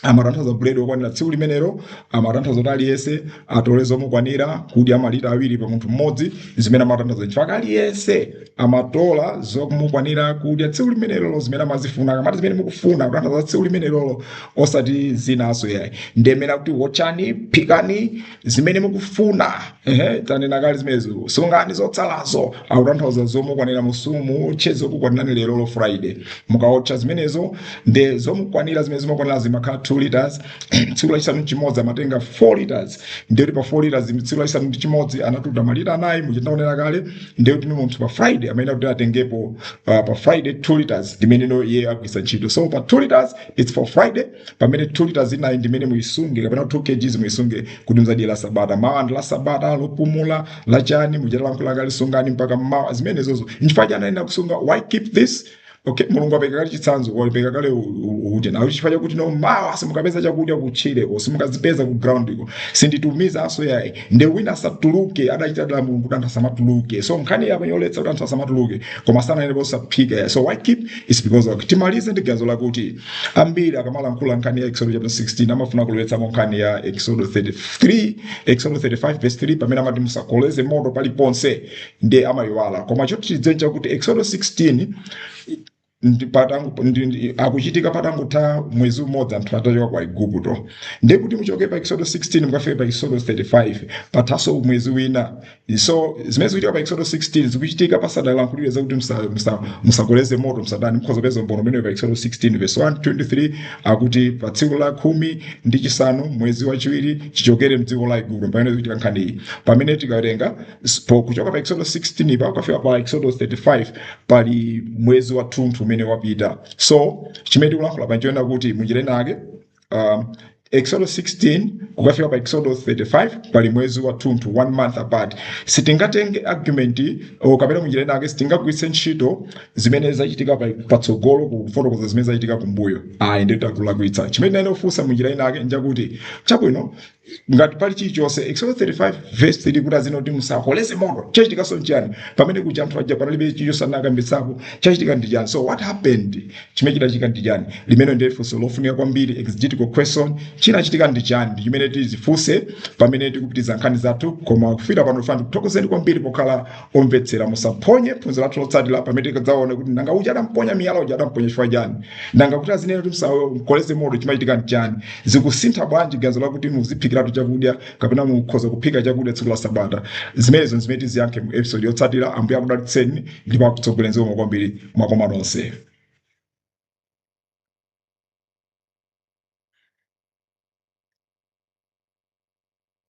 amatanthauza buledi wokwanira tsiku limenelo, amatanthauza kuti aliyense atole zomukwanira kudya, malita 2 pa munthu mmodzi, zimene amatanthauza chifukwa aliyense amatola zomukwanira kudya tsiku limenelo, zimene amazifuna. Akamati zimene mukufuna, kutanthauza tsiku limenelolo, osati zinaso yayi. Ndemera kuti wotchani, phikani zimene mukufuna. Ehe, tanena kale zimenezo. Sungani zotsalazo, akutanthauza zomukwanira musumu otche zokukwanirani lerolo, Friday. Mukaotcha zimenezo, nde zomukwanira, zimene zimakwanira zimakhala 2 liters. Tsiku lachisanu chimodzi amatenga 4 liters. Ndiye kuti pa 4 liters tsiku lachisanu ndi chimodzi anatuta malita 4, muchindaonera kale. Ndiye kuti munthu pa Friday amayenera kuti atengepo pa Friday 2 liters ndimene no iye agwisa ntchito. So pa 2 liters it's for Friday, pamene 2 liters inayi ndimene muyisunge, kapena 2 kgs muyisunge kuti muzadye la Sabata. Mawa ndi la Sabata lopumula lachani, muchatalankhula kale, sungani mpaka mmawa zimenezozo. Nchifukwa chani anena kusunga? Why keep this? Okay, Mulungu apeka kale chitsanzo, walipeka kale udya nawo, chifukwa chakuti no mawa simukapeza chakudya kutchireko, simukazipeza ku ground iko, sinditumizanso yayi, nde wina asatuluke. Adachita dala Mulungu kuti anthu asamatuluke. So nkhani yapa yoletsa kuti anthu asamatuluke, koma sananene posaphika yayi. So why keep is because of, timalize ndi ganizo lakuti ambiri akamalankhula nkhani ya Exodus chapter 16 amafuna kulowetsamo nkhani ya Exodus 33, Exodus 35 verse 3, pamene amati musakoleze moto paliponse, nde amayiwala. Koma choti chidzencha kuti Exodus 16 akuchitika patangotha mwezi umodzi anthu atachoka kwa Igupto. Ndiye kuti muchoke pa Exodus 16 mukafike pa Exodus 35, pathanso mwezi wina. So zimene zikuchitika pa Exodus 16 zikuchitika pasadalankhulire zakuti musakoleze moto, msadani. Mukhoza kupeza mbono umene pa Exodus 16 verse 1 23, akuti pa tsiku la 15 mwezi wachiwiri chichokere mdziko la Igupto, pamene zikuchitika nkhani iyi. Pamene tikawerenga kuchoka pa Exodus 16 pa ukafika pa Exodus 35, pali mwezi wathunthu umene wapita. So chimene tikulankhula panchoena kuti munjira inake, Exodus 16 kukafika pa Exodus 35 pali mwezi wathunthu, one month apart. Sitingatenge argument o kapena munjira inake sitingagwiritse ntchito zimene zachitika patsogolo kufotokoza zimene zachitika kumbuyo, ayi, ndiye takulakwitsa. Chimene tinene kufunsa munjira inake njakuti, chabwino, ngati pali chilichonse Exodus 35 verse 3 kuti azina kuti musakoleze moto, chachitikanso nchiyani pamene kuja anthu aja panalibe chilichonse anakambitsapo? Chachitika ndi chani? So what happened? Chimene chidachitika ndi chani? Limene ndiye funso lofunika kwambiri, exegetical question. Chinachitika ndi chani? Ndi chimene tizifunse pamene tikupitiza nkhani zathu. Koma kufika pano tifuna tikuthokozeni kwambiri pokhala omvetsera. Musaphonye phunziro lathu lotsatira pamene tikadzaone kuti nanga uja adamponya miyala uja adamponya chifukwa chani, nanga kuti azinena kuti musakoleze moto chimachitika ndi chani, zikusintha bwanji ganizo lakuti muziphikiratu chakudya kapena mukhoza kuphika chakudya tsiku la sabata. Zimenezo zimene tiziyankhe mu episode yotsatira. Ambuye akudalitseni ndipo akutsogolereni. Zikomo kwambiri, mwakoma nonse.